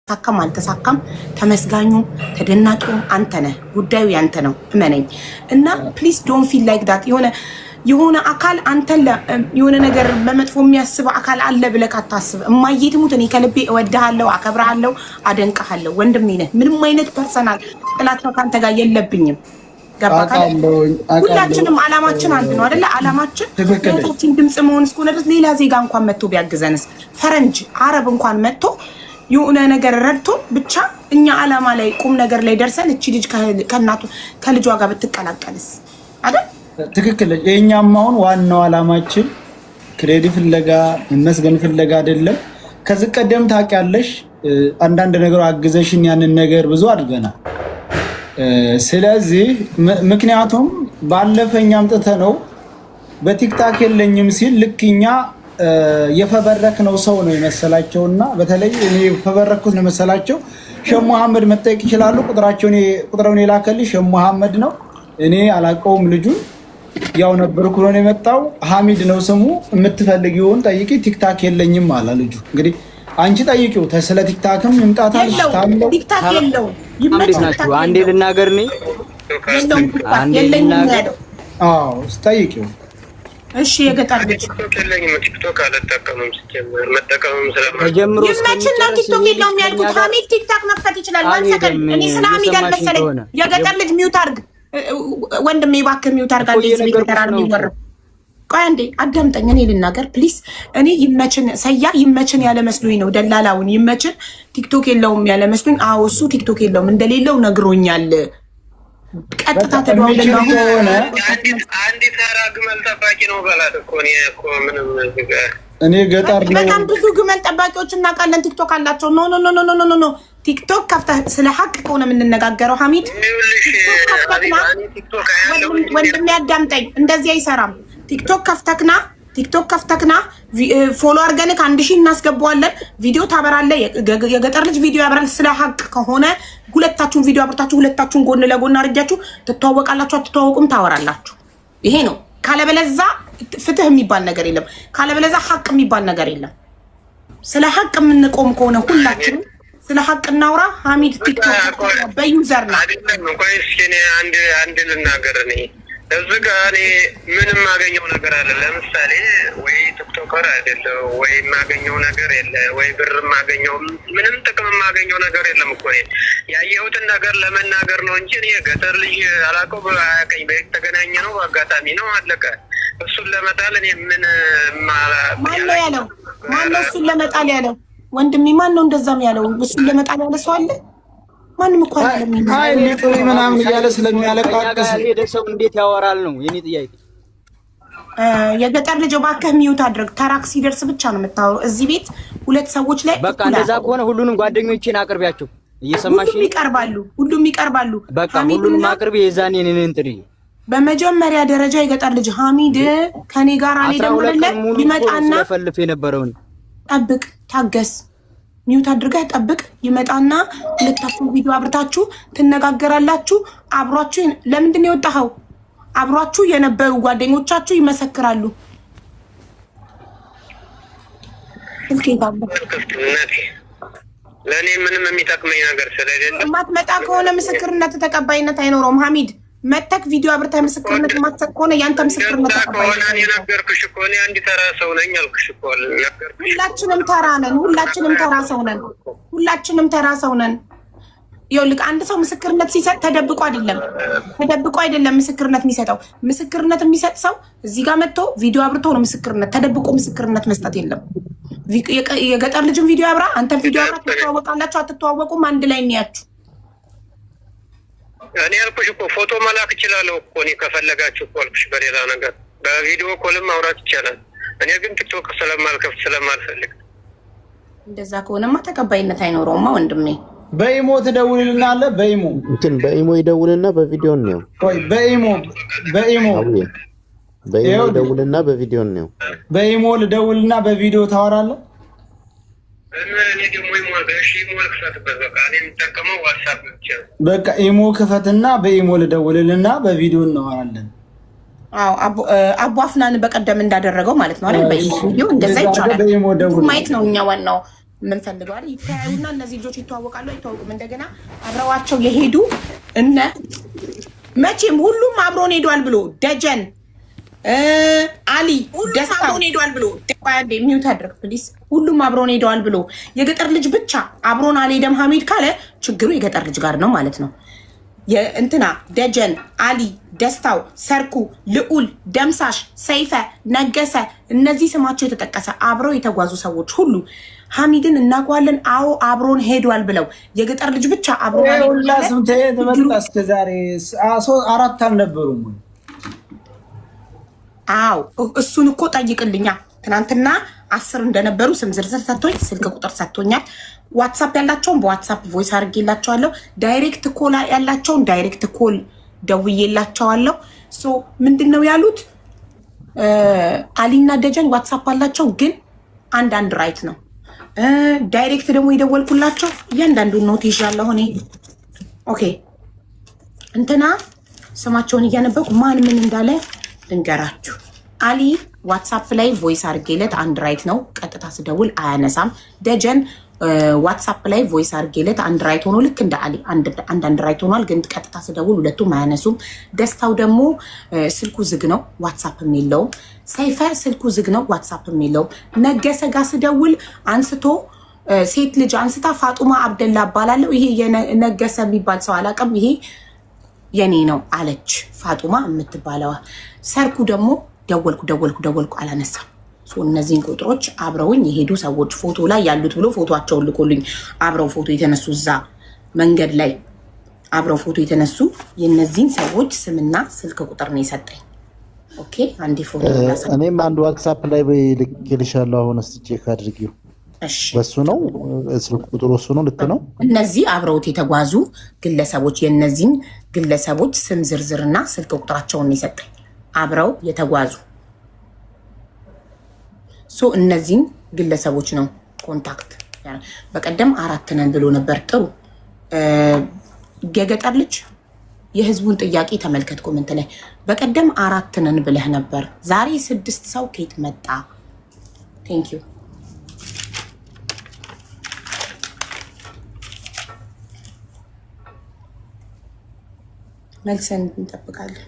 ተሳካም አልተሳካም ተመስጋኙም ተደናቂውም አንተ ነህ። ጉዳዩ ያንተ ነው፣ እመነኝ። እና please don't feel like that። የሆነ አካል አንተን የሆነ ነገር በመጥፎ የሚያስብ አካል አለ ብለህ አታስብ። እማዬ ትሙት እኔ ከልቤ እወድሃለሁ፣ አከብርሃለሁ፣ አደንቅሃለሁ። ወንድሜ ነህ። ምንም አይነት personal ጥላቻ ከአንተ ጋር የለብኝም። ገባህ? ሁላችንም አላማችን አንድ ነው አይደለ? አላማችን እህቶችን ድምፅ መሆን እስከሆነ ድረስ ሌላ ዜጋ እንኳን መጥቶ ቢያግዘንስ፣ ፈረንጅ አረብ እንኳን መጥቶ የሆነ ነገር ረድቶ ብቻ እኛ አላማ ላይ ቁም ነገር ላይ ደርሰን እቺ ልጅ ከእናቱ ከልጇ ጋር ብትቀላቀልስ አይደል? ትክክል። የእኛም አሁን ዋናው አላማችን credit ፍለጋ መመስገን ፍለጋ አይደለም። ከዚህ ቀደም ታውቂያለሽ፣ አንዳንድ ነገሩ አግዘሽን ያንን ነገር ብዙ አድርገናል። ስለዚህ ምክንያቱም ባለፈኛ አምጥተህ ነው በ TikTok የለኝም ሲል ልክ እኛ የፈበረክነው ሰው ነው የመሰላቸውና በተለይ እኔ የፈበረኩት ነው የመሰላቸው። ሸህ መሐመድ መጠየቅ ይችላሉ። ቁጥሩን የላከልኝ ሸህ መሐመድ ነው። እኔ አላውቀውም ልጁን። ያው ነበርኩ ብሎ ነው የመጣው። ሐሚድ ነው ስሙ። የምትፈልጊውን ጠይቂ። TikTok የለኝም አለ ልጁ። እንግዲህ አንቺ ጠይቂው ስለ TikTok ም ይምጣታል። TikTok የለውም። አንዴ ልናገር እኔ አንዴ ልናገር። አዎ ጠይቂው። እሺ የገጠር ልጅ TikTok የለኝም። TikTok አልጠቀምም። ሲጀምር መጠቀምም ተጀምሮ ይመችን ነው TikTok የለውም ያልኩት። ሀሚድ TikTok መክፈት ይችላል። One second። እኔ ስለ ሀሚድ አልመሰለኝ። የገጠር ልጅ mute አድርግ ወንድሜ፣ እባክህ mute አድርግ። አንዴ እዚህ ቤት ተራር የሚወራው ቆይ አንዴ አዳምጠኝ፣ እኔ ልናገር please። እኔ ይመችን ሰያ ይመችን ያለ መስሎኝ ነው ደላላውን ይመችን TikTok የለውም ያለ መስሎኝ። አዎ እሱ TikTok የለውም እንደሌለው ነግሮኛል። ቀጥታ ተደዋውለን አንዲት ተራ ግመል ጠባቂ ነው በላት እኮ። እኔ እኮ ምንም እኔ ገጠር ነው። በጣም ብዙ ግመል ጠባቂዎች እናውቃለን። TikTok አላቸው። No, no, no, no, no, no, no። TikTok ከፍተህ ስለ ሀቅ ከሆነ የምንነጋገረው ሀሚድ፣ ወንድሜ አዳምጠኝ። እንደዚህ አይሰራም። TikTok ከፍተክና TikTok ከፍተክና follow አድርገን ከ1,000 እናስገባዋለን። ቪዲዮ ታበራለህ። የገጠር ልጅ ቪዲዮ ያበራል። ስለ ሀቅ ከሆነ ሁለታችሁን ቪዲዮ አብርታችሁ ሁለታችሁን ጎን ለጎን አድርጊያችሁ ትተዋወቃላችሁ፣ አትተዋወቁም፣ ታወራላችሁ። ይሄ ነው። ካለበለዛ ፍትህ የሚባል ነገር የለም። ካለበለዛ ሀቅ የሚባል ነገር የለም። ስለ ሀቅ የምንቆም ከሆነ ሁላችንም ስለ ሀቅ እናውራ። ሀሚድ TikTok በ user ነው። ቆይ እስኪ እኔ አንድ አንድ ልናገር። እኔ እዚህ ጋር እኔ ምንም የማገኘው ነገር አለ። ለምሳሌ ወይ TikToker አይደለሁ ወይ የማገኘው ነገር የለ ወይ ብር የማገኘው ምንም ጥቅም የማገኘው ነገር የለም እኮ። እኔ ያየሁትን ነገር ለመናገር ነው እንጂ እኔ ገጠር ልጅ አላውቀው አያውቀኝ። ተገናኘ ነው በአጋጣሚ ነው፣ አለቀ። እሱን ለመጣል እኔ ምን ማነው ያለው? ማነው እሱን ለመጣል ያለው? ወንድሜ ማን ነው እንደዛም ያለው? እሱን ለመጣል ያለ ሰው አለ? ማንም እኮ አይደለም። አይ ሊጥሪ ምናምን እያለ ስለሚያለቃቅስ ሄደ ሰው እንዴት ያወራል ነው የኔ ጥያቄ። የገጠር ልጅ እባክህ mute አድርግ። ተራክ ሲደርስ ብቻ ነው የምታወራው። እዚህ ቤት ሁለት ሰዎች ላይ በቃ እንደዛ ከሆነ ሁሉንም ጓደኞቼን አቅርቢያቸው። እየሰማሽ ሁሉም ይቀርባሉ። ሁሉም ይቀርባሉ። በቃ ሁሉንም አቅርቢ። የዛኔ እኔን እንትን በመጀመሪያ ደረጃ የገጠር ልጅ ሀሚድ ከኔ ጋር አልሄደም አይደለ? ይመጣና ስለፈልፍ የነበረውን ጠብቅ፣ ታገስ፣ mute አድርገህ ጠብቅ። ይመጣና ሁለታችሁ ቪዲዮ አብርታችሁ ትነጋገራላችሁ። አብሯችሁ ለምንድን ነው የወጣኸው? አብሯችሁ የነበሩ ጓደኞቻችሁ ይመሰክራሉ። ለእኔ ምንም የሚጠቅመኝ ነገር ስለሌለ የማትመጣ ከሆነ ምስክርነት ተቀባይነት አይኖረውም። ሀሚድ መተክ ቪዲዮ አብርተህ ምስክርነት የማትሰጥ ከሆነ ያንተ ምስክርነት ተቀባይነት ከሆነ የነገርኩሽ እኮ እኔ አንድ ተራ ሰው ነኝ አልኩሽ እኮ ነገርኩሽ። ሁላችንም ተራ ነን። ሁላችንም ተራ ሰው ነን። ሁላችንም ተራ ሰው ነን። ይኸውልህ አንድ ሰው ምስክርነት ሲሰጥ ተደብቆ አይደለም፣ ተደብቆ አይደለም ምስክርነት የሚሰጠው። ምስክርነት የሚሰጥ ሰው እዚህ ጋር መጥቶ ቪዲዮ አብርቶ ነው ምስክርነት። ተደብቆ ምስክርነት መስጠት የለም። የገጠር ልጅም ቪዲዮ አብራ፣ አንተም ቪዲዮ አብራ። ትተዋወቃላችሁ አትተዋወቁም፣ አንድ ላይ እንያችሁ። እኔ ያልኩሽ እኮ ፎቶ መላክ እችላለሁ እኮ እኔ ከፈለጋችሁ እኮ አልኩሽ። በሌላ ነገር በ video call ም ማውራት ይቻላል። እኔ ግን TikTok ስለማልከፍት ስለማልፈልግ። እንደዛ ከሆነማ ተቀባይነት አይኖረውማ ወንድሜ። በ imo ትደውልልናለህ። በ imo እንትን በ imo ይደውልና በቪዲዮ ነው። ቆይ በ imo በ imo በ imo ይደውልና በቪዲዮ ነው። በ imo ልደውልና በቪዲዮ ታወራለህ። እኔ ደግሞ imo ልክፈትበት። በቃ እኔ የምጠቀመው WhatsApp ብቻ ነው። በቃ imo ክፈትና በ imo ልደውልልና በቪዲዮ እናወራለን። አዎ አቦ አፍናን በቀደም እንዳደረገው ማለት ነው አይደል? በ imo ቪዲዮ እንደዛ ይቻላል። በ imo ደውል። ማየት ነው እኛ ዋናው የምንፈልገው አይደል? ይተያዩና እነዚህ ልጆች ይተዋወቃሉ አይተዋወቁም? እንደገና አብረዋቸው የሄዱ እነ መቼም ሁሉም አብሮን ሄዷል ብሎ ደጀን፣ አሊ፣ ደስታ አብሮን ሄዷል ብሎ፣ mute አድርግ please። ሁሉም አብሮን ሄደዋል ብሎ የገጠር ልጅ ብቻ አብሮን አልሄደም ሀሚድ ካለ ችግሩ የገጠር ልጅ ጋር ነው ማለት ነው። የእንትና ደጀን፣ አሊ፣ ደስታው፣ ሰርኩ፣ ልዑል፣ ደምሳሽ፣ ሰይፈ፣ ነገሰ፣ እነዚህ ስማቸው የተጠቀሰ አብረው የተጓዙ ሰዎች ሁሉ ሀሚድን እናውቀዋለን፣ አዎ አብሮን ሄዷል ብለው የገጠር ልጅ ብቻ አብሮን ይሄ ሁላ አልሄደም ካለ ስም ተየት ችግሩ መጣ? እስከ ዛሬ አራት አልነበሩም ወይ? አዎ፣ እሱን እኮ ጠይቅልኛ። ትናንትና 10 እንደነበሩ ስም ዝርዝር ሰጥቶኝ ስልክ ቁጥር ሰጥቶኛል። WhatsApp ያላቸውን በ WhatsApp voice አድርጌላቸዋለሁ። Direct call ያላቸውን direct call ደውዬላቸዋለሁ። So ምንድን ነው ያሉት? አሊና ደጀን WhatsApp አላቸው፣ ግን አንዳንድ right ነው። Direct ደግሞ የደወልኩላቸው እያንዳንዱን note ይዣለሁ እኔ። Okay፣ እንትና ስማቸውን እያነበብኩ ማን ምን እንዳለ ልንገራችሁ። አሊ WhatsApp ላይ voice አድርጌለት አንድ right ነው፣ ቀጥታ ስደውል አያነሳም። ደጀን WhatsApp ላይ voice አድርጌለት አንድ right ሆኖ ልክ እንደ አሊ አንድ right ሆኗል፣ ግን ቀጥታ ስደውል ሁለቱም አያነሱም። ደስታው ደግሞ ስልኩ ዝግ ነው፣ WhatsApp ም የለውም። ሰይፈ ስልኩ ዝግ ነው፣ WhatsApp ም የለውም። ነገሰ ጋር ስደውል አንስቶ ሴት ልጅ አንስታ ፋጡማ አብደላ እባላለሁ፣ ይሄ የነገሰ የሚባል ሰው አላውቅም፣ ይሄ የኔ ነው አለች ፋጡማ የምትባለዋ። ሰርኩ ደግሞ ደወልኩ ደወልኩ ደወልኩ አላነሳም። So እነዚህን ቁጥሮች አብረውኝ የሄዱ ሰዎች ፎቶ ላይ ያሉት ብሎ ፎቶቸውን ልኮልኝ አብረው ፎቶ የተነሱ፣ እዛ መንገድ ላይ አብረው ፎቶ የተነሱ የእነዚህን ሰዎች ስምና ስልክ ቁጥር ነው የሰጠኝ። Okay፣ አንዴ ፎቶ ላሳ። እኔም አንድ WhatsApp ላይ ልኬልሻለሁ። አሁን እስኪ check አድርጊው። እሺ። በሱ ነው፣ ስልክ ቁጥሩ እሱ ነው። ልክ ነው። እነዚህ አብረውት የተጓዙ ግለሰቦች የእነዚህን ግለሰቦች ስም ዝርዝርና ስልክ ቁጥራቸውን ነው የሰጠኝ። አብረው የተጓዙ፣ so እነዚህን ግለሰቦች ነው contact። በቀደም አራት ነን ብሎ ነበር። ጥሩ፣ የገጠር ልጅ የህዝቡን ጥያቄ ተመልከት። Comment ላይ በቀደም አራት ነን ብለህ ነበር፣ ዛሬ ስድስት ሰው ከየት መጣ? Thank you። መልሰን እንጠብቃለን።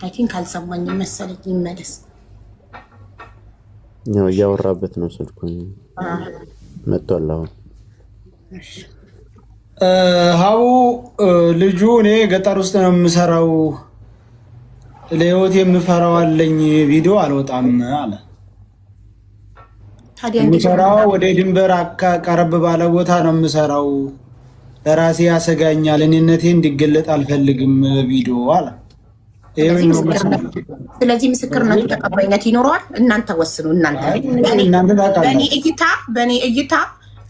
I think አልሰማኝም መሰለኝ፣ ይመለስ። ያው እያወራበት ነው፣ ስልኩን መጥቷል አሁን። ሀቡ፣ ልጁ እኔ ገጠር ውስጥ ነው የምሰራው፣ ለህይወት የምፈራው አለኝ፣ ቪዲዮ አልወጣም አለ። ታዲያ እንዴት? የምሰራው ወደ ድንበር ቀረብ ባለ ቦታ ነው የምሰራው፣ ለራሴ ያሰጋኛል፣ እኔነቴ እንዲገለጥ አልፈልግም ቪዲዮ አለ። ይሄን ነው መስማት። ስለዚህ ምስክርነቱ ተቀባይነት ይኖረዋል። እናንተ ወስኑ። እናንተ እናንተ በእኔ ታውቃላችሁ። እይታ በእኔ እይታ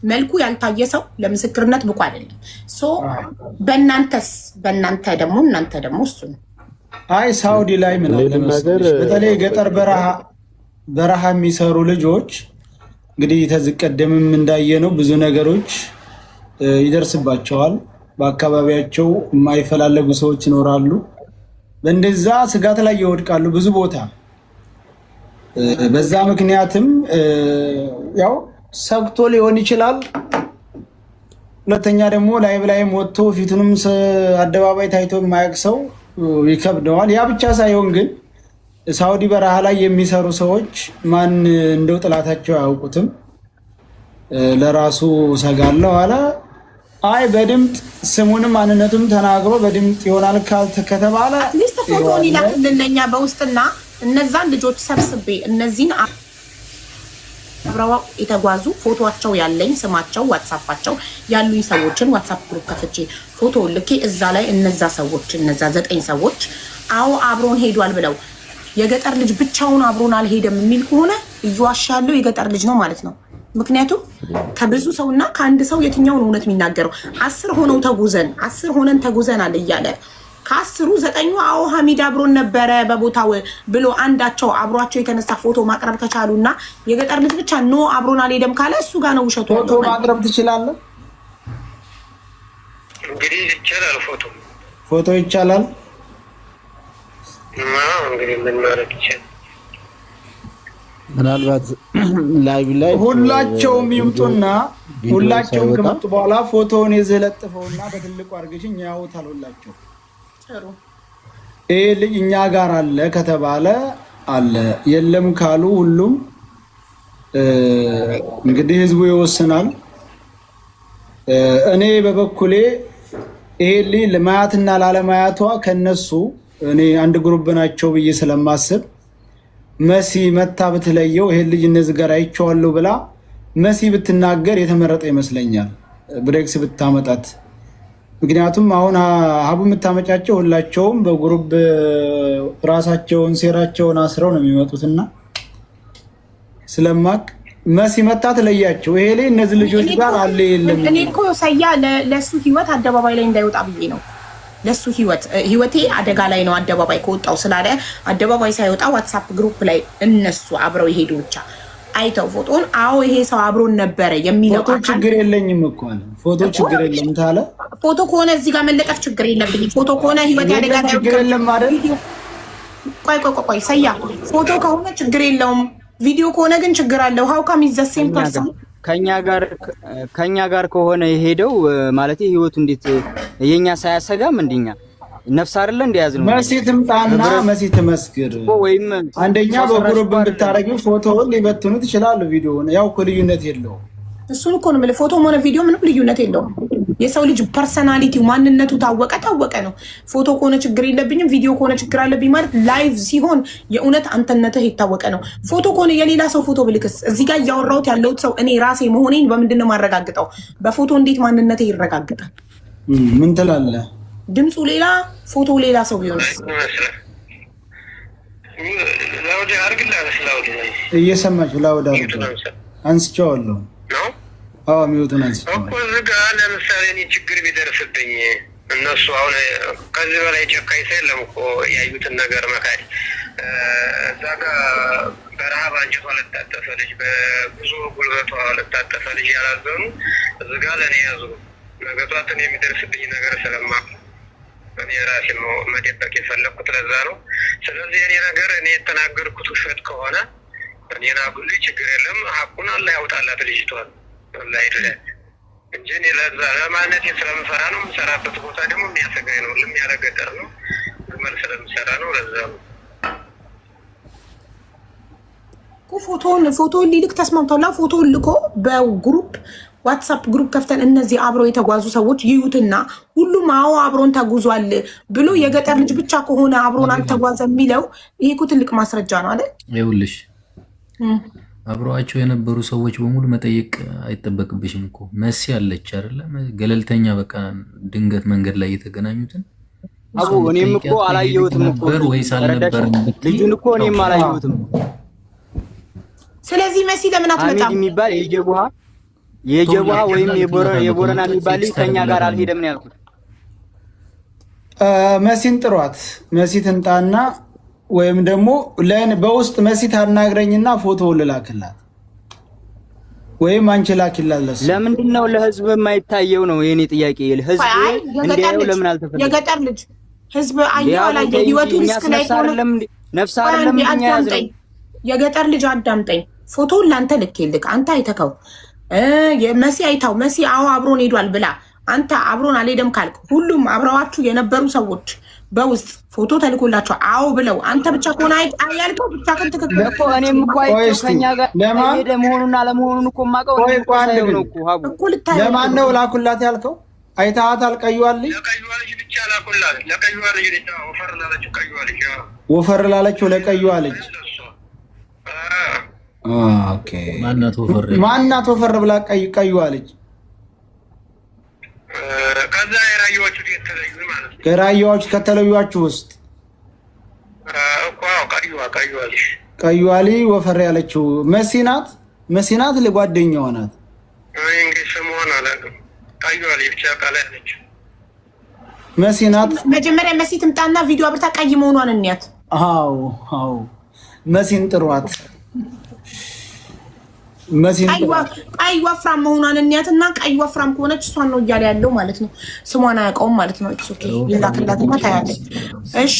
መልኩ ያልታየ ሰው ለምስክርነት ብቁ አይደለም። So በእናንተስ? በእናንተ ደግሞ እናንተ ደግሞ እሱ ነው። አይ፣ ሳውዲ ላይ ምን አለ ሌላ ነገር መሰለሽ፣ በተለይ ገጠር በረሃ በረሃ የሚሰሩ ልጆች እንግዲህ ከዚህ ቀደምም እንዳየነው ብዙ ነገሮች ይደርስባቸዋል። በአካባቢያቸው የማይፈላለጉ ሰዎች ይኖራሉ። በእንደዛ ስጋት ላይ ይወድቃሉ ብዙ ቦታ። በዛ ምክንያትም ያው ሰግቶ ሊሆን ይችላል። ሁለተኛ ደግሞ live ላይም ወጥቶ ፊቱንም አደባባይ ታይቶ የማያውቅ ሰው ይከብደዋል። ያ ብቻ ሳይሆን ግን ሳውዲ በረሃ ላይ የሚሰሩ ሰዎች ማን እንደው ጥላታቸው አያውቁትም። ለራሱ ሰጋለሁ አለ። አይ፣ በድምፅ ስሙንም ማንነቱም ተናግሮ በድምፅ ይሆናል ከተባለ At least ፎቶውን ይላክልን ለእኛ በውስጥና እነዛን ልጆች ሰብስቤ እነዚህን አብረው የተጓዙ ፎቶቸው ያለኝ፣ ስማቸው፣ WhatsApp ኣቸው ያሉኝ ሰዎችን WhatsApp group ከፍቼ ፎቶ ልኬ እዛ ላይ እነዛ ሰዎች፣ እነዛ ዘጠኝ ሰዎች አዎ አብሮን ሄዷል ብለው የገጠር ልጅ ብቻውን አብሮን አልሄደም የሚል ከሆነ እየዋሸ ያለው የገጠር ልጅ ነው ማለት ነው። ምክንያቱም ከብዙ ሰውና ከአንድ ሰው የትኛውን እውነት የሚናገረው? 10 ሆነው ተጉዘን 10 ሆነን ተጉዘናል እያለ ከአስሩ ዘጠኙ አዎ ሀሚድ አብሮን ነበረ በቦታው ብሎ አንዳቸው አብሯቸው የተነሳ ፎቶ ማቅረብ ከቻሉ እና የገጠር ልጅ ብቻ no አብሮን አልሄደም ካለ እሱ ጋር ነው ውሸቱ ፎቶ ያለው ማለት ነው። ማቅረብ ትችላለህ? እንግዲህ ይቻላል ፎቶ። ፎቶ ይቻላል። አዎ፣ እንግዲህ ምን ማድረግ ይቻላል? ምናልባት live ላይ ሁላቸውም ቪዲዮ ይምጡና ቪዲዮ ሁላቸውም ሳይወጣ ከመጡ በኋላ ፎቶውን ይዘህ ለጥፈውና በትልቁ አድርገሽኝ ያዩታል ሁላቸው። ጥሩ። ይሄ ልጅ እኛ ጋር አለ ከተባለ አለ፣ የለም ካሉ ሁሉም እንግዲህ ህዝቡ ይወስናል። እኔ በበኩሌ ይሄ ልጅ ለማያትና ላለማያቷ ከነሱ እኔ አንድ group ናቸው ብዬ ስለማስብ መሲ መታ ብትለየው፣ ይሄን ልጅ እነዚህ ጋር አይቼዋለሁ ብላ መሲ ብትናገር የተመረጠ ይመስለኛል፣ ብሬክስ ብታመጣት። ምክንያቱም አሁን ሀቡ የምታመጫቸው ሁላቸውም በ group ራሳቸውን ሴራቸውን አስረው ነው የሚመጡትና ስለማቅ መሲ መታ ትለያቸው። ይሄ ላይ እነዚህ ልጆች ጋር አለ የለም። እኔ እኮ ሰያ ለእሱ ህይወት አደባባይ ላይ እንዳይወጣ ብዬ ነው። ለሱ ህይወት፣ ህይወቴ አደጋ ላይ ነው አደባባይ ከወጣው ስላለ አደባባይ ሳይወጣ WhatsApp group ላይ እነሱ አብረው የሄዱ ብቻ አይተው ፎቶን አዎ ይሄ ሰው አብሮን ነበረ የሚለው ፎቶ አካል ችግር የለኝም እኮ አለ። ፎቶ ችግር የለም ታለ። ፎቶ ከሆነ እዚህ ጋር መለጠፍ ችግር የለብኝም። ፎቶ ከሆነ ህይወቴ አደጋ የለም ላይ ችግር የለም አይደል? ቆይ ቆይ ቆይ ቆይ ሰያ፣ ፎቶ ከሆነ ችግር የለውም። ቪዲዮ ከሆነ ግን ችግር አለው። How come is the same person? ከኛ ጋር ከሆነ የሄደው ማለት ህይወቱ እንዴት የኛ ሳያሰጋም እንደኛ ነፍስ አይደለ እንደያዝ ነው። መሲ ትምጣና መሲ ትመስክር። ወይም አንደኛ ሰው ሰራሽ በ group እኮ አይደለም። ብታረጊው ፎቶውን ሊበትኑት ይችላሉ። ቪዲዮውን ያው እኮ ልዩነት የለውም። እሱን እኮ ነው የምልህ። ፎቶም ሆነ ቪዲዮ ምንም ልዩነት የለውም። የሰው ልጅ personality ው ማንነቱ ታወቀ ታወቀ ነው። ፎቶ ከሆነ ችግር የለብኝም፣ ቪዲዮ ከሆነ ችግር አለብኝ ማለት live ሲሆን የእውነት አንተነትህ የታወቀ ነው። ፎቶ ከሆነ የሌላ ሰው ፎቶ ብልክስ እዚህ ጋር እያወራሁት ያለሁት ሰው እኔ ራሴ መሆኔን በምንድን ነው የማረጋግጠው? በፎቶ እንዴት ማንነትህ ይረጋግጣል? ምን ትላለህ? ድምፁ ሌላ ፎቶ ሌላ ሰው ቢሆንስ? ይመስላል loud አድርግልህ፣ loud እየሰማች loud አድርገው አንስቼዋለሁ። ነው። አዎ mute ኡን እኮ አንስቼዋለሁ። እዚህ ጋ ለምሳሌ እኔ ችግር ቢደርስብኝ እነሱ አሁን ከዚህ በላይ ጨካኝ ሰው የለም እኮ ያዩትን ነገር መካድ። እዛ ጋ በረሀብ አንጀቷ ለታጠፈ ልጅ፣ በብዙ ጉልበቷ ለታጠፈ ልጅ ያላዘኑ እዚህ ጋ ለእኔ ያዙ። ነገ ጧት እኔ የሚደርስብኝ ነገር ስለማውቅ እኔ ራሴ መደበቅ የፈለግኩት ለዛ ነው። ስለዚህ እኔ ነገር እኔ የተናገርኩት ውሸት ከሆነ እኔን አጉልኝ፣ ችግር የለም። ሀቁን አላህ ያውጣላት ልጅቷን፣ አላህ ይድላት እንጂ እኔ ለዛ ለማነቴ ስለምፈራ ነው። የምሰራበት ቦታ ደግሞ የሚያሰጋኝ ነው። ልም ያለ ገጠር ነው። ግመል ስለምሰራ ነው። ለዛ ነው። እኮ ፎቶውን ሊልክ ተስማምቷል። ፎቶውን ልኮ በ group WhatsApp group ከፍተን እነዚህ አብረው የተጓዙ ሰዎች ይዩትና ሁሉም አዎ አብሮን ተጉዟል ብሎ የገጠር ልጅ ብቻ ከሆነ አብሮን አልተጓዘ የሚለው ይሄ እኮ ትልቅ ማስረጃ ነው አይደል? ይኸውልሽ፣ አብረዋቸው የነበሩ ሰዎች በሙሉ መጠየቅ አይጠበቅብሽም እኮ። መሲ አለች አይደለ? ገለልተኛ በቃ ድንገት መንገድ ላይ የተገናኙትን አቡ እኔም እኮ አላየሁትም እኮ ነበር ወይስ አልነበረም ብትይ ልጁን እኮ እኔም አላየሁትም። ስለዚህ መሲ ለምን ሐሚድ አትመጣም? የሚባል የጀቡሃ ወይም የቦረና የሚባል ልጅ ከኛ ጋር አልሄደም ነው ያልኩት። መሲን ጥሯት። መሲ ትምጣና ወይም ደግሞ በውስጥ መሲ ታናግረኝና ፎቶ ልላክላት ወይም አንቺ ላኪላት ለእሱ። ለምንድን ነው ለህዝብ የማይታየው ነው የኔ ጥያቄ። ህዝብ አይ የገጠር እንዲያየው ልጅ ለምን አልተፈለገም? የገጠር ልጅ ህዝብ አየው አላየ ህይወቱ risk ላይ ነፍስ ከሆነ አይደለም እንዴ? ነፍስ ቆይ አይደለም አንዴ እኛ ያዝነው። አዳምጠኝ። የገጠር ልጅ አዳምጠኝ። ፎቶውን ላንተ ልኬልክ አንተ አይተከው መሲ አይታው መሲ አዎ አብሮን ሄዷል ብላ አንተ አብሮን አልሄደም ካልክ ሁሉም አብረዋችሁ የነበሩ ሰዎች በውስጥ ፎቶ ተልኮላቸው አዎ ብለው አንተ ብቻ ከሆነ አይ ያልከው ብቻ ግን ትክክል እኮ እኔም እኮ ቆይ አይቼው እስቲ ከኛ ጋር ለማን ሄደ መሆኑና አለመሆኑን እኮ የማውቀው ቆይ እኔም እኮ ቆይ አንድ ሳየው ግን ነው እኮ ሀቡ። እኮ ልታየው ለማን ነው ላኩላት ያልከው? አይተሃታል? ቀይዋ ልጅ ለቀይዋ ልጅ ብቻ ላኩላት። ለቀይዋ ልጅ ብቻ፣ ወፈር ላለችው ቀይዋ ልጅ። አዎ። ወፈር ላለችው ለቀይዋ ልጅ። ለእሷ። Okay። ማናት ወፈር? ማናት ወፈር ብላ ቀይዋ ልጅ? ከዛ የራያዎቹ የተለዩ ማለት ነው። ከራያዎች ከተለዩዋችሁ ውስጥ እኮ አዎ፣ ቀይዋ ልጅ። ቀይዋ ልጅ ወፈር ያለችው መሲ ናት። መሲ ናት፣ ለጓደኛዋ ናት። እኔ እንግዲህ ስሟን አላውቅም። ቀይዋ ልጅ ብቻ ቃል ያለችው። መሲ ናት። መጀመሪያ መሲ ትምጣና ቪዲዮ አብርታ ቀይ መሆኗን እንያት። አዎ፣ መሲን ጥሯት። መሲን ጥሯት። ቀይ ወፍራም መሆኗን እንያት እና ቀይ ወፍራም ከሆነች እሷን ነው እያለ ያለው ማለት ነው። ስሟን አያውቀውም ማለት ነው። It's okay፣ ይላክላትና ታያለች። እሺ።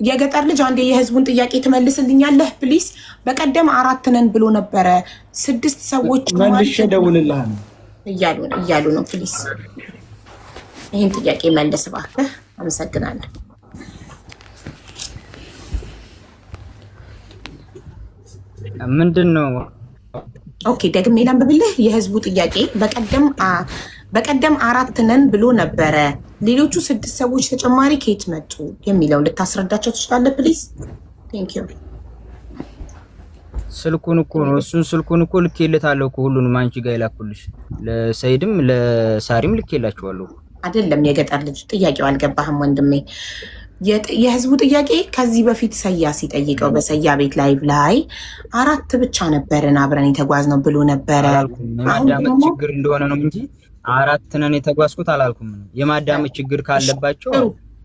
የገጠር ልጅ አንዴ የህዝቡን ጥያቄ ትመልስልኛለህ please? በቀደም አራት ነን ብሎ ነበረ፣ ስድስት ሰዎች መልሼ እደውልልሃለሁ እያሉ ነው። Please ይህን ጥያቄ መልስ እባክህ። አመሰግናለሁ። ምንድን ነው? Okay፣ ደግሜ ላንብብልህ። የህዝቡ ጥያቄ በቀደም አራት ነን ብሎ ነበረ፣ ሌሎቹ ስድስት ሰዎች ተጨማሪ ከየት መጡ የሚለውን ልታስረዳቸው ትችላለህ please? Thank you። ስልኩን እኮ ነው፣ እሱን ስልኩን እኮ ልኬለታለሁ እኮ፣ ሁሉንም አንቺ ጋር የላኩልሽ ለሰይድም ለሳሪም ልኬላችኋለሁ። አይደለም የገጠር ልጅ፣ ጥያቄው አልገባህም ወንድሜ። የህዝቡ ጥያቄ ከዚህ በፊት ሰያ ሲጠይቀው በሰያ ቤት live ላይ አራት ብቻ ነበርን አብረን የተጓዝነው ብሎ ነበረ። አላልኩም። የማዳመጥ ችግር እንደሆነ ነው እንጂ አራት ነን የተጓዝኩት አላልኩም። የማዳመጥ ችግር ካለባቸው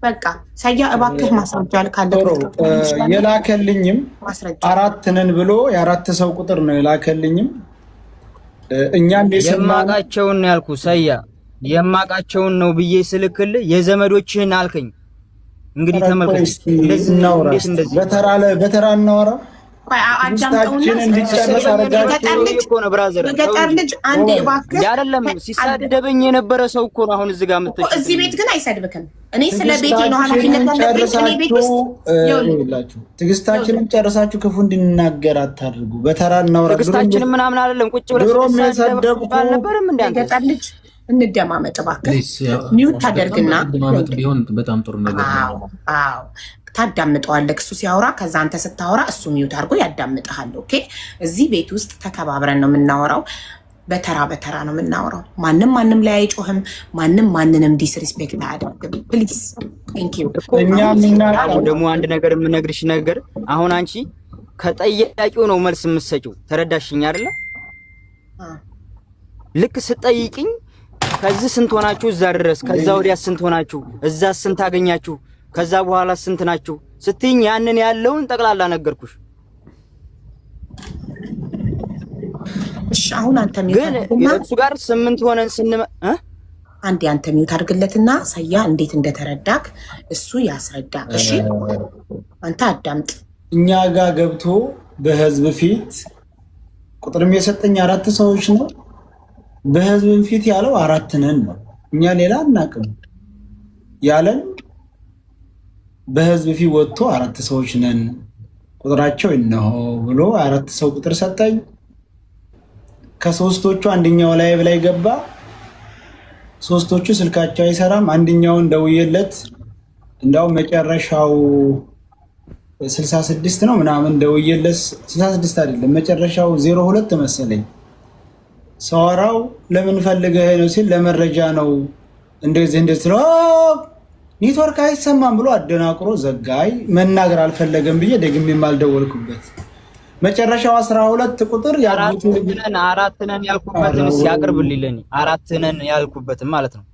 በቃ ሰያ እባክህ ማስረጃ ካለ የላከልኝም አራት ነን ብሎ የአራት ሰው ቁጥር ነው የላከልኝም። እኛም የማቃቸውን ነው ያልኩ፣ ሰያ የማቃቸውን ነው ብዬ ስልክልህ የዘመዶችህን አልከኝ። እንግዲህ ተመልከት፣ እንደዚህ በተራ እናወራ። የገጠር ልጅ አንዴ እባክህ። አይደለም ሲሳደበኝ የነበረ ሰው እኮ ነው አሁን እዚህ ጋር የምትችይው። እዚህ ቤት ግን አይሰድብክም። እኔ ስለ ቤቴ ነው ኃላፊነት ያለብኝ። እኔ ቤት ውስጥ ትዕግስታችንን ጨርሳችሁ ክፉ እንድንናገር አታድርጉ። በተራ እናውራ። ትዕግስታችንን ምናምን አይደለም። ቁጭ ብለህ ድሮም የሰደብኩ አልነበረም እንደ አንተ። የገጠር ልጅ እንደማመጥ እባክህ። Mute ታደርግና ማመጥ ቢሆን በጣም ጥሩ ነገር ነው። አዎ፣ ታዳምጠዋለህ እሱ ሲያወራ፣ ከዛ አንተ ስታወራ እሱ mute አድርጎ ያዳምጥሃል። Okay፣ እዚህ ቤት ውስጥ ተከባብረን ነው የምናወራው። በተራ በተራ ነው የምናወራው። ማንም ማንም ላይ አይጮህም። ማንም ማንንም disrespect አያደርግም። Please, thank you። አሁን ደግሞ አንድ ነገር የምነግርሽ ነገር፣ አሁን አንቺ ከጠያቂው ነው መልስ የምትሰጪው። ተረዳሽኝ አይደለ? ልክ ስጠይቅኝ ከዚህ ስንት ሆናችሁ እዛ ድረስ፣ ከዛ ወዲያ ስንት ሆናችሁ፣ እዛ ስንት አገኛችሁ፣ ከዛ በኋላ ስንት ናችሁ ስትይኝ ያንን ያለውን ጠቅላላ ነገርኩሽ። እሺ፣ አሁን አንተ ግን እሱ ጋር ስምንት ሆነን ስንመ አንዴ አንተ mute አድርግለትና ሰያ እንዴት እንደተረዳክ እሱ ያስረዳ። እሺ፣ አንተ አዳምጥ። እኛ ጋር ገብቶ በህዝብ ፊት ቁጥርም የሰጠኝ አራት ሰዎች ነው። በህዝብ ፊት ያለው አራት ነን ነው። እኛ ሌላ አናውቅም ያለን በህዝብ ፊት ወጥቶ አራት ሰዎች ነን ቁጥራቸው እነሆ ብሎ አራት ሰው ቁጥር ሰጠኝ። ከሶስቶቹ አንደኛው ላይ ላይ ገባ። ሶስቶቹ ስልካቸው አይሰራም። አንደኛውን ደውዬለት እንዳው መጨረሻው 66 ነው ምናምን ደውዬለት፣ 66 አይደለም፣ መጨረሻው 02 መሰለኝ። ሰዋራው ለምን ፈልገህ ነው ሲል ለመረጃ ነው እንደዚህ እንደዚህ ስለው ኔትወርክ አይሰማም ብሎ አደናቅሮ ዘጋይ። መናገር አልፈለገም ብዬ ደግሜም አልደወልኩበት። መጨረሻው 12 ቁጥር አራት ነን ያልኩበትን ሲያቀርብልኝ ለኔ አራት ነን ያልኩበትን ማለት ነው።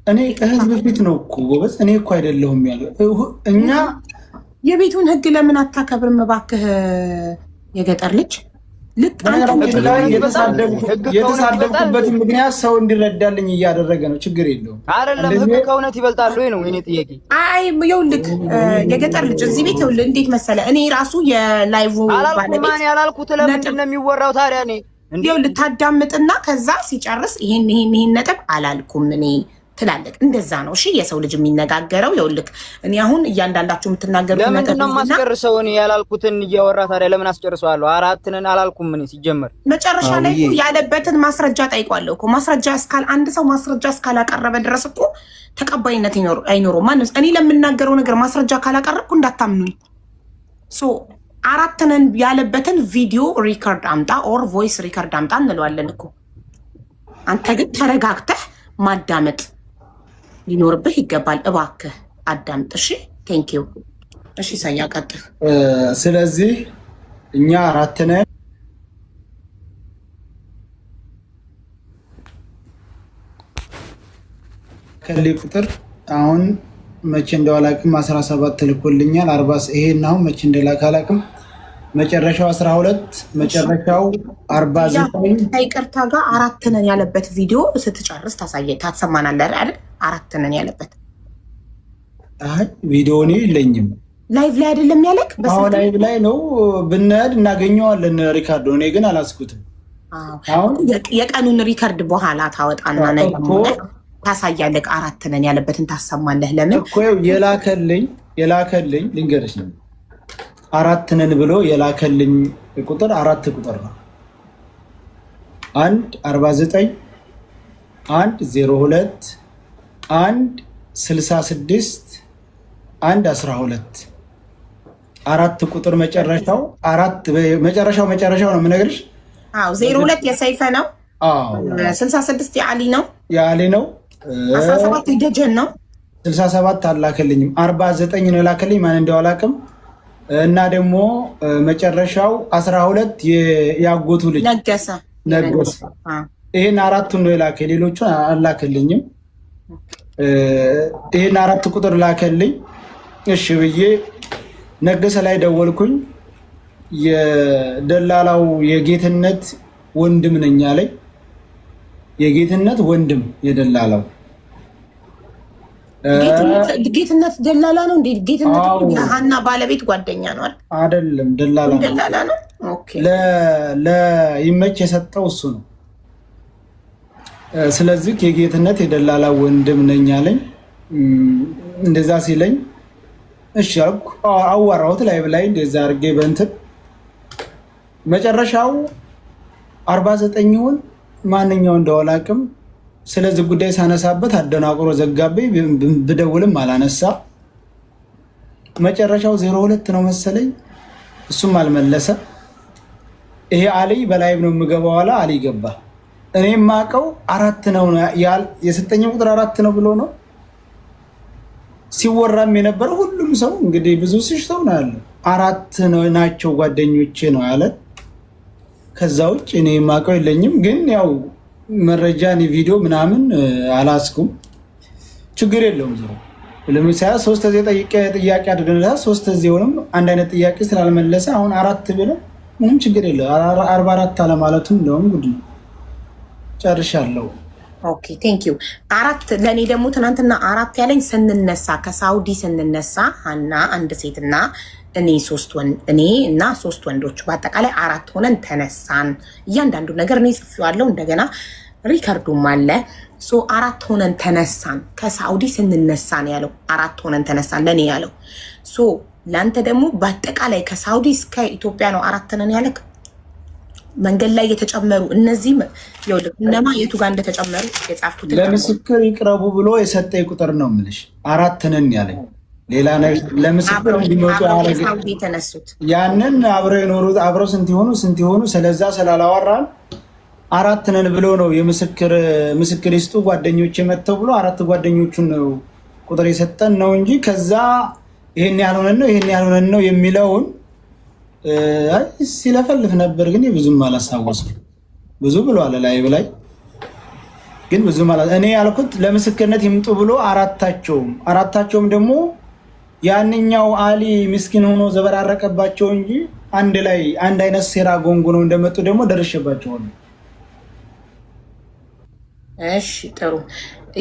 እኔ ከህዝብ ፊት ነው እኮ ጎበዝ። እኔ እኮ አይደለሁም ያለው እኛ የቤቱን ህግ ለምን አታከብርም እባክህ የገጠር ልጅ? ልክ የተሳደብኩበትን ምክንያት ሰው እንዲረዳልኝ እያደረገ ነው። ችግር የለውም። አይደለም፣ ህግ ከእውነት ይበልጣል ወይ ነው የእኔ ጥያቄ። አይ ይኸውልህ የገጠር ልጅ፣ እዚህ ቤት ይኸውልህ እንዴት መሰለህ፣ እኔ ራሱ የ live አላልኩም። ማን ያላልኩት ለምንድን ነው የሚወራው ታዲያ? እኔ ይኸውልህ ታዳምጥና ከዛ ሲጨርስ ይሄን ይሄን ይሄን ነጥብ አላልኩም እኔ ትላለህ። እንደዛ ነው እሺ፣ የሰው ልጅ የሚነጋገረው። ይኸውልህ እኔ አሁን እያንዳንዳችሁ የምትናገሩት ለምንድን ነው የማስጨርሰው? እኔ ያላልኩትን እያወራ ታዲያ ለምን አስጨርሰዋለሁ? አራት ነን አላልኩም እኔ ሲጀመር። መጨረሻ ላይ እኮ ያለበትን ማስረጃ ጠይቋለሁ እኮ። ማስረጃ እስካል አንድ ሰው ማስረጃ እስካላቀረበ ድረስ እኮ ተቀባይነት አይኖረውም። ማንም እኔ ለምናገረው ነገር ማስረጃ ካላቀረብኩ እንዳታምኑኝ። So አራት ነን ያለበትን video record አምጣ or voice record አምጣ እንለዋለን እኮ። አንተ ግን ተረጋግተህ ማዳመጥ ሊኖርብህ ይገባል። እባክህ አዳምጥ። እሺ፣ thank you። እሺ ሰያ ቀጥል። ስለዚህ እኛ አራት ነን። ከሌ ቁጥር አሁን መቼ እንደው አላውቅም፣ 17 ልኮልኛል። 40 ይሄን አሁን መቼ እንደላከ አላውቅም። መጨረሻው 12፣ መጨረሻው 49። ከይቅርታ ጋር አራት ነን ያለበት ቪዲዮ ስትጨርስ ታሳየ ታሰማናለህ አይደል? አራት ነን ያለበት። አይ፣ ቪዲዮ እኔ የለኝም። Live ላይ አይደለም ያለክ? አሁን live ላይ ነው፣ ብንሄድ እናገኘዋለን record ኡ። እኔ ግን አላስኩትም። አሁን የቀኑን record በኋላ ታወጣና ታሳያለህ። አራት ነን ያለበትን ታሰማለህ። ለምን እኮ የላከልኝ ልንገርሽ፣ አራት ነን ብሎ የላከልኝ ቁጥር አራት ቁጥር ነው። 1 49፣ 1 02፣ 1 66፣ 1 12፣ አራት ቁጥር መጨረሻው፣ አራት መጨረሻው ነው የምነግርሽ። አዎ፣ 02 የሰይፈ ነው። 66 የአሊ ነው። የአሊ ነው። 17 የደጀን ነው። 67 አላከልኝም። 49 ነው የላከልኝ፣ ማን እንደው አላውቅም። እና ደግሞ መጨረሻው 12 ያጎቱ ልጅ ነገሰ። ነገሰ። ይሄን አራቱን ነው የላከ፣ ሌሎቹን አላከልኝም። ይሄን አራት ቁጥር ላከልኝ። እሺ ብዬ ነገሰ ላይ ደወልኩኝ። የደላላው የጌትነት ወንድም ነኝ አለኝ። የጌትነት ወንድም የደላላው። ጌትነት ደላላ ነው እንዴ? ጌትነት የሀና ባለቤት ጓደኛ ነው አይደለም? ደላላ ነው። ደላላ ነው። Okay። ለይመች የሰጠው እሱ ነው። ስለዚህ የጌትነት የደላላ ወንድም ነኝ አለኝ። እንደዛ ሲለኝ እሺ አልኩ። አዋራሁት ላይ ላይ እንደዛ አድርጌ በእንትን መጨረሻው 49ውን ማንኛው እንደው አላውቅም። ስለዚህ ጉዳይ ሳነሳበት አደናቅሮ ዘጋብኝ። ብደውልም አላነሳ። መጨረሻው 02 ነው መሰለኝ፣ እሱም አልመለሰ። ይሄ አሊ በ live ነው የምገባው አለ። አሊ ገባ። እኔ የማውቀው አራት ነው፣ የሰጠኝ ቁጥር አራት ነው ብሎ ነው ሲወራም የነበረው። ሁሉም ሰው እንግዲህ ብዙ ሰው ነው ያለው። አራት ናቸው ጓደኞቼ ነው ያለ። ከዛ ውጭ እኔ የማውቀው የለኝም። ግን ያው መረጃ ቪዲዮ ምናምን አላስኩም። ችግር የለውም። ዞሮ ለምሳሌ ሶስት ጊዜ ጠይቄ ጥያቄ አድርገንለታል። ሶስት ጊዜ ሆኖም አንድ አይነት ጥያቄ ስላልመለሰ አሁን አራት ብለው ምንም ችግር የለው። 44 አለማለቱም እንደውም ጉድ ነው። ጨርሻለሁ። Okay, thank you። አራት ለእኔ ደግሞ ትናንትና አራት ያለኝ ስንነሳ፣ ከሳውዲ ስንነሳ ሀና አንድ ሴትና እኔ ሶስት ወንድ፣ እኔ እና ሶስት ወንዶች በአጠቃላይ አራት ሆነን ተነሳን። እያንዳንዱ ነገር እኔ ጽፌዋለሁ። እንደገና record ኡም አለ። So አራት ሆነን ተነሳን ከሳውዲ ስንነሳ ነው ያለው። አራት ሆነን ተነሳን ለእኔ ያለው። So ለአንተ ደግሞ በአጠቃላይ ከሳውዲ እስከ ኢትዮጵያ ነው አራት ነን ያለክ። መንገድ ላይ የተጨመሩ እነዚህ እነማ የቱ ጋር እንደተጨመሩ የጻፍኩትን ለምስክር ይቅረቡ ብሎ የሰጠኝ ቁጥር ነው የምልሽ። አራት ነን ያለኝ፣ ሌላ ለምስክር እንዲመጡ ሳውዲ የተነሱት። ያንን አብረው የኖሩት አብረው ስንት ይሆኑ ስንት ይሆኑ ስለዛ ስላላወራን አራት ነን ብሎ ነው የምስክር ምስክር ይስጡ ጓደኞች መጥተው ብሎ አራት ጓደኞቹን ነው ቁጥር የሰጠን ነው እንጂ ከዛ ይሄን ያልሆነን ነው ይሄን ያልሆነን ነው የሚለውን ሲለፈልፍ ነበር፣ ግን ብዙም አላስታወስም። ብዙ ብሏል ላይ ላይ ግን ብዙም እኔ ያልኩት ለምስክርነት ይምጡ ብሎ አራታቸውም ደግሞ ያንኛው አሊ ምስኪን ሆኖ ዘበራረቀባቸው እንጂ አንድ ላይ አንድ አይነት ሴራ ጎንጉነው እንደመጡ ደግሞ ደርሼባቸዋለሁ። እሺ ጥሩ።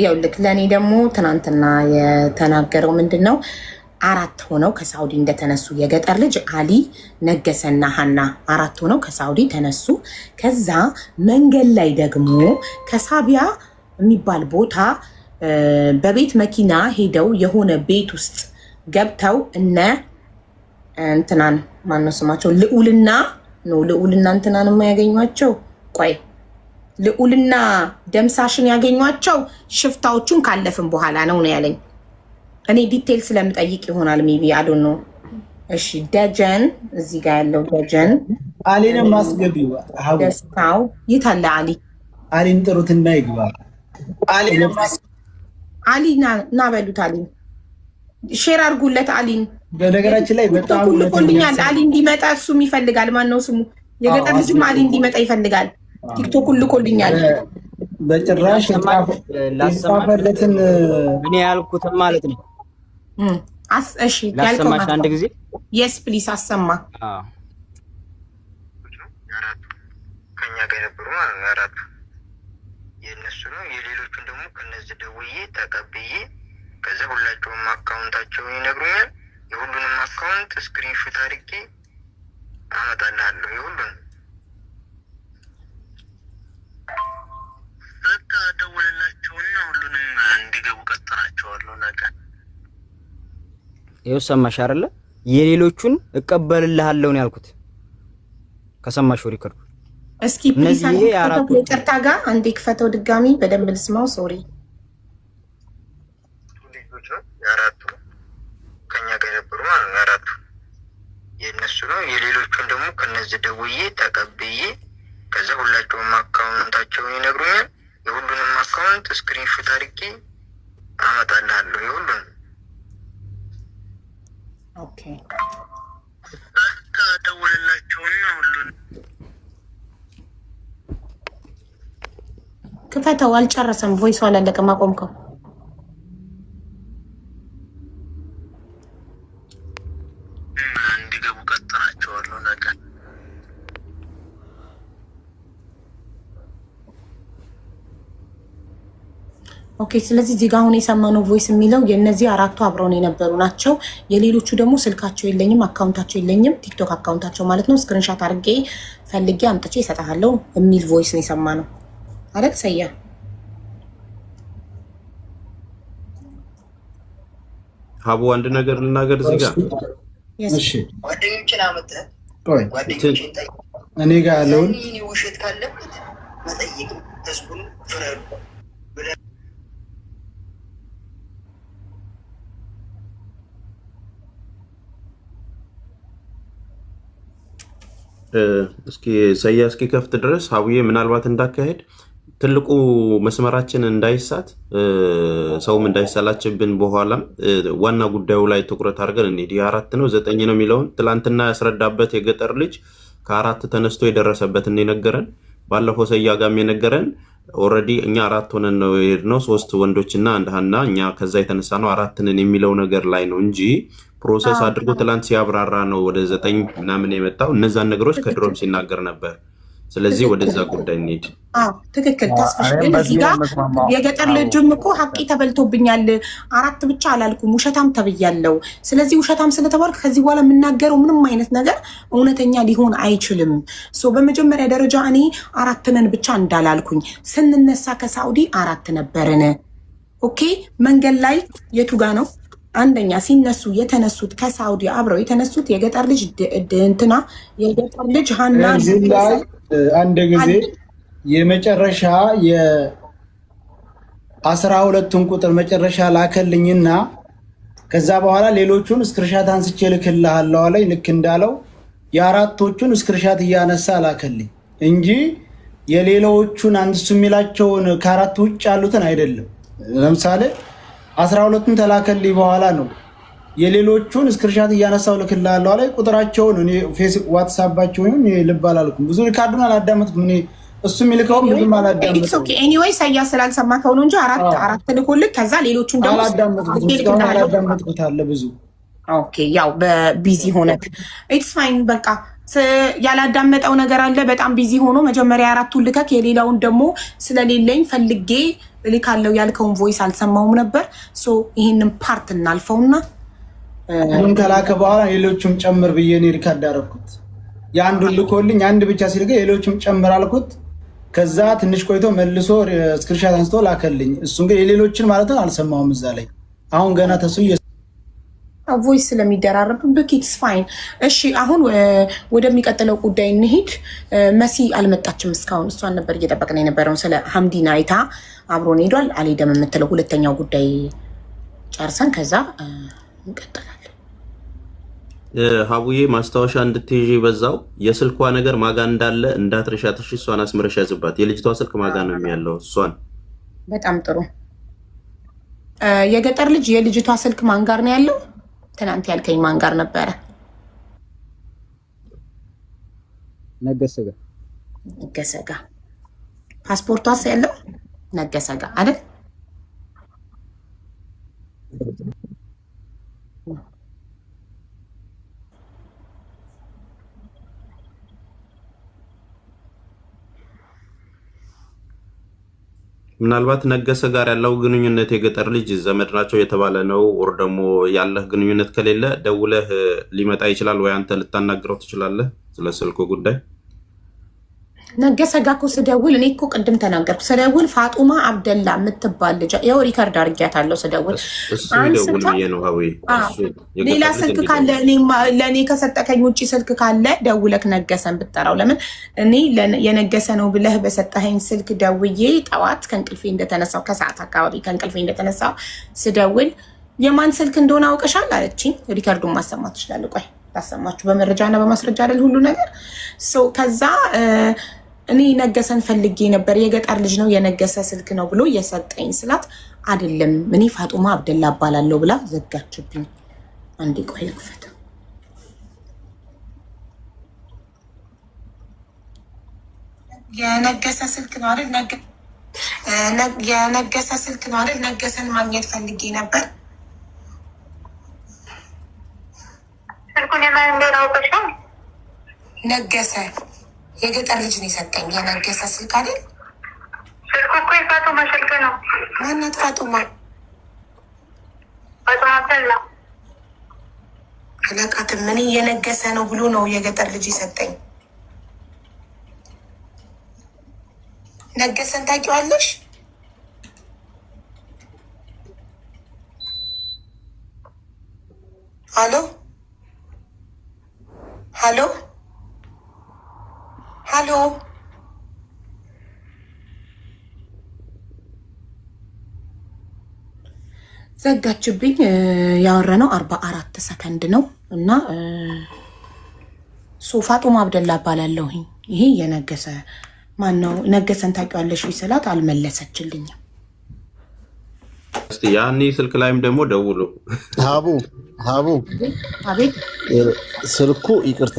ያው ልክ ለእኔ ደግሞ ትናንትና የተናገረው ምንድን ነው? አራት ሆነው ከሳውዲ እንደተነሱ፣ የገጠር ልጅ፣ አሊ፣ ነገሰና ሀና አራት ሆነው ከሳውዲ ተነሱ። ከዛ መንገድ ላይ ደግሞ ከሳቢያ የሚባል ቦታ በቤት መኪና ሄደው የሆነ ቤት ውስጥ ገብተው እነ እንትናን፣ ማነው ስማቸው? ልዑልና ነው፣ ልዑልና እንትናን ያገኟቸው። ቆይ፣ ልዑልና ደምሳሽን ያገኟቸው ሽፍታዎቹን ካለፍን በኋላ ነው ነው ያለኝ። እኔ detail ስለምጠይቅ ይሆናል maybe, I don't know። እሺ፣ ደጀን እዚህ ጋር ያለው ደጀን። አሊንም አስገቢው። ደስታው የት አለ አሊ? አሊን ጥሩትና ይግባ። አሊ ና በሉት። አሊን share አድርጉለት። አሊን በነገራችን ላይ በጣም ልኮልኛል። አሊ እንዲመጣ እሱም ይፈልጋል። ማን ነው ስሙ? የገጠር ልጅም አሊ እንዲመጣ ይፈልጋል። ቲክቶኩን ልኮልኛል። በጭራሽ የጻፈለትን እኔ ያልኩትን ማለት ነው። እሺ። ላሰማሽ አንድ ጊዜ። Yes, please፣ አሰማ። አራቱ ከኛ ጋር የነበሩ ማለት ነው። አራቱ የእነሱ ነው። የሌሎቹን ደግሞ ከነዚህ ደውዬ ተቀብዬ ከዛ ሁላቸውም account ኣቸውን ይነግሩኛል። የሁሉንም account screenshot አድርጌ አመጣልሃለሁ። የሁሉንም በቃ ደውልላቸውና ሁሉንም እንዲገቡ ቀጥራቸዋለሁ ነገ። ይኸው ሰማሽ አይደለ? የሌሎቹን እቀበልልሃለሁ ነው ያልኩት። ከሰማሽው record ኡ እስኪ please እነዚህ ይሄ አራቱ ይቅርታ ጋር አንዴ ክፈተው ድጋሚ በደንብ ልስማው። Sorry። ልጆች ነው የአራቱ ከኛ ጋር የነበሩ ማለት ነው። አራቱ የእነሱ ነው። የሌሎቹን ደግሞ ከነዚህ ደውዬ ተቀብዬ ከዛ ሁላቸውም account ኣቸውን ይነግሩኛል። የሁሉንም account screenshot አድርጌ አመጣልሃለሁ። የሁሉንም Okay በቃ ደውልላቸውና ሁሉን ክፈተው። አልጨረሰም። Voice ኡ አላለቀም። አቆምከው። እንዲገቡ ቀጥራቸዋለሁ ነገ። Okay። ስለዚህ እዚህ ጋር አሁን የሰማነው voice የሚለው የእነዚህ አራቱ አብረውን የነበሩ ናቸው። የሌሎቹ ደግሞ ስልካቸው የለኝም፣ account ኣቸው የለኝም፣ ቲክቶክ account ኣቸው ማለት ነው። Screenshot አድርጌ ፈልጌ አምጥቼ እሰጥሃለሁ የሚል voice ነው የሰማነው አይደል? ሰያ ሀቡ አንድ ነገር ልናገር እዚህ ጋር። እሺ ጓደኞችን አመጣህ፣ ቆይ ጓደኞችን ጠይቅ። እኔ ጋር ያለውን ይህን ውሸት ካለበት መጠየቅ ህዝቡን ፍረዱ ብለህ እስኪ ሰያ እስኪ ከፍት ድረስ ሀቡዬ ምናልባት እንዳካሄድ ትልቁ መስመራችን እንዳይሳት ሰውም እንዳይሰላችብን በኋላም ዋና ጉዳዩ ላይ ትኩረት አድርገን እንሂድ። የአራት ነው ዘጠኝ ነው የሚለውን ትላንትና ያስረዳበት የገጠር ልጅ ከአራት ተነስቶ የደረሰበትን የነገረን፣ ባለፈው ሰያ ጋም የነገረን already እኛ አራት ሆነን ነው የሄድነው፣ ሶስት ወንዶችና አንድ ሀና፣ እኛ ከዛ የተነሳ ነው አራት ነን የሚለው ነገር ላይ ነው እንጂ process አድርጎ ትላንት ሲያብራራ ነው ወደ ዘጠኝ ምናምን የመጣው። እነዛን ነገሮች ከድሮም ሲናገር ነበር። ስለዚህ ወደዛ ጉዳይ እንሂድ። አዎ ትክክል። ተስፍሽ እኔም ግን እዚህ በዚህ ነው ጋር የምስማማው። የገጠር አዎ ልጅም እኮ ሀቂ ተበልቶብኛል፣ አራት ብቻ አላልኩም፣ ውሸታም ተብያለሁ። ስለዚህ ውሸታም ስለተባልክ ከዚህ በኋላ የምናገረው ምንም አይነት ነገር እውነተኛ ሊሆን አይችልም። So በመጀመሪያ ደረጃ እኔ አራት ነን ብቻ እንዳላልኩኝ፣ ስንነሳ ከሳዑዲ አራት ነበርን። Okay መንገድ ላይ የቱ ጋ ነው? አንደኛ ሲነሱ የተነሱት ከሳዑዲ አብረው የተነሱት የገጠር ልጅ እንትና የገጠር ልጅ ሀና እዚህ ላይ አንድ ጊዜ የመጨረሻ የ12ቱን ቁጥር መጨረሻ ላከልኝና ከዛ በኋላ ሌሎቹን screenshot አንስቼ ልክልሃለሁ አለኝ። ልክ እንዳለው የአራቶቹን screenshot እያነሳ ላከልኝ እንጂ የሌሎቹን አንድ እሱ የሚላቸውን ከአራት ውጭ ያሉትን አይደለም። ለምሳሌ 12ቱን ተላከልኝ በኋላ ነው የሌሎቹን screenshot እያነሳው ልክልሃለሁ አለኝ። ቁጥራቸውን እኔ ፌስ ዋትሳፓቸውን እኔ ልብ አላልኩም። ብዙ record ኡን አላዳመጥኩም። እኔ እሱ የሚልከውም ብዙም It's አላዳመጥኩም። Okay, anyway ሰያ ስላልሰማከው ነው እንጂ አራት አራት ልኮልክ ከዛ ሌሎቹን ደግሞ አላዳመጥኩትም። እስካሁን ልክልሃለሁ። አላዳመጥኩት አለ ብዙ። Okay ያው በ busy ሆነክ it's fine። በቃ ያላዳመጠው ነገር አለ። በጣም busy ሆኖ መጀመሪያ አራቱን ልከክ የሌላውን ደግሞ ስለሌለኝ ፈልጌ እልካለሁ ያልከውን voice አልሰማውም ነበር። So ይሄንን part እናልፈውና ሁሉም ከላከ በኋላ ሌሎቹም ጨምር ብዬ እኔ record አደረኩት። የአንዱን ልኮልኝ አንድ ብቻ ሲልከ ሌሎቹም ጨምር አልኩት። ከዛ ትንሽ ቆይቶ መልሶ screenshot አንስቶ ላከልኝ። እሱን ግን የሌሎችን ማለት ነው አልሰማውም እዛ ላይ። አሁን ገና ተሱ Voice ስለሚደራረብብክ it's fine። እሺ አሁን ወደሚቀጥለው ጉዳይ እንሂድ። መሲ አልመጣችም እስካሁን። እሷን ነበር እየጠበቅን የነበረውን። ስለ ሀምዲን አይታ አብሮን ሄዷል አልሄደም የምትለው ሁለተኛው ጉዳይ ጨርሰን ከዛ እንቀጥላለን። ሀቡዬ ማስታወሻ እንድትይዢ በዛው የስልኳ ነገር ማጋ እንዳለ እንዳትረሻት። እሺ እሷን አስምረሽ ያዝባት። የልጅቷ ስልክ ማጋ ነው ያለው። እሷን በጣም ጥሩ። የገጠር ልጅ የልጅቷ ስልክ ማን ጋር ነው ያለው? ትናንት ያልከኝ ማን ጋር ነበረ? ነገሰ ጋር። ነገሰ ጋ። ፓስፖርቷስ ያለው ነገሰ ጋ አይደል? ምናልባት ነገሰ ጋር ያለው ግንኙነት የገጠር ልጅ ዘመድ ናቸው የተባለ ነው። ወር ደግሞ ያለህ ግንኙነት ከሌለ ደውለህ ሊመጣ ይችላል ወይ አንተ ልታናግረው ትችላለህ ስለ ስልኩ ጉዳይ። ነገሰ ጋ እኮ ስደውል እኔ እኮ ቅድም ተናገርኩ። ስደውል ፋጡማ አብደላ የምትባል ልጅ ይኸው record አድርጊያታለሁ። ስደውል እሱ ይደውል ብዬ ነው። ሀዊ ሌላ ስልክ ካለ ለእኔ ከሰጠከኝ ውጭ ስልክ ካለ ደውለክ ነገሰን ብትጠራው። ለምን እኔ የነገሰ ነው ብለህ በሰጠኸኝ ስልክ ደውዬ ጠዋት ከእንቅልፌ እንደተነሳው ከሰዓት አካባቢ ከእንቅልፌ እንደተነሳው ስደውል የማን ስልክ እንደሆነ አውቀሻል አለችኝ። record ኡን ማሰማት ትችላለህ። ቆይ ታሰማችሁ በመረጃና በማስረጃ አይደል ሁሉ ነገር። ከዛ እኔ ነገሰን ፈልጌ ነበር፣ የገጠር ልጅ ነው የነገሰ ስልክ ነው ብሎ የሰጠኝ ስላት፣ አይደለም እኔ ፋጡማ አብደላ እባላለሁ ብላ ዘጋችብኝ። አንዴ ቆይ ልክፈት። የነገሰ ስልክ ነው አይደል? የነገሰ ስልክ ነው አይደል? ነገሰን ማግኘት ፈልጌ ነበር። ስልኩን የማን እንደሆነ አውቀሻል? ነገሰ የገጠር ልጅ ነው የሰጠኝ። የነገሰ ስልክ አይደል? ስልኩ እኮ የፋጡማ ስልክ ነው። ማናት ፋጡማ? ፋጡማ አብደላ። አላውቃትም። እኔ የነገሰ ነው ብሎ ነው የገጠር ልጅ የሰጠኝ። ነገሰን ታውቂዋለሽ? ሀሎ ሀሎ ሀሎ። ዘጋችብኝ። ያወራነው 44 ሰከንድ ነው እና so ፋጡማ አብደላ እባላለሁኝ። ይሄ የነገሰ ማን ነው? ነገሰን ታውቂዋለሽ ወይ ስላት አልመለሰችልኝም። እስቲ ያኔ ስልክ ላይም ደግሞ ደውሉ። ሀቡ ሀቡ። አቤት። ስልኩ ይቅርታ፣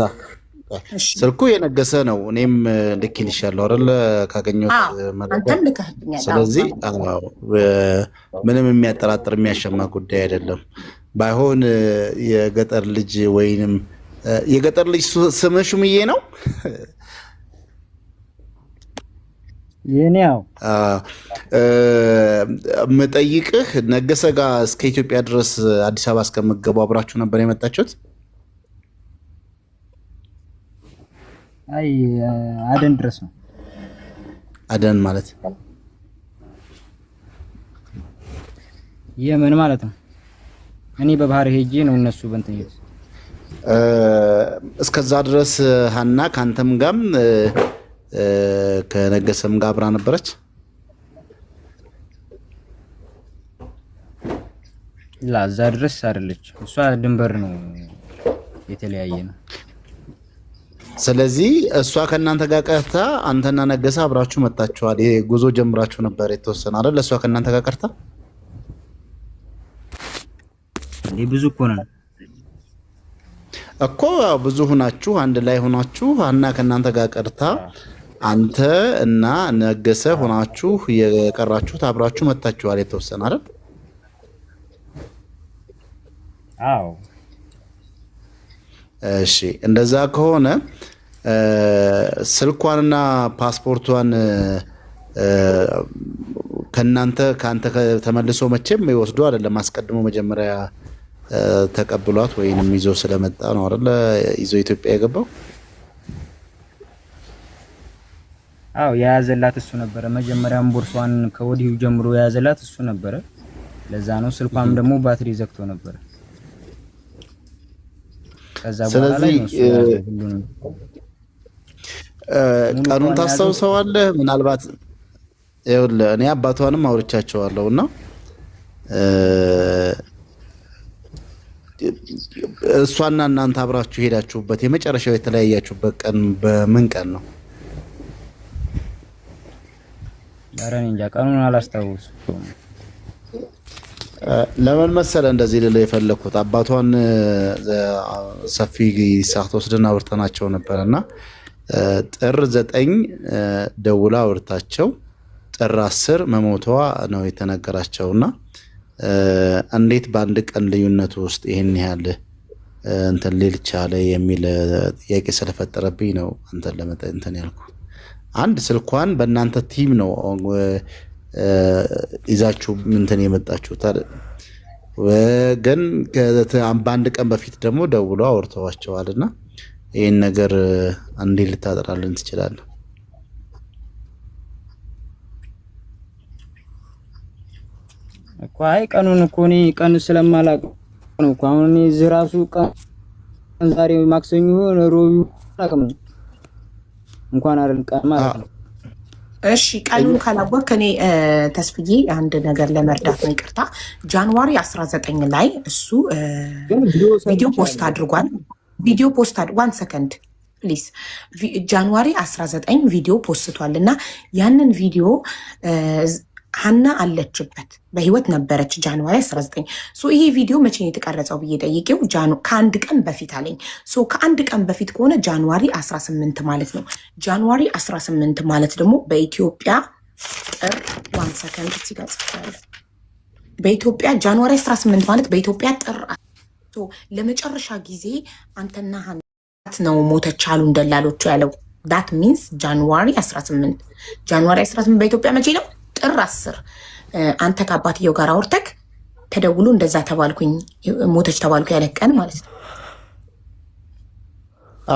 ስልኩ የነገሰ ነው። እኔም ልኬልሻለሁ አይደለ? ካገኘሁት መረጃ። አንተም ልከህልኛል። ስለዚህ አዎ፣ ምንም የሚያጠራጥር የሚያሸማ ጉዳይ አይደለም። ባይሆን የገጠር ልጅ ወይንም የገጠር ልጅ ስምህ ሹምዬ ነው? የኔ ያው የምጠይቅህ ነገሰ ጋር እስከ ኢትዮጵያ ድረስ አዲስ አበባ እስከምትገቡ አብራችሁ ነበር የመጣችሁት? አይ፣ አደን ድረስ ነው። አደን ማለት? የመን ማለት ነው። እኔ በባህር ሄጄ ነው እነሱ በእንትን ሄዱት። እስከዛ ድረስ ሀና ከአንተም ጋም ከነገሰም ጋር አብራ ነበረች? ላ፣ እዛ ድረስ አይደለች። እሷ ድንበር ነው የተለያየ ነው። ስለዚህ እሷ ከእናንተ ጋር ቀርታ አንተና ነገሰ አብራችሁ መጣችኋል። ይሄ ጉዞ ጀምራችሁ ነበር የተወሰነ አይደል? እሷ ከእናንተ ጋር ቀርታ እንዴ፣ ብዙ እኮ ነን። እኮ ያው ብዙ ሁናችሁ አንድ ላይ ሆናችሁ ሀና ከእናንተ ጋር ቀርታ አንተ እና ነገሰ ሆናችሁ የቀራችሁት አብራችሁ መጣችኋል የተወሰነ አይደል? አዎ። እሺ፣ እንደዛ ከሆነ ስልኳንና ፓስፖርቷን ከእናንተ ከአንተ ተመልሶ መቼም ይወስዱ አይደለም። አስቀድሞ መጀመሪያ ተቀብሏት ወይንም ይዞ ስለመጣ ነው አይደለ? ይዞ ኢትዮጵያ የገባው። አዎ፣ የያዘላት እሱ ነበረ። መጀመሪያም ቦርሷን ከወዲሁ ጀምሮ የያዘላት እሱ ነበረ። ለዛ ነው ስልኳም ደግሞ ባትሪ ዘግቶ ነበረ። ከዛ በኋላ ላይ ስለዚህ ነው እሱ የያዘው ሁሉንም። ሙሉ ቀኑን እቃዋን የያዘው ታስታውሰዋለህ? ምናልባት ይኸውልህ እኔ አባቷንም አውርቻቸዋለሁ እና እሷና እናንተ አብራችሁ ሄዳችሁበት የመጨረሻው የተለያያችሁበት ቀን በምን ቀን ነው? ኧረ እኔ እንጃ ቀኑን አላስታውስም። ለምን መሰለ እንደዚህ ልልህ የፈለግኩት፣ አባቷን ሰፊ ሰዓት ወስደን አውርተናቸው ነበር እና ጥር 9 ደውላ አውርታቸው ጥር 10 መሞቷ ነው የተነገራቸው እና እንዴት በአንድ ቀን ልዩነት ውስጥ ይህን ያህል እንትን ሊል ቻለ የሚል ጥያቄ ስለፈጠረብኝ ነው አንተን ለመጠ እንትን ያልኩ። አንድ ስልኳን በእናንተ team ነው ይዛችሁ እንትን የመጣችሁት አይደል? ግን በአንድ ቀን በፊት ደግሞ ደውሎ አውርተዋቸዋል እና ይህን ነገር እንዴት ልታጠራልን ትችላለህ? እኮ አይ ቀኑን እኮ እኔ ቀን ስለማላውቅ ነው እኮ አሁን እኔ እዚህ ራሱ ቀን ዛሬ ማክሰኞ ይሁን ሮብ ይሁን አላውቅም እንኳን አይደል ቀን ማለት ነው። እሺ ቀኑን ካላወቅክ እኔ ተስፍዬ አንድ ነገር ለመርዳት ነው፣ ይቅርታ። January 19 ላይ እሱ ግን ቪዲዮ ቪዲዮ post ሰርቻለሁ። አድርጓል። ቪዲዮ post one second please። January 19 ቪዲዮ ፖስቷል እና ያንን ቪዲዮ ሀና አለችበት፣ በህይወት ነበረች January 19። So ይሄ ቪዲዮ መቼ ነው የተቀረጸው ብዬ ጠይቄው ከአንድ ቀን በፊት አለኝ። So ከአንድ ቀን በፊት ከሆነ January 18 ማለት ነው። January 18 ማለት ደግሞ በኢትዮጵያ ጥር፣ one second፣ እዚህ ጋር ጽፌያለሁ። በኢትዮጵያ January 18 ማለት በኢትዮጵያ ጥር። So ለመጨረሻ ጊዜ አንተና ሀና ነው ሞተች አሉን ደላሎቹ ያለው፣ that means January 18። January 18 በኢትዮጵያ መቼ ነው? ጥር 10። አንተ ከአባትየው ጋር አውርተክ ተደውሎ እንደዛ ተባልኩኝ ሞተች ተባልኩ ያለ ቀን ማለት ነው።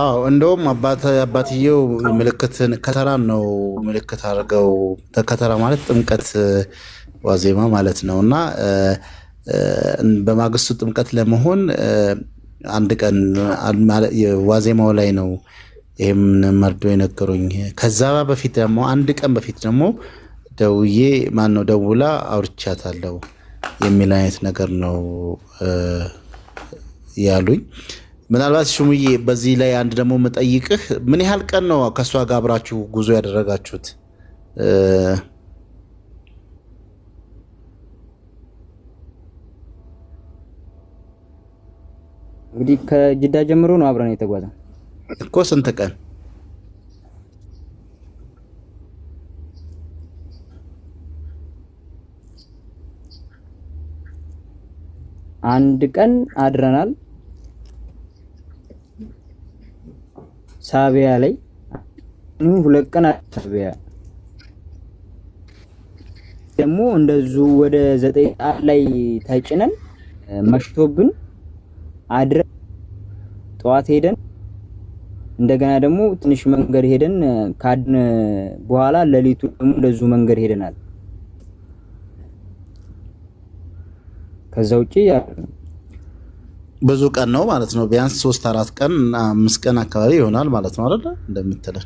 አዎ፣ እንደውም አባትየው ምልክትን ከተራን ነው ምልክት አድርገው፣ ከተራ ማለት ጥምቀት ዋዜማ ማለት ነው እና በማግስቱ ጥምቀት ለመሆን አንድ ቀን ዋዜማው ላይ ነው ይህም መርዶ የነገሩኝ። ከዛ በፊት ደግሞ አንድ ቀን በፊት ደግሞ ደውዬ ማን ነው ደውላ አውርቻታለሁ የሚል አይነት ነገር ነው ያሉኝ። ምናልባት ሹምዬ በዚህ ላይ አንድ ደግሞ የምጠይቅህ ምን ያህል ቀን ነው ከእሷ ጋር አብራችሁ ጉዞ ያደረጋችሁት? እንግዲህ ከጅዳ ጀምሮ ነው አብረን የተጓዘው። እኮ ስንት ቀን? አንድ ቀን አድረናል ሳቢያ ላይ፣ 2 ቀን ሳቢያ ደግሞ እንደዚሁ ወደ 9 ሰዓት ላይ ተጭነን መሽቶብን አድረን ጠዋት ሄደን እንደገና ደግሞ ትንሽ መንገድ ሄደን ካድን በኋላ ሌሊቱ ደግሞ እንደዚሁ መንገድ ሄደናል። ከዛ ውጪ ብዙ ቀን ነው ማለት ነው። ቢያንስ 3፣ 4 ቀን፣ 5 ቀን አካባቢ ይሆናል ማለት ነው አይደለ? እንደምትለን።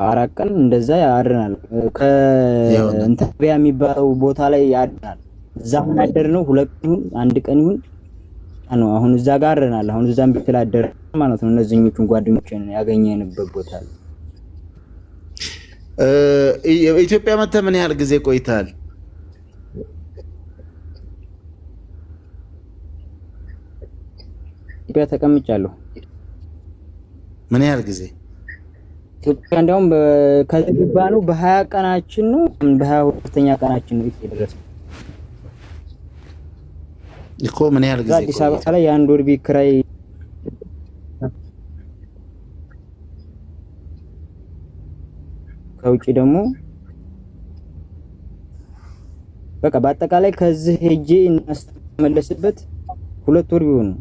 4 ቀን እንደዛ አድረናል። ከእንተቢያ የሚባለው ቦታ ላይ አድረናል። እዛ አሁን አደር ነው 2 ቀን ይሁን አንድ ቀን ይሁን ነው። አሁን እዛ ጋር አድረናል። አሁን እዛም ቤት ላደር ማለት ነው። እነዚህኞቹን ጓደኞችን ያገኘንበት ቦታ ላይ። ኢትዮጵያ መተህ ምን ያህል ጊዜ ቆይተሃል? ኢትዮጵያ ተቀምጫለሁ። ምን ያህል ጊዜ? ኢትዮጵያ እንዲያውም ከገባ ነው በ20 ቀናችን ነው፣ በ22ኛ ቀናችን ነው የደረስነው። እኮ ምን ያህል ጊዜ አዲስ ቆየህ? አበባ ላይ የአንድ ወር ቤት ኪራይ ከውጭ ደግሞ በቃ በአጠቃላይ ከዚህ ሄጄ እናስመለስበት 2 ወር ቢሆን ነው።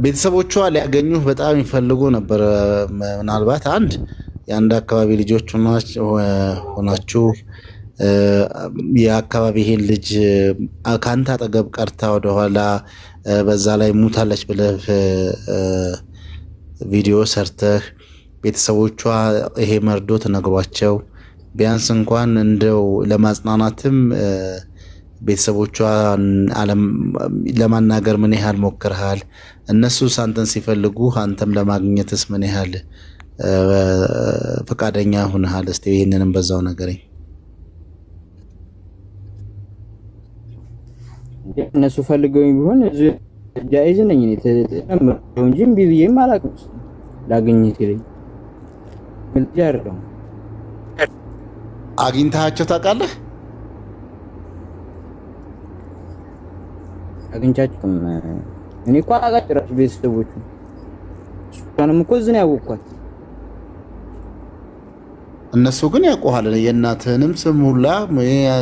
ቤተሰቦቿ ሊያገኙህ በጣም ይፈልጉ ነበር። ምናልባት አንድ የአንድ አካባቢ ልጆች ሆናችሁ የአካባቢ ይሄን ልጅ ከአንተ አጠገብ ቀርታ ወደኋላ በዛ ላይ ሙታለች ብለህ ቪዲዮ ሰርተህ ቤተሰቦቿ ይሄ መርዶ ተነግሯቸው ቢያንስ እንኳን እንደው ለማጽናናትም ቤተሰቦቿን ለማናገር ምን ያህል ሞክርሃል? እነሱስ አንተን ሲፈልጉ አንተም ለማግኘትስ ምን ያህል ፈቃደኛ ሁነሃል? እስቲ ይህንንም በዛው ነገረኝ። እነሱ ፈልገውኝ ቢሆን እዚሁ ጃይዝ ነኝ እኔ ተጨምረው እንጂ እምቢ ብዬም አላውቅም። ላግኝህ ሲለኝ ልጅ አይደለሁም። አግኝተሃቸው ታውቃለህ? አግኝቻቸውም እኔ እኮ አላውቃቸው እራሱ ቤተሰቦቹ። እሷንም እኮ እዚህ ነው ያወቅኳት። እነሱ ግን ያውቁሃል። የእናትህንም ስም ሁላ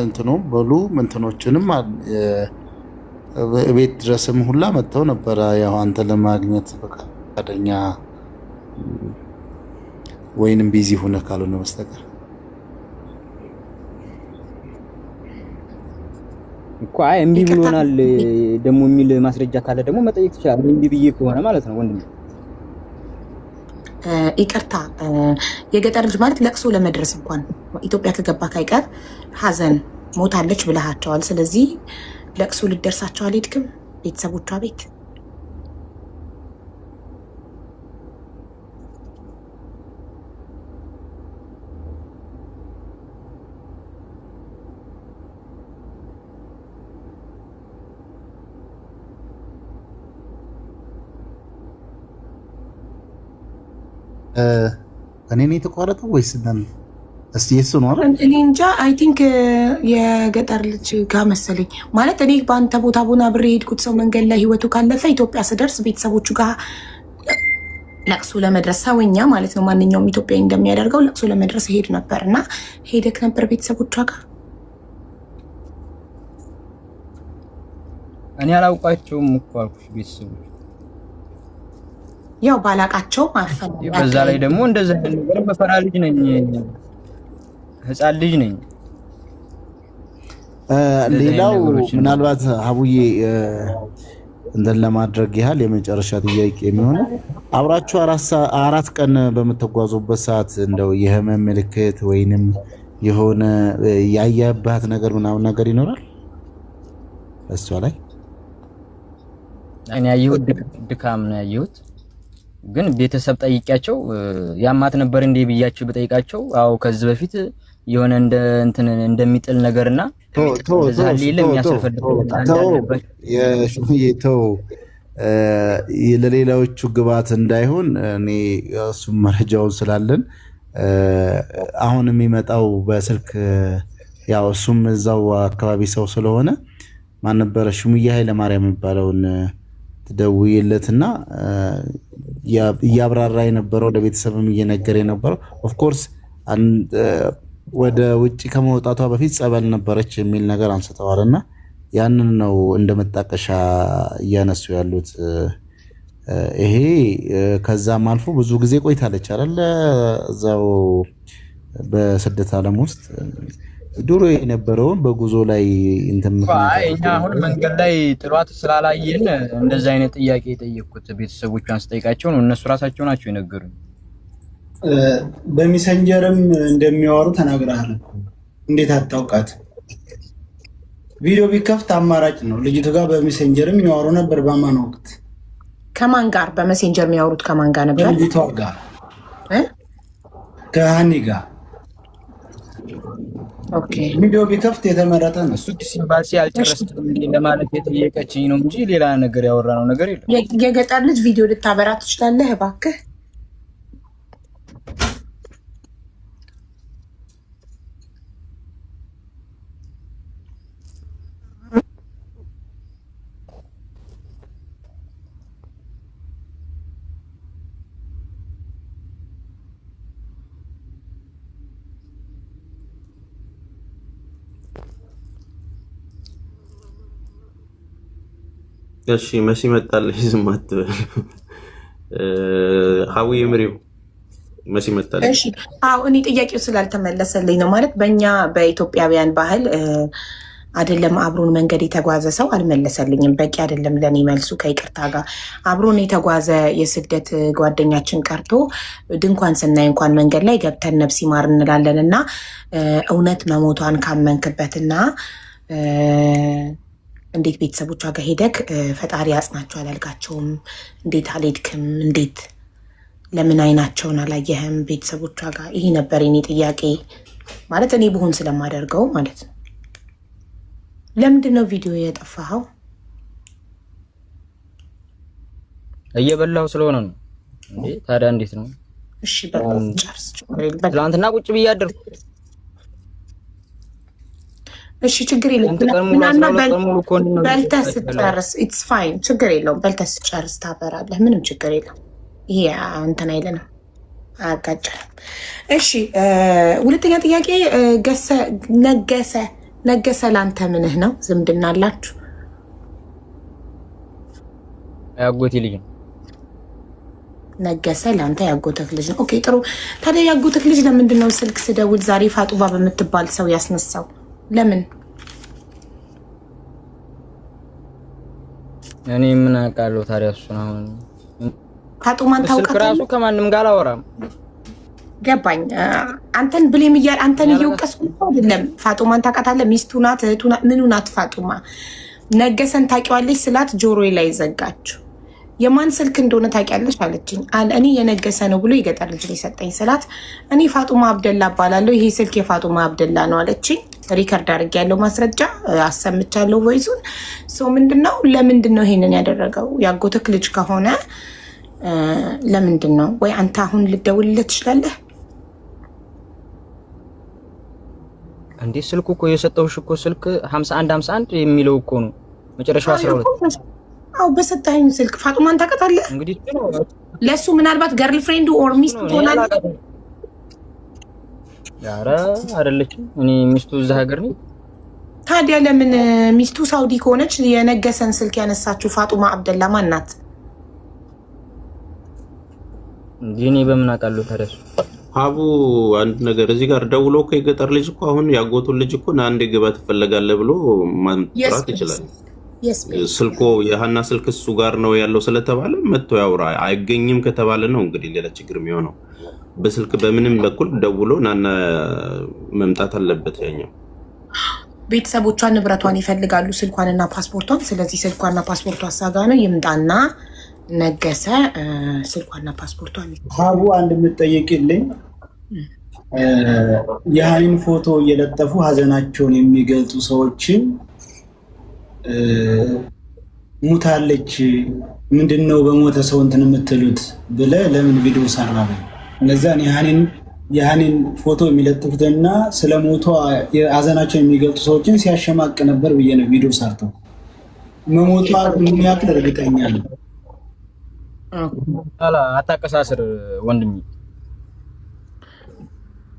እንትኑ በሉ እንትኖችንም ቤት ድረስም ሁላ መጥተው ነበረ። ያው አንተ ለማግኘት ፈቃደኛ ወይንም busy ሆነ ካልሆነ በስተቀር እኮ አይ እምቢ ብሎናል ደግሞ የሚል ማስረጃ ካለ ደግሞ መጠየቅ ትችላለህ። እምቢ ብዬ ከሆነ ማለት ነው ወንድሜ። ይቅርታ የገጠር ልጅ ማለት ለቅሶ ለመድረስ እንኳን ኢትዮጵያ ከገባ ካይቀር ሀዘን ሞታለች ብለሃቸዋል። ስለዚህ ለቅሶ ልደርሳቸው አልሄድክም? ቤተሰቦቿ ቤት እኔ ነው የተቋረጠው ወይስ እስቲ የሱ ነው አይደል? እኔ እንጃ። I think የገጠር ልጅ ጋር መሰለኝ። ማለት እኔ በአንተ ቦታ ቦና ብሬ የሄድኩት ሰው መንገድ ላይ ህይወቱ ካለፈ ኢትዮጵያ ስደርስ ቤተሰቦቹ ጋር ለቅሶ ለመድረስ ሰውኛ ማለት ነው፣ ማንኛውም ኢትዮጵያዊ እንደሚያደርገው ለቅሶ ለመድረስ ሄድ ነበር። እና ሄደክ ነበር ቤተሰቦቿ ጋር? እኔ አላውቃቸውም እኮ አልኩሽ ቤተሰቦች። ያው ባላቃቸውም አፈ በዛ ላይ ደግሞ እንደዛ ነገር መፈራ ልጅ ነኝ፣ ህፃን ልጅ ነኝ። ሌላው ምናልባት ሀቡዬ እንትን ለማድረግ ያህል የመጨረሻ ጥያቄ የሚሆነው አብራችሁ 4 ቀን በምትጓዙበት ሰዓት እንደው የህመም ምልክት ወይንም የሆነ ያየህባት ነገር ምናምን ነገር ይኖራል እሷ ላይ? እኔ ያየሁት ድካም ነው ያየሁት። ግን ቤተሰብ ጠይቂያቸው ያማት ነበር እንዴ ብያቸው በጠይቃቸው አዎ ከዚህ በፊት የሆነ እንደ እንትን እንደሚጥል ነገርና ተው ለሌላዎቹ ግብዓት እንዳይሆን እኔ እሱም መረጃውን ስላለን አሁን የሚመጣው በስልክ ያው እሱም እዛው አካባቢ ሰው ስለሆነ ማን ነበረ ሹምዬ ኃይለማርያም የሚባለውን ትደውይለትና እያብራራ የነበረው ለቤተሰብም እየነገረ የነበረው of course ወደ ውጭ ከመውጣቷ በፊት ጸበል ነበረች የሚል ነገር አንስተዋል እና ያንን ነው እንደ መጣቀሻ እያነሱ ያሉት። ይሄ ከዛም አልፎ ብዙ ጊዜ ቆይታለች አይደለ? እዛው በስደት ዓለም ውስጥ ድሮ የነበረውን በጉዞ ላይ እንትን እኛ አሁን መንገድ ላይ ጥሏት ስላላየን እንደዛ አይነት ጥያቄ የጠየቅኩት ቤተሰቦቿን ስጠይቃቸው ነው። እነሱ ራሳቸው ናቸው የነገሩኝ። በሜሴንጀርም እንደሚያወሩ ተናግረሃል እኮ። እንዴት አታውቃት? ቪዲዮ ቢከፍት አማራጭ ነው። ልጅቱ ጋር በሜሴንጀርም የሚያወሩ ነበር በአማን ወቅት። ከማን ጋር በ Messenger የሚያወሩት ከማን ጋር ነበር? ከልጅቷ ጋር ከሀኒ ጋር። Okay፣ ቪዲዮ ቢከፍት የተመረጠ ነው። እሱ ኤምባሲ አልጨረስክም እንዴ ለማለት የጠየቀችኝ ነው እንጂ ሌላ ነገር ያወራነው ነገር የለም። የገጠር ልጅ ቪዲዮ ልታበራ ትችላለህ እባክህ? እሺ መሲ መጣለች፣ ዝም አትበል። ሀዊ ምሪው መሲ መጣለች። እሺ አዎ፣ እኔ ጥያቄው ስላልተመለሰልኝ ነው። ማለት በእኛ በኢትዮጵያውያን ባህል አይደለም አብሮን መንገድ የተጓዘ ሰው አልመለሰልኝም። በቂ አይደለም ለእኔ መልሱ። ከይቅርታ ጋር አብሮን የተጓዘ የስደት ጓደኛችን ቀርቶ ድንኳን ስናይ እንኳን መንገድ ላይ ገብተን ነፍስ ይማር እንላለን እና እውነት መሞቷን ካመንክበትና እንዴት ቤተሰቦቿ ጋር ሄደክ ፈጣሪ ያጽናቸው አላልካቸውም? እንዴት አልሄድክም? እንዴት ለምን አይናቸውን አላየህም ቤተሰቦቿ ጋር? ይሄ ነበር የኔ ጥያቄ። ማለት እኔ ብሆን ስለማደርገው ማለት ነው። ለምንድን ነው ቪዲዮ የጠፋኸው? እየበላሁ ስለሆነ ነው እንዴ። ታዲያ እንዴት ነው? እሺ በቃ ጨርስ። ትናንትና ቁጭ ብዬ አደርኩ። እሺ ችግር የለውም። ምናና በልተህ ስትጨርስ it's fine፣ ችግር የለውም። በልተህ ስትጨርስ ታበራለህ። ምንም ችግር የለውም። ይሄ እንትን አይለንም፣ አያጋጨንም። እሺ፣ ሁለተኛ ጥያቄ፣ ነገሰ፣ ነገሰ ለአንተ ምንህ ነው? ዝምድና አላችሁ? ያጎቴ ልጅ ነው። ነገሰ ለአንተ ያጎተህ ልጅ ነው። Okay፣ ጥሩ። ታዲያ ያጎተህ ልጅ ለምንድን ነው ስልክ ስደውል ዛሬ ፋጡማ በምትባል ሰው ያስነሳው? ለምን? እኔ ምን አውቃለሁ ታዲያ እሱን። አሁን ፋጡማን ስልክ ታውቃታለህ? ራሱ ከማንም ጋር አላወራም። ገባኝ። አንተን blame እያል አንተን እየወቀስኩ አይደለም። ፋጡማን ታውቃታለህ? ሚስቱ ናት፣ እህቱ ናት፣ ምኑ ናት ፋጡማ? ነገሰን ታውቂዋለሽ ስላት ጆሮዬ ላይ ዘጋችው። የማን ስልክ እንደሆነ ታውቂያለሽ አለችኝ። እኔ የነገሰ ነው ብሎ የገጠር ልጅ የሰጠኝ ስላት እኔ ፋጡማ አብደላ እባላለሁ፣ ይሄ ስልክ የፋጡማ አብደላ ነው አለችኝ። Record አድርጌያለሁ፣ ማስረጃ አሰምቻለሁ voice ኡን። So ምንድነው፣ ለምንድን ነው ይሄንን ያደረገው? ያጎትክ ልጅ ከሆነ ለምንድን ነው? ወይ አንተ አሁን ልደውልለት ትችላለህ? እንዴ፣ ስልኩ እኮ የሰጠውሽ እኮ ስልክ 51 51 የሚለው እኮ ነው፣ መጨረሻው 12። አዎ፣ በሰጠኸኝ ስልክ ፋጡማን ታውቃታለህ? እንግዲህ እሱ ነው። ለእሱ ምናልባት girlfriend ኡ or ሚስቱ ትሆናለች። ኧረ አይደለችም። እኔ ሚስቱ እዛ ሀገር ነው። ታዲያ ለምን ሚስቱ ሳውዲ ከሆነች የነገሰን ስልክ ያነሳችው ፋጡማ አብደላ ማን ናት? እንዴ፣ እኔ በምን አውቃለሁ ታዲያ እሱ? ሀቡ፣ አንድ ነገር እዚህ ጋር ደውሎ እኮ የገጠር ልጅ እኮ አሁን ያጎቱን ልጅ እኮ ና አንዴ ግባ ትፈለጋለህ ብሎ ማጥራት ይችላል። ስልኮ የሀና ስልክ እሱ ጋር ነው ያለው ስለተባለ መጥቶ ያውራ። አይገኝም ከተባለ ነው እንግዲህ ሌላ ችግር የሚሆነው። በስልክ በምንም በኩል ደውሎ ናና መምጣት አለበት ያኛው። ቤተሰቦቿን ንብረቷን ይፈልጋሉ፣ ስልኳንና ፓስፖርቷን። ስለዚህ ስልኳንና ፓስፖርቷ እሷ ጋ ነው። ይምጣና ነገሰ ስልኳንና ፓስፖርቷን። ሀቡ፣ አንድ የምትጠይቅልኝ፣ የሀኒን ፎቶ እየለጠፉ ሀዘናቸውን የሚገልጹ ሰዎችን ሙታለች፣ ምንድን ነው በሞተ ሰው እንትን የምትሉት ብለህ ለምን ቪዲዮ ሰራ? እነዚያን የሀኒን ፎቶ የሚለጥፉትና ስለ ሞቷ ሀዘናቸውን የሚገልጹ ሰዎችን ሲያሸማቅ ነበር ብዬ ነው ቪዲዮ ሰርተው። መሞቷ ምን ያክል እርግጠኛ ነው? አታቀሳስር ወንድሜ።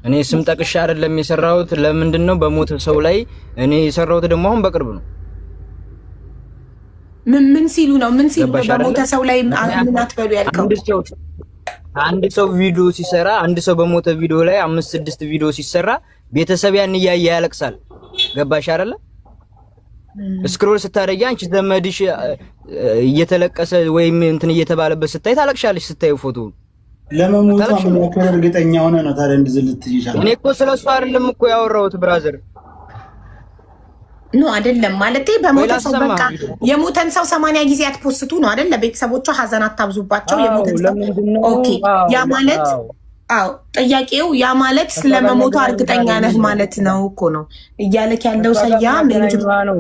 እኔ ስም ጠቅሻ አይደለም የሰራሁት። ለምንድን ነው በሞተ ሰው ላይ እኔ የሰራሁት? ደግሞ አሁን በቅርብ ነው። ምን ምን ሲሉ ነው? ምን ሲሉ ነው? ገባሽ አይደለ? በሞተ ሰው ላይ ምን አትበሉ ያልከው? አንድ ሰው ቪዲዮ ሲሰራ፣ አንድ ሰው በሞተ ቪዲዮ ላይ አምስት ስድስት ቪዲዮ ሲሰራ ቤተሰብ ያን እያየ ያለቅሳል። ገባሽ አይደለ? Scroll ስታደርጊ አንቺ ዘመድሽ እየተለቀሰ ወይም እንትን እየተባለበት ስታይ ታለቅሻለሽ። ስታዩ ፎቶ ለመሞቷ ምን ያክል እርግጠኛ ሆነ ነው ታዲያ እንደዚህ ልትይ ይቻላል? እኔ እኮ ስለሱ አይደለም እኮ ያወራሁት brother። No፣ አይደለም፣ ማለቴ በሞተ ሰው ወይ ላሰማ በቃ የሞተን ሰው 80 ጊዜ አት post ቱ ነው አይደል? ለቤተሰቦቿ ሀዘን አታብዙባቸው። የሞተን ሰው ለምንድን ነው? Okay፣ ያ ማለት አዎ፣ ጥያቄው ያ ማለት ስለመሞቷ እርግጠኛ ነህ ማለት ነው እኮ ነው እያለክ ያለው ሰያ። ነው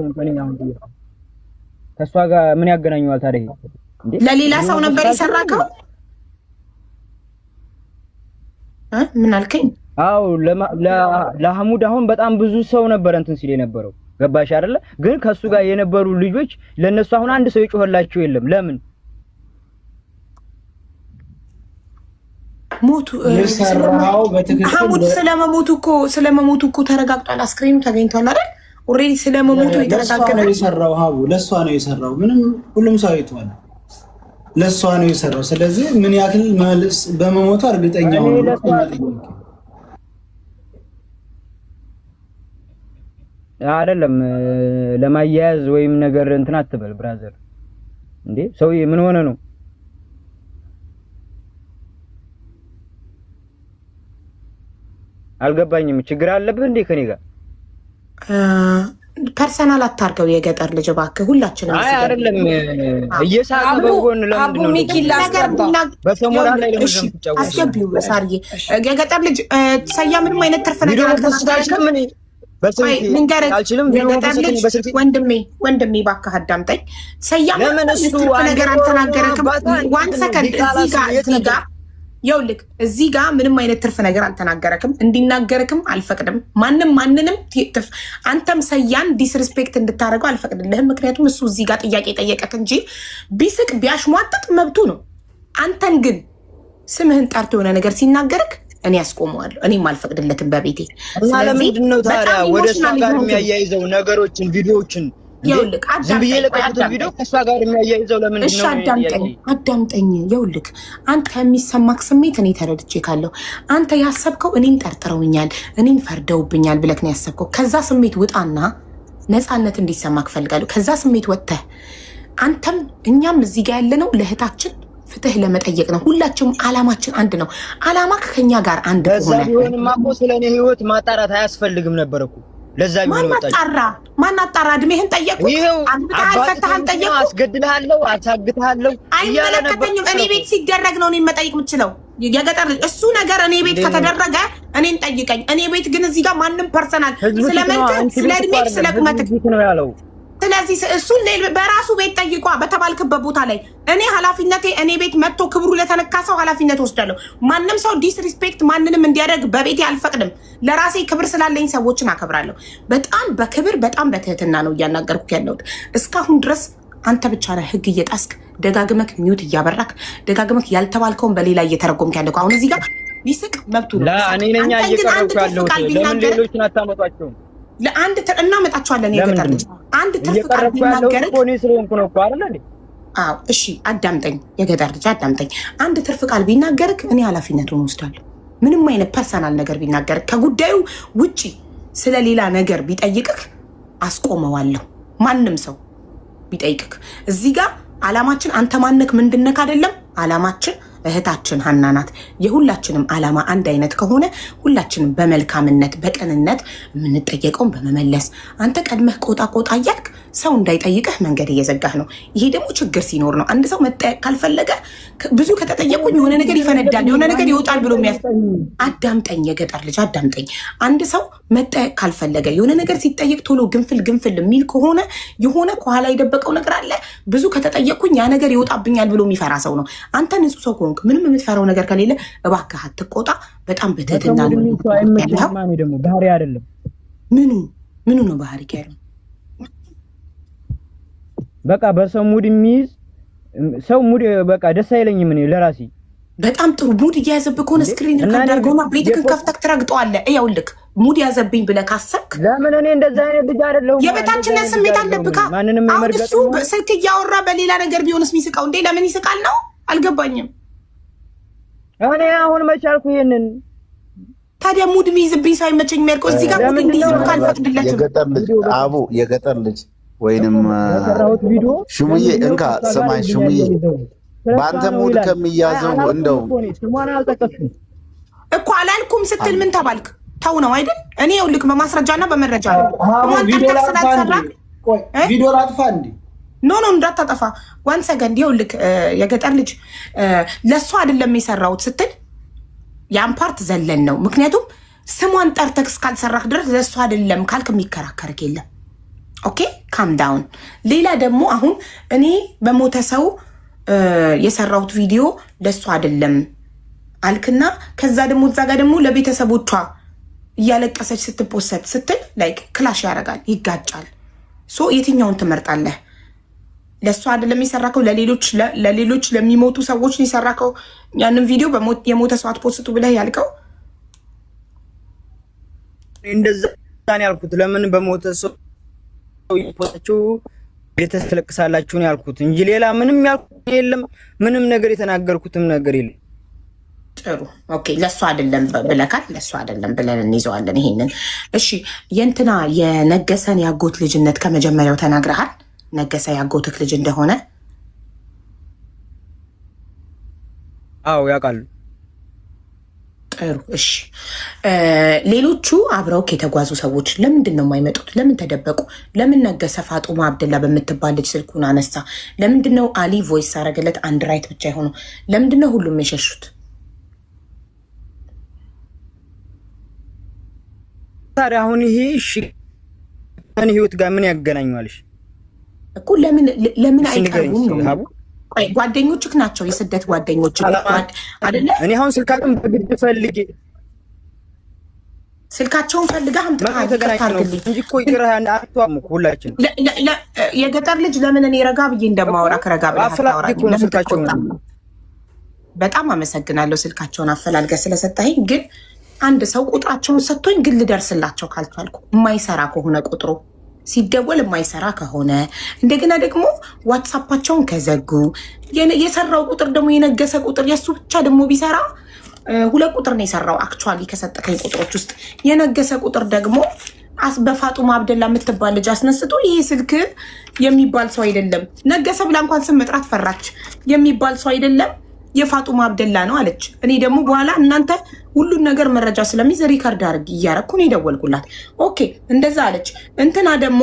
ከእሷ ጋር ምን ያገናኘዋል ታዲያ? እንዴ? ለሌላ ሰው ነበር የሰራከው እ ምን አልከኝ? አው፣ ለሐሙድ አሁን በጣም ብዙ ሰው ነበር እንትን ሲል የነበረው፣ ገባሽ አይደለ? ግን ከሱ ጋር የነበሩ ልጆች ለነሱ አሁን አንድ ሰው የጮኸላቸው የለም። ለምን? ሞቱ የሰራው በትክክል ሐሙድ ስለመሞቱ እኮ ተረጋግጧል። አስክሬኑ ተገኝቷል አይደል? Already ስለመሞቱ ለእሷ የተረጋገጠ ነው የሰራው። ሀቡ፣ ለእሷ ነው የሰራው። ምንም ሁሉም ሰው አይቷል። ለእሷ ነው የሰራው። ስለዚህ ምን ያክል በመሞቱ እርግጠኛ ሆኖ ነው? አይደለም፣ ለማያያዝ ወይም ነገር እንትን አትበል brother። እንዴ ሰውዬ፣ ምን ሆነ ነው? አልገባኝም። ችግር አለብህ እንዴ ከኔ ጋር? Personal አታርገው የገጠር ልጅ እባክህ። ሁላችንም አይ አይደለም፣ እየሳቀ በጎን ለምንድን ነው ሚኪ ላስገባ። በሰሞና ላይ ለምን እሺ የምትጫወተው? አስገቢው ሳርዬ። የገጠር ልጅ ሰያ ምንም አይነት ትርፍ ቪዲዮ ነገር መ post አልችልም እኔ በስልክ ልንገርህ፣ አልችልም። ቪዲዮ የገጠር መ post ልጅ በስልክ ወንድሜ፣ ወንድሜ እባክህ አዳምጠኝ። ሰያ ምንም ለምን አይነት እሱ ትርፍ አንድ ነገር አልተናገረክም። One second፣ እዚህ ጋር የት እዚህ ነበር? ጋር ይኸውልህ፣ እዚህ ጋር ምንም አይነት ትርፍ ነገር አልተናገረክም። እንዲናገርክም አልፈቅድም። ማንም ማንንም ትርፍ አንተም ሰያን disrespect እንድታደርገው አልፈቅድልህም። ምክንያቱም እሱ እዚህ ጋር ጥያቄ ጠየቀክ እንጂ ቢስቅ ቢያሽሟጥጥ መብቱ ነው። አንተን ግን ስምህን ጠርቶ የሆነ ነገር ሲናገርክ እኔ ያስቆመዋለሁ። እኔም አልፈቅድለትም በቤቴ። እና ስለዚህ ለምንድን ነው ታዲያ በጣም ወደ እሷ emotional ጋር የሆንክ የሚያያይዘው ነገሮችን ቪዲዮዎችን? እንዴ ይኸውልህ ዝም ብዬ አዳምጠኝ፣ ቆይ የለቀኩትን አዳምጠኝ። ቪዲዮ ከእሷ ጋር የሚያያይዘው ለምንድን እሺ ነው? የኔ አዳምጠኝ ጥያቄ። አዳምጠኝ። ይኸውልህ አንተ የሚሰማክ ስሜት እኔ ተረድቼ ካለሁ አንተ ያሰብከው እኔን ጠርጥረውኛል፣ እኔን ፈርደውብኛል ብለክ ነው ያሰብከው። ከዛ ስሜት ውጣና ነፃነት እንዲሰማክ እፈልጋለሁ። ከዛ ስሜት ወጥተህ አንተም እኛም እዚህ ጋር ያለነው ለእህታችን ፍትህ ለመጠየቅ ነው። ሁላችንም አላማችን አንድ ነው። አላማክ ከኛ ጋር አንድ ለዛ ከሆነ ቢሆንማ እኮ ስለ እኔ ህይወት ማጣራት አያስፈልግም ነበር እኮ። ለዛ ቢሆን ማን ወጣችሁ አጣራ? ማን አጣራ? እድሜህን ጠየቅኩ፣ ይኸው አግብተሃል አባት ፈታሃል ጠየቅኩ። አስገድልሃለሁ፣ አሳግትሃለሁ እያለ ነበር አይመለከተኝም። እኔ ቤት ሲደረግ ነው እኔን መጠየቅ የምችለው። የገጠር ልጅ እሱ ነገር እኔ ቤት እንዴት ነው? ከተደረገ እኔን ጠይቀኝ። እኔ ቤት ግን እዚህ ጋር ማንም personal ህዝብ ስለ ፊት ነው፣ መልክህ፣ አንቺ ስለ ቤት እኮ እድሜህ፣ ስለ አይደለም፣ ህዝብ ቁመትህ ፊት ነው ያለው። ስለዚህ እሱን በራሱ ቤት ጠይቋ በተባልክበት ቦታ ላይ እኔ ኃላፊነቴ እኔ ቤት መጥቶ ክብሩ ለተነካ ሰው ኃላፊነት ወስዳለሁ። ማንም ሰው disrespect ማንንም እንዲያደርግ በቤቴ አልፈቅድም። ለራሴ ክብር ስላለኝ ሰዎችን አከብራለሁ። በጣም በክብር በጣም በትህትና ነው እያናገርኩ ያለሁት። እስካሁን ድረስ አንተ ብቻ ነህ ህግ እየጣስክ ደጋግመክ mute እያበራክ ደጋግመክ ያልተባልከውን በሌላ እየተረጎምክ ያለከው። አሁን እዚህ ጋር ቢስቅ መብቱ ነው። ላ እኔ ነኛ አንተን ግን አንድ እየቀረብኩ ትርፍ ያለሁት። ቃል ለምን ቢናገርክ ሌሎችን አታመጧቸውም? ለአንድ እናመጣቸዋለን። የገጠር ለምንድን ልጅ ነው አንድ ትርፍ ቃል እየቀረብኩ ያለሁት? ቢናገርክ እኮ እኔ ስለሆንኩ ነው እኮ አይደል እንዴ? አዎ እሺ፣ አዳምጠኝ፣ የገጠር ልጅ አዳምጠኝ። አንድ ትርፍ ቃል ቢናገርክ እኔ ኃላፊነቱን ወስዳለሁ። ምንም አይነት personal ነገር ቢናገርክ ከጉዳዩ ውጪ ስለ ሌላ ነገር ቢጠይቅክ አስቆመዋለሁ። ማንም ሰው ቢጠይቅክ እዚህ ጋር አላማችን አንተ ማነክ ምንድነክ አይደለም። አላማችን እህታችን ሀና ናት። የሁላችንም አላማ አንድ አይነት ከሆነ ሁላችንም በመልካምነት በቅንነት የምንጠየቀውን በመመለስ አንተ ቀድመህ ቆጣ ቆጣ እያልክ ሰው እንዳይጠይቅህ መንገድ እየዘጋህ ነው። ይሄ ደግሞ ችግር ሲኖር ነው። አንድ ሰው መጠየቅ ካልፈለገ ብዙ ከተጠየቁኝ የሆነ ነገር ይፈነዳል፣ የሆነ ነገር ይወጣል ብሎ የሚያስ አዳምጠኝ፣ የገጠር ልጅ አዳምጠኝ። አንድ ሰው መጠየቅ ካልፈለገ የሆነ ነገር ሲጠየቅ ቶሎ ግንፍል ግንፍል የሚል ከሆነ የሆነ ከኋላ የደበቀው ነገር አለ። ብዙ ከተጠየቅኩኝ ያ ነገር ይወጣብኛል ብሎ የሚፈራ ሰው ነው። አንተ ንጹህ ሰው ከሆንክ ምንም የምትፈራው ነገር ከሌለ እባክህ አትቆጣ። በጣም በትህትና በሰው ነው mood የሚል ሰው ያለው። አይመቸኝማ። እኔ ደግሞ ባህሪ አይደለም። ምኑ ምኑ ነው ባህሪ ያለው? በቃ በሰው mood የሚይዝ ሰው mood በቃ ደስ አይለኝም እኔ ለራሴ። በጣም ጥሩ mood እየያዘብህ ከሆነ እንዴ screen እና record እኔ አድርገውና ቤትህን ከፍተህ ትረግጠዋለህ። ይኸውልህ mood ያዘብኝ ብለህ ካሰብክ ለምን እኔ እንደዛ አይነት ልጅ አይደለሁም። እንደዛ የበታችነት አይነት ልጅ ስሜት አይደለሁም። አለብካ። እኔ ማንንም አሁን የመርገጥ እሱ ስልክ እያወራ በሌላ ነገር ቢሆንስ የሚስቀው እንዴ? ለምን ይስቃል ነው አልገባኝም። እኔ አሁን መቻልኩ ይሄንን ታዲያ mood የሚይዝብኝ ሰው አይመቸኝ የሚያልከው እዚህ ጋር mood ለምንድን ነው እንዲይዝብህ ምናልባት አልፈቅድለትም። የገጠር ልጅ አቡ የገጠር ልጅ ወይንም በሰራሁት ቪዲዮ ሹምዬ ለምንድን ነው እንካ ከእሷ ጋር ስማኝ ሹምዬ፣ የሚያያይዘው? ስለ እሷ በአንተ ነው mood ይላል። ከሚያዘው አላልኩም እንደው እኮ እኔ ስሟን አልጠቀስኩም። እኮ አላልኩም ስትል ምን ተባልክ? ተው ነው አይደል? እኔ ይኸውልህ በማስረጃና በመረጃ ነው። ሀቡ ስሟን ቪዲዮ ጠርተህ ላጥፋ ስላልሰራ እንዴ? ቆይ እ? ቪዲዮ ላጥፋ እንዴ? No no እንዳታጠፋ። One second ይኸውልህ የገጠር ልጅ ለእሷ አይደለም የሰራሁት ስትል ያን part ዘለን ነው። ምክንያቱም ስሟን ጠርተህ እስካልሰራህ ድረስ ለእሷ አይደለም ካልክ የሚከራከርክ የለም። Okay calm down። ሌላ ደግሞ አሁን እኔ በሞተ ሰው የሰራሁት ቪዲዮ ለእሷ አይደለም አልክና ከዛ ደግሞ እዛ ጋር ደግሞ ለቤተሰቦቿ እያለቀሰች ስትፖሰት ስትል like clash ያደርጋል፣ ይጋጫል። So የትኛውን ትመርጣለህ? ለእሷ አይደለም የሰራከው፣ ለሌሎች ለሚሞቱ ሰዎች ነው የሰራከው። ያንን ቪዲዮ የሞተ ሰው አትፖስቱ ብለህ ያልከው እንደዛ ነው ያልኩት። ለምን በሞተ ሰው እየፖሰታችሁ ቤተሰብ ነው ያልኩት እንጂ ሌላ ምንም ያልኩት የለም። ምንም ነገር የተናገርኩትም ነገር የለም። ጥሩ okay። ለእሷ አይደለም ብለካል። ለእሷ አይደለም ብለን እንይዘዋለን ይሄንን። እሺ የእንትና የነገሰን ያጎት ልጅነት ከመጀመሪያው ተናግረሃል። ነገሰ ያጎትክ ልጅ እንደሆነ። አዎ ያውቃሉ። ጥሩ እሺ። ሌሎቹ አብረውክ የተጓዙ ሰዎች ለምንድን ነው የማይመጡት? ለምን ተደበቁ? ለምን ነገሰ ፋጡማ አብደላ በምትባል ልጅ ስልኩን አነሳ? ለምንድን ነው አሊ voice አረገለት አንድ right ብቻ የሆነው? ለምንድን ነው ሁሉም የሸሹት? ታዲያ አሁን ይሄ እሺ ከእኔ ህይወት ጋር ምን ያገናኘዋል? እሺ እኮ ለምን ለምን እስኪ ንገሪኝ አይቀርቡም ነው? ሀቡ። ቆይ ጓደኞችክ ናቸው፣ የስደት ጓደኞች አይደለ? እኔ አሁን ስልካቸውን በግድ ፈልጌ ስልካቸውን ፈልገህ መቶ አምጥተሃል። ይቅርታ የተገናኘ ነው አድርግልኝ። እንጂ እኮ ይቅር አትዋም እኮ ሁላችን የገጠር ልጅ ለምን እኔ ረጋ ብዬ እንደማወራክ ረጋ ብለህ አፈላልጌ አታወራኝም? እኮ ነው ለምን ስልካቸውን። ትቆጣለህ? በጣም አመሰግናለሁ ስልካቸውን አፈላልገህ ስለሰጠኸኝ። ግን አንድ ሰው ቁጥራቸውን ሰጥቶኝ ግን ልደርስላቸው ካልቻልኩ፣ የማይሰራ ከሆነ፣ ቁጥሩ ሲደወል የማይሰራ ከሆነ፣ እንደገና ደግሞ WhatsApp ኣቸውን ከዘጉ፣ የሰራው ቁጥር ደግሞ የነገሰ ቁጥር የእሱ ብቻ ደግሞ ቢሰራ፣ ሁለት ቁጥር ነው የሰራው actually ከሰጠከኝ ቁጥሮች ውስጥ። የነገሰ ቁጥር ደግሞ በፋጡማ አብደላ የምትባል ልጅ አስነስቶ ይሄ ስልክ የሚባል ሰው አይደለም፣ ነገሰ ብላ እንኳን ስም መጥራት ፈራች። የሚባል ሰው አይደለም፣ የፋጡማ አብደላ ነው አለች። እኔ ደግሞ በኋላ እናንተ ሁሉን ነገር መረጃ ስለሚይዝ record አድርግ እያረኩ ነው የደወልኩላት። Okay እንደዛ አለች። እንትና ደግሞ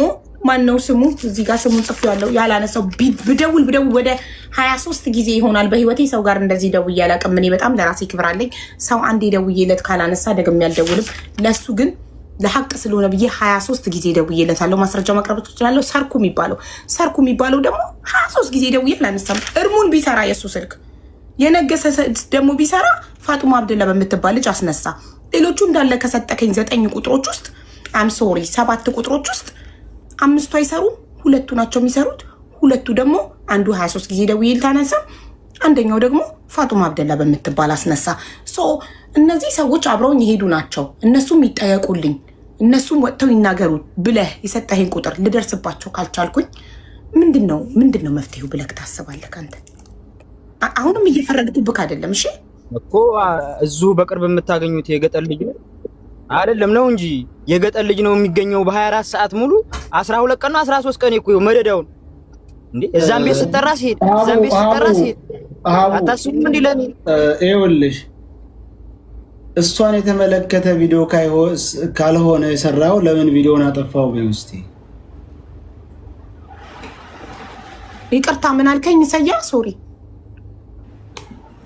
ማነው ስሙ? እዚህ ጋር ስሙን ጽፎ ያለው ያላነሳው፣ ብደውል ብደውል ወደ 23 ጊዜ ይሆናል። በህይወቴ ሰው ጋር እንደዚህ ደውዬ አላውቅም። እኔ በጣም ለራሴ ክብር አለኝ። ሰው አንዴ ደውዬለት ካላነሳ ደግሜ አልደውልም። ለሱ ግን ለሀቅ ስለሆነ ብዬ 23 ጊዜ ደውዬለታለሁ። ማስረጃ ማቅረብ እችላለሁ። ሰርኩ የሚባለው ደግሞ 23 ጊዜ ደውዬ አላነሳም። እርሙን ቢሰራ የእሱ ስልክ፣ የነገሰ ደግሞ ቢሰራ ፋጡማ አብደላ በምትባል ልጅ አስነሳ። ሌሎቹ እንዳለ ከሰጠከኝ ዘጠኝ ቁጥሮች ውስጥ፣ I'm sorry፣ ሰባት ቁጥሮች ውስጥ አምስቱ አይሰሩም፣ ሁለቱ ናቸው የሚሰሩት። ሁለቱ ደግሞ አንዱ 23 ጊዜ ደውዬ አላነሳ፣ አንደኛው ደግሞ ፋጡማ አብደላ በምትባል አስነሳ። So እነዚህ ሰዎች አብረውኝ የሄዱ ናቸው። እነሱም ይጠየቁልኝ፣ እነሱም ወጥተው ይናገሩ ብለህ የሰጠኸኝ ቁጥር ልደርስባቸው ካልቻልኩኝ ምንድን ነው መፍትሄው ብለህ ታስባለህ አንተ? አሁንም እየፈረድኩብክ አይደለም። እሺ። እኮ እዚሁ በቅርብ የምታገኙት የገጠር ልጅ ነው አይደለም ነው እንጂ የገጠር ልጅ ነው የሚገኘው በ24 ሰዓት ሙሉ። 12 ቀን ነው 13 ቀን እኮ መደዳውን እንዴ እዛም ቤት ስጠራ ሲሄድ፣ እዛም ቤት ስጠራ ሲሄድ አታስቡም እንዴ ለኔ? ይኸውልሽ፣ እሷን የተመለከተ ቪዲዮ ካልሆነ የሰራው ለምን ቪዲዮን አጠፋው? በይ እስቲ። ይቅርታ፣ ምን አልከኝ? ሰያ sorry።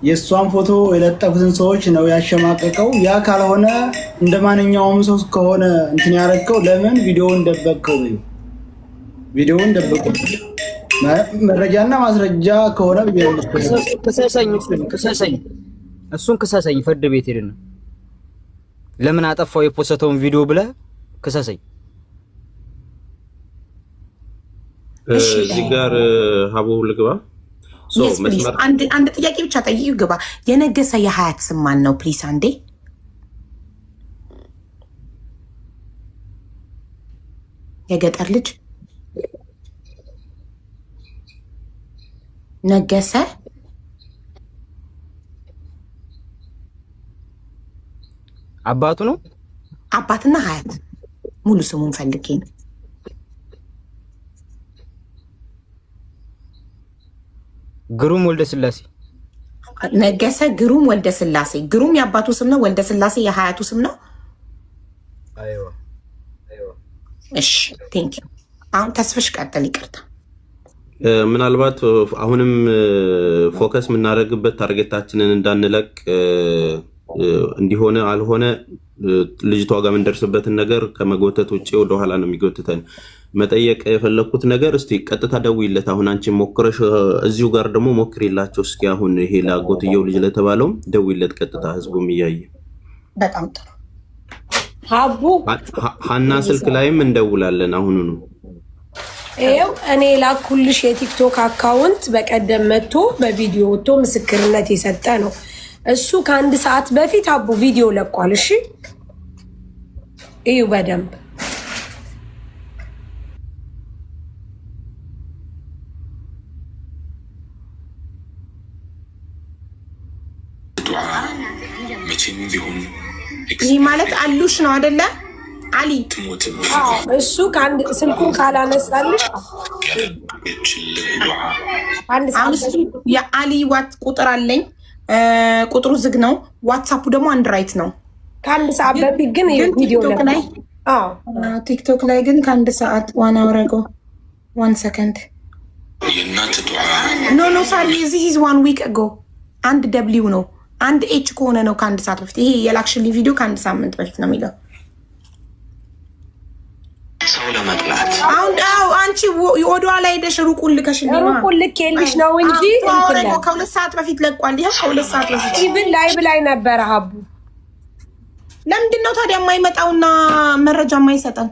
የእሷን ፎቶ የለጠፉትን ሰዎች ነው ያሸማቀቀው። ያ ካልሆነ እንደ ማንኛውም ሰው ከሆነ እንትን ያደረግከው ለምን ቪዲዮውን ደበቅከው? በይው፣ ቪዲዮውን ደበቀው። መረጃና ማስረጃ ከሆነ ክሰሰኝ፣ እሱን ክሰሰኝ፣ እሱን ክሰሰኝ። ፍርድ ቤት ሄድን። ለምን አጠፋው የፖሰተውን ቪዲዮ ብለህ ክሰሰኝ። እዚህ ጋር ሀቡ ልግባ። አንድ ጥያቄ ብቻ ጠይቅ ግባ። የነገሰ የሀያት ስም ማን ነው? Please አንዴ። የገጠር ልጅ ነገሰ። አባቱ ነው። አባትና ሀያት ሙሉ ስሙን ፈልጌ ነው። ግሩም ወልደ ስላሴ። ነገሰ ግሩም ወልደ ስላሴ። ግሩም የአባቱ ስም ነው። ወልደ ስላሴ የሀያቱ ስም ነው። እሺ thank you። አሁን ተስፍሽ ቀጥል። ይቅርታ። ምናልባት አሁንም focus የምናደርግበት target ኣችንን እንዳንለቅ እንዲሆነ አልሆነ ልጅቷ ጋር የምንደርስበትን ነገር ከመጎተት ውጭ ወደኋላ ነው የሚጎትተን። መጠየቅ የፈለግኩት ነገር እስቲ ቀጥታ ደውይለት። አሁን አንቺ ሞክረሽ እዚሁ ጋር ደግሞ ሞክሪላቸው እስኪ። አሁን ይሄ ለአጎትየው ልጅ ለተባለውም ደውይለት ቀጥታ ህዝቡም እያየ። በጣም ጥሩ። ሀቡ። ሀና ስልክ ላይም እንደውላለን አሁኑኑ። ይኸው እኔ ላኩልሽ የ TikTok account በቀደም መጥቶ በቪዲዮ ወጥቶ ምስክርነት የሰጠ ነው። እሱ ከአንድ ሰዓት በፊት አቡ ቪዲዮ ለቋል። እሺ እዩ በደንብ። ዱዓ መቼም ቢሆን ይህ ማለት አሉሽ ነው አደለ? አሊ። ትሞትም እሱ ከአንድ ስልኩን ካላነሳልሽ ያደረገችልህ ዱዓ አንድ አሁን ሰዓት እሱ የአሊ ዋት ቁጥር አለኝ። ቁጥሩ ዝግ ነው። WhatsApp ኡ ደግሞ አንድ right ነው። ከአንድ ሰዓት በፊት ግን ግን ቪዲዮ ቲክቶክ ላይ ለቋል። አዎ። TikTok ላይ ግን ከአንድ ሰዓት 1 hour ago፣ 1 second። የእናት ዱዓ No, sorry, this is one week ago። አንድ W ነው፣ አንድ H ከሆነ ነው ከአንድ ሰዓት በፊት። ይሄ የላክሽልኝ ቪዲዮ ከአንድ ሳምንት በፊት ነው የሚለው። ሰው ለመጥላት አሁን አዎ፣ አንቺ ወደኋላ ሄደሽ ሩቁን ልከሽልኝ ነው። ሩቁን ልኬልሽ ነው እንጂ እንትን ላይ ከ2 ሰዓት በፊት ለቋል። ይኸው ከ2 ሰዓት በፊት። Even live ላይ ነበረ ሀቡ። ለምንድን ነው ታዲያ የማይመጣውና መረጃ የማይሰጠን?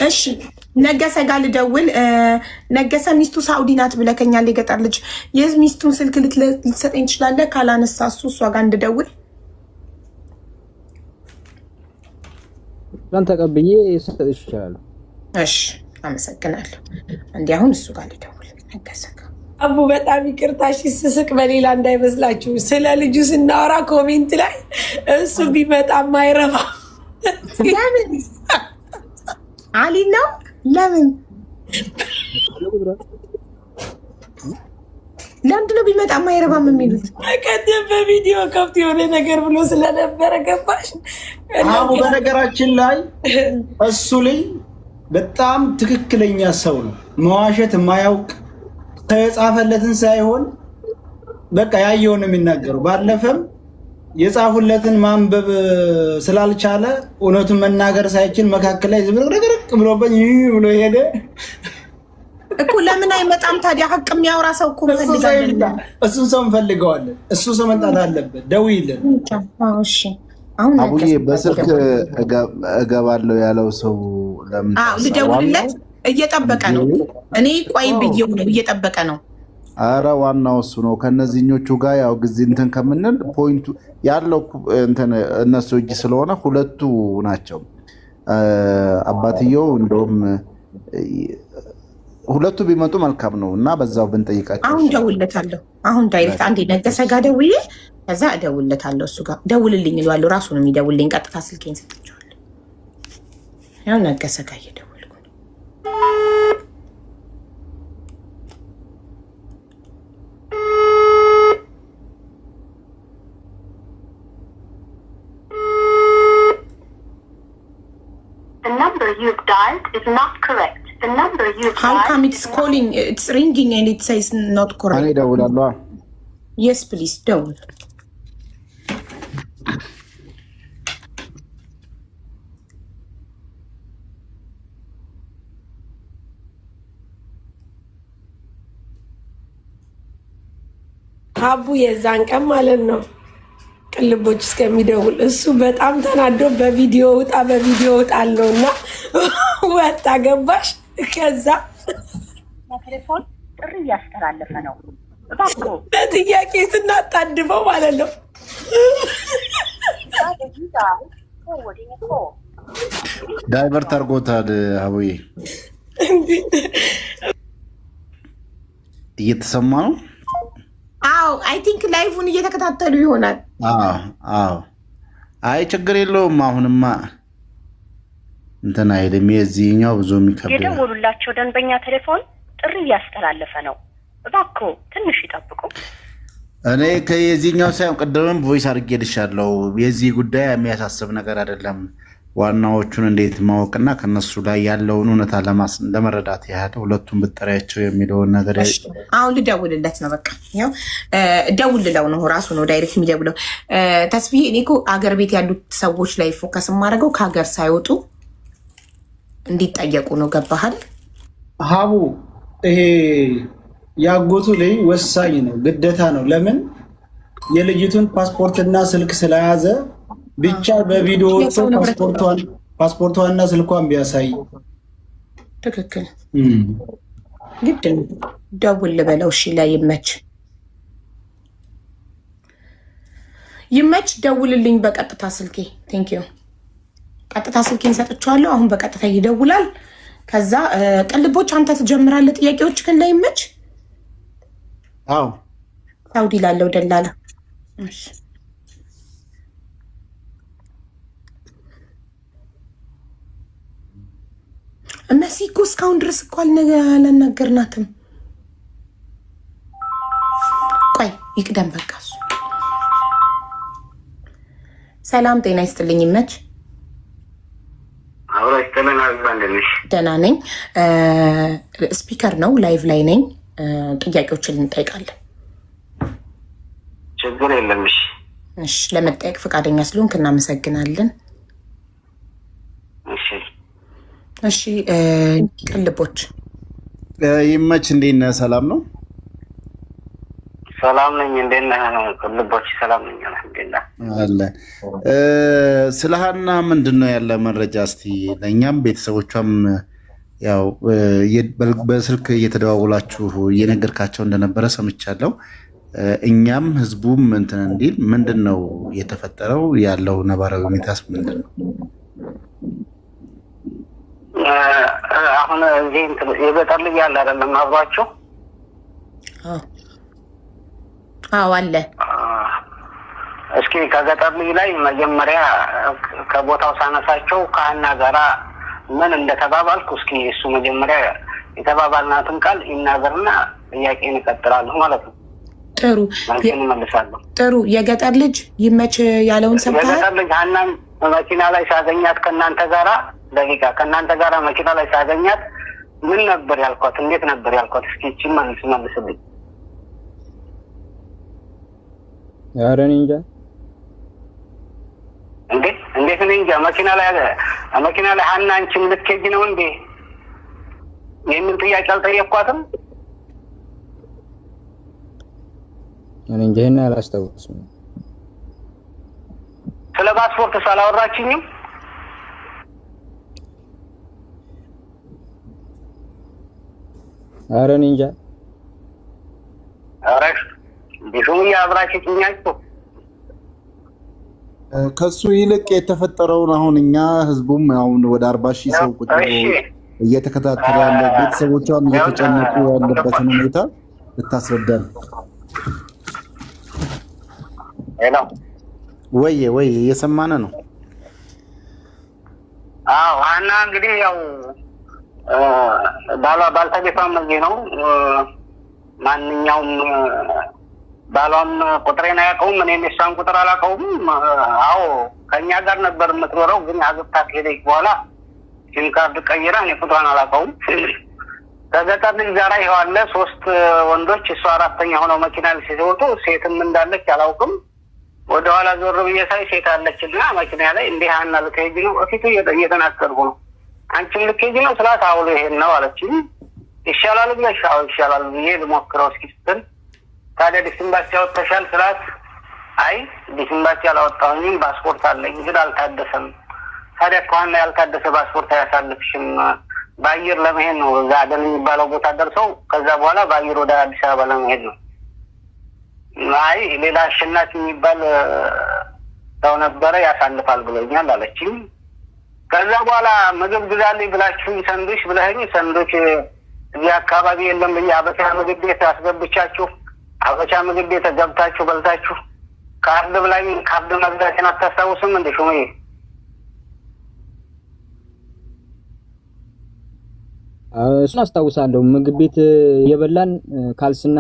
እሺ። ነገሰ ጋር ልደውል። ነገሰ ሚስቱ ሳኡዲ ናት ብለከኛል። የገጠር ልጅ የሚስቱን ስልክ ልትሰጠኝ ትችላለህ? ካላነሳ እሱ እሷ ጋር እንድደውል እሷን ተቀብዬ ሰጥሽ ይችላሉ። እሺ፣ አመሰግናለሁ። እንዲህ አሁን እሱ ጋር ልደውል ነገሰ ጋር። አቡ በጣም ይቅርታ እሺ፣ ስስቅ በሌላ እንዳይመስላችሁ። ስለ ልጁ ስናወራ comment ላይ እሱ ቢመጣ ማይረባ ለምን አሊ ነው? ለምን ለምንድን ነው ቢመጣ ማይረባም የሚሉት? በቀደም በቪዲዮ ከፍት የሆነ ነገር ብሎ ስለነበረ ገባሽ? አቡ በነገራችን ላይ እሱ ልጅ በጣም ትክክለኛ ሰው ነው። መዋሸት የማያውቅ ሰው የጻፈለትን ሳይሆን በቃ ያየውን ነው የሚናገረው። ባለፈም የጻፉለትን ማንበብ ስላልቻለ እውነቱን መናገር ሳይችል መካከል ላይ ዝብርቅርቅ ብሎበት ብሎ ሄደ እኮ። ለምን አይመጣም ታዲያ? ሀቅ የሚያወራ ሰው እኮ እንፈልጋለን። እሱን ሰው እንፈልገዋለን። እሱ ሰው መምጣት አለበት። ደውይልን። እሺ አሁን አቡዬ በስልክ እገባለሁ ያለው ሰው ለምን ልደውልለት? እየጠበቀ ነው። እኔ ቆይ ብዬው ነው፣ እየጠበቀ ነው። አረ ዋናው እሱ ነው። ከነዚህኞቹ ጋር ያው ጊዜ እንትን ከምንል point ኡ ያለው እንትን እነሱ እጅ ስለሆነ ሁለቱ ናቸው። አባትየው እንደውም ሁለቱ ቢመጡ መልካም ነው እና በዛው ብንጠይቃቸው። አሁን ደውልለታለሁ። አሁን direct አንዴ ነገሰ ጋር ደውዬ ከዛ እደውልለታለሁ። እሱ ጋር ደውልልኝ እለዋለሁ። ራሱ ነው የሚደውልልኝ። ቀጥታ ስልኬን ሰጥቼዋለሁ። ያው ነገሰ ጋር እየደወልኩ ነው። The number you've dialed is not correct. The number you've How dialed come it's calling, it's ringing and it says not እኔ correct? እደውላለሁ። Yes, please ደውል። አቡ የዛን ቀን ማለት ነው ቅልቦች እስከሚደውል እሱ በጣም ተናዶ በቪዲዮ ውጣ በቪዲዮ ውጣ አለው እና ወጣ። ገባሽ? ከዛ ቴሌፎን ጥሪ እያስተላለፈ ነው። እባክዎ በጥያቄ ስናጣድፈው ማለት ነው። Divert አድርጎታል። አቡዬ እየተሰማ ነው። አዎ፣ I think live ኡን እየተከታተሉ ይሆናል። አዎ። አይ ችግር የለውም። አሁንማ እንትን አይልም። የዚህኛው ብዙ የሚከብድ የደወሉላቸው ደንበኛ ቴሌፎን ጥሪ እያስተላለፈ ነው። እባክዎ ትንሽ ይጠብቁ። እኔ ከየዚህኛው ሳይሆን ቅድምም voice አድርጌልሻለሁ። የዚህ ጉዳይ የሚያሳስብ ነገር አይደለም። ዋናዎቹን እንዴት ማወቅና ከነሱ ላይ ያለውን እውነታ ለመረዳት ያህል ሁለቱን ብጠሪያቸው የሚለውን ነገር። አሁን ልደውልለት ነው። በቃ ያው ደውልለው ነው፣ ራሱ ነው direct የሚደውለው። ተስፍዬ፣ እኔ እኮ አገር ቤት ያሉት ሰዎች ላይ focus የማደርገው ከሀገር ሳይወጡ እንዲጠየቁ ነው። ገባሃል? ሀቡ፣ ይሄ ያጎቱ ልጅ ወሳኝ ነው፣ ግዴታ ነው። ለምን የልጅቱን ፓስፖርትና ስልክ ስለያዘ ብቻ በቪዲዮ ወጥቶ ፓስፖርቷንና ስልኳን ቢያሳይ። ትክክል፣ ግድ ነው። ደውል ልበለው። እሺ፣ ላይ ይመች ይመች፣ ደውልልኝ በቀጥታ ስልኬ። Thank you። ቀጥታ ስልኬን ሰጥቼዋለሁ። አሁን በቀጥታ ይደውላል። ከዛ ቅልቦች አንተ ትጀምራለህ ጥያቄዎች ግን ላይ ይመች። አዎ። ሳውዲ ላለው ደላላ። እሺ። መሲ እኮ እስካሁን ድረስ እኮ አላናገርናትም። ቆይ ይቅደም በቃ እሱ። ሰላም ጤና ይስጥልኝ። ይመች። አብሮ ይስጥልን። አቢባ እንዴት ነሽ? ደህና ነኝ። Speaker ነው፣ live ላይ ነኝ። ጥያቄዎችን እንጠይቃለን። ችግር የለም። እሺ። እሺ፣ ለመጠየቅ ፈቃደኛ ስለሆንክ እናመሰግናለን። እሺ። እሺ፣ ቅልቦች። ይመች፣ እንዴት ነህ? ሰላም ነው? ሰላም ነኝ። እንዴት ነህ? ቅልቦች፣ ሰላም ነኝ። አልሐምዱሊላህ። አለ። ስለ ሀና ምንድን ነው ያለ መረጃ? እስቲ ለእኛም ቤተሰቦቿም ያው በስልክ እየተደዋወላችሁ እየነገርካቸው እንደነበረ ሰምቻለሁ። እኛም ህዝቡም እንትን እንዲል ምንድን ነው የተፈጠረው? ያለው ነባራዊ ሁኔታስ ምንድን ነው? አሁን እዚህ የገጠር ልጅ ያለ አይደለም አብሯቸው? አዎ አለ። እስኪ ከገጠር ልጅ ላይ መጀመሪያ ከቦታው ሳነሳቸው ከሀና ጋራ ምን እንደተባባልኩ እስኪ እሱ መጀመሪያ የተባባልናትን ቃል ይናገርና ጥያቄን እቀጥላለሁ ማለት ነው። ጥሩ መልሳለሁ። ጥሩ። የገጠር ልጅ ይመች ያለውን ሰምተሃል? የገጠር ልጅ ሀናን መኪና ላይ ሳገኛት ከእናንተ ጋራ ደቂቃ ከእናንተ ጋራ መኪና ላይ ሳገኛት ምን ነበር ያልኳት? እንዴት ነበር ያልኳት? እስኪ ይህቺን መልስልኝ። ኧረ እኔ እንጃ። እንዴ እንዴት እኔ እንጃ። መኪና ላይ ሀና አንቺም ልትሄጂ ነው እንዴ የሚል ጥያቄ አልጠየኳትም? እኔ እንጃ ይሄን አላስታውስም። ስለ ፓስፖርት አላወራችኝም? ኧረ እኔ እንጃ። ኧረ ቢሹም አብራችሁ ከሱ ይልቅ የተፈጠረውን አሁን እኛ ህዝቡም አሁን ወደ 40,000 ሰው ቁጭ እየተከታተለ ያለ ቤተሰቦቿም እየተጨነቁ ያለበትን ሁኔታ ልታስረዳን። Hello፣ ወዬ ወዬ እየሰማን ነው። አዎ ሀና እንግዲህ ያው ባልተቤቷም እዚህ ነው። ማንኛውም ባሏም ቁጥሬን አያውቀውም፣ እኔም የሷን ቁጥር አላውቀውም። አዎ ከእኛ ጋር ነበር የምትኖረው፣ ግን አግብታ ከሄደች በኋላ ሲም ካርድ ቀይራ እኔ ቁጥሯን አላውቀውም። ከገጠር ልጅ ጋራ ይኸው አለ 3 ወንዶች፣ እሷ አራተኛ ሆነው መኪና ላይ ሲወጡ ሴትም እንዳለች አላውቅም። ወደኋላ ዞር ብዬ ሳይ ሴት አለችና መኪና ላይ እንዲህ ሀና ልትሄጂ ነው? እፊቱ እየተናገርኩ ነው። አንቺም ልትሄጂ ነው ስላት አዎ ልሄድ ነው አለችኝ። ይሻላል ብለሽ? አዎ ይሻላል ብዬ ልሞክረው እስኪ ስትል ታዲያ ዲስምባሲ አወጥተሻል ስላት አይ ዲስምባሲ አላወጣሁኝም ፓስፖርት አለኝ ግን አልታደሰም። ታዲያ ከሆነ ያልታደሰ ፓስፖርት አያሳልፍሽም፣ በአየር ለመሄድ ነው እዛ አደን የሚባለው ቦታ ደርሰው ከዛ በኋላ በአየር ወደ አዲስ አበባ ለመሄድ ነው። አይ ሌላ አሸናፊ የሚባል ሰው ነበረ ያሳልፋል ብሎኛል አለችኝ። ከዛ በኋላ ምግብ ግዛልኝ ብላችሁኝ ሰንዶች ብለኸኝ ሰንዶች እዚህ አካባቢ የለም ብዬ አበሻ ምግብ ቤት አስገብቻችሁ አበሻ ምግብ ቤት ገብታችሁ በልታችሁ ካርድ ብላኝ ካርድ መግዛቴን አታስታውስም እንዴ ሹምዬ? እሱን አስታውሳለሁ። ምግብ ቤት የበላን ካልስና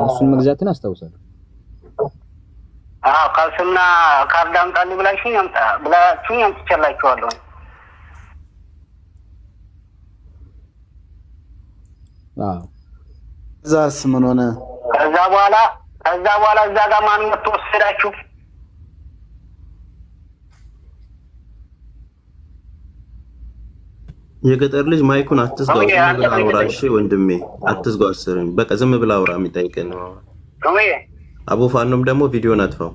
እሱን መግዛትን አስታውሳለሁ። አዎ ካልስና ካርድ አምጣልኝ ብላችሁኝ ብላችሁኝ አምጥቼላችኋለሁ። አዎ እዛስ ምን ሆነ? ከዛ በኋላ እዛ ጋር ማን መጥቶ ወሰዳችሁ? የገጠር ልጅ ማይኩን አትዝጋው፣ ዝም ብለህ አውራ። እሺ ወንድሜ አትዝጋው፣ አስርም በቃ ዝም ብለህ አውራ። የሚጠይቅህ ነው። አቦ ፋኖም ደግሞ ቪዲዮን አጥፋው።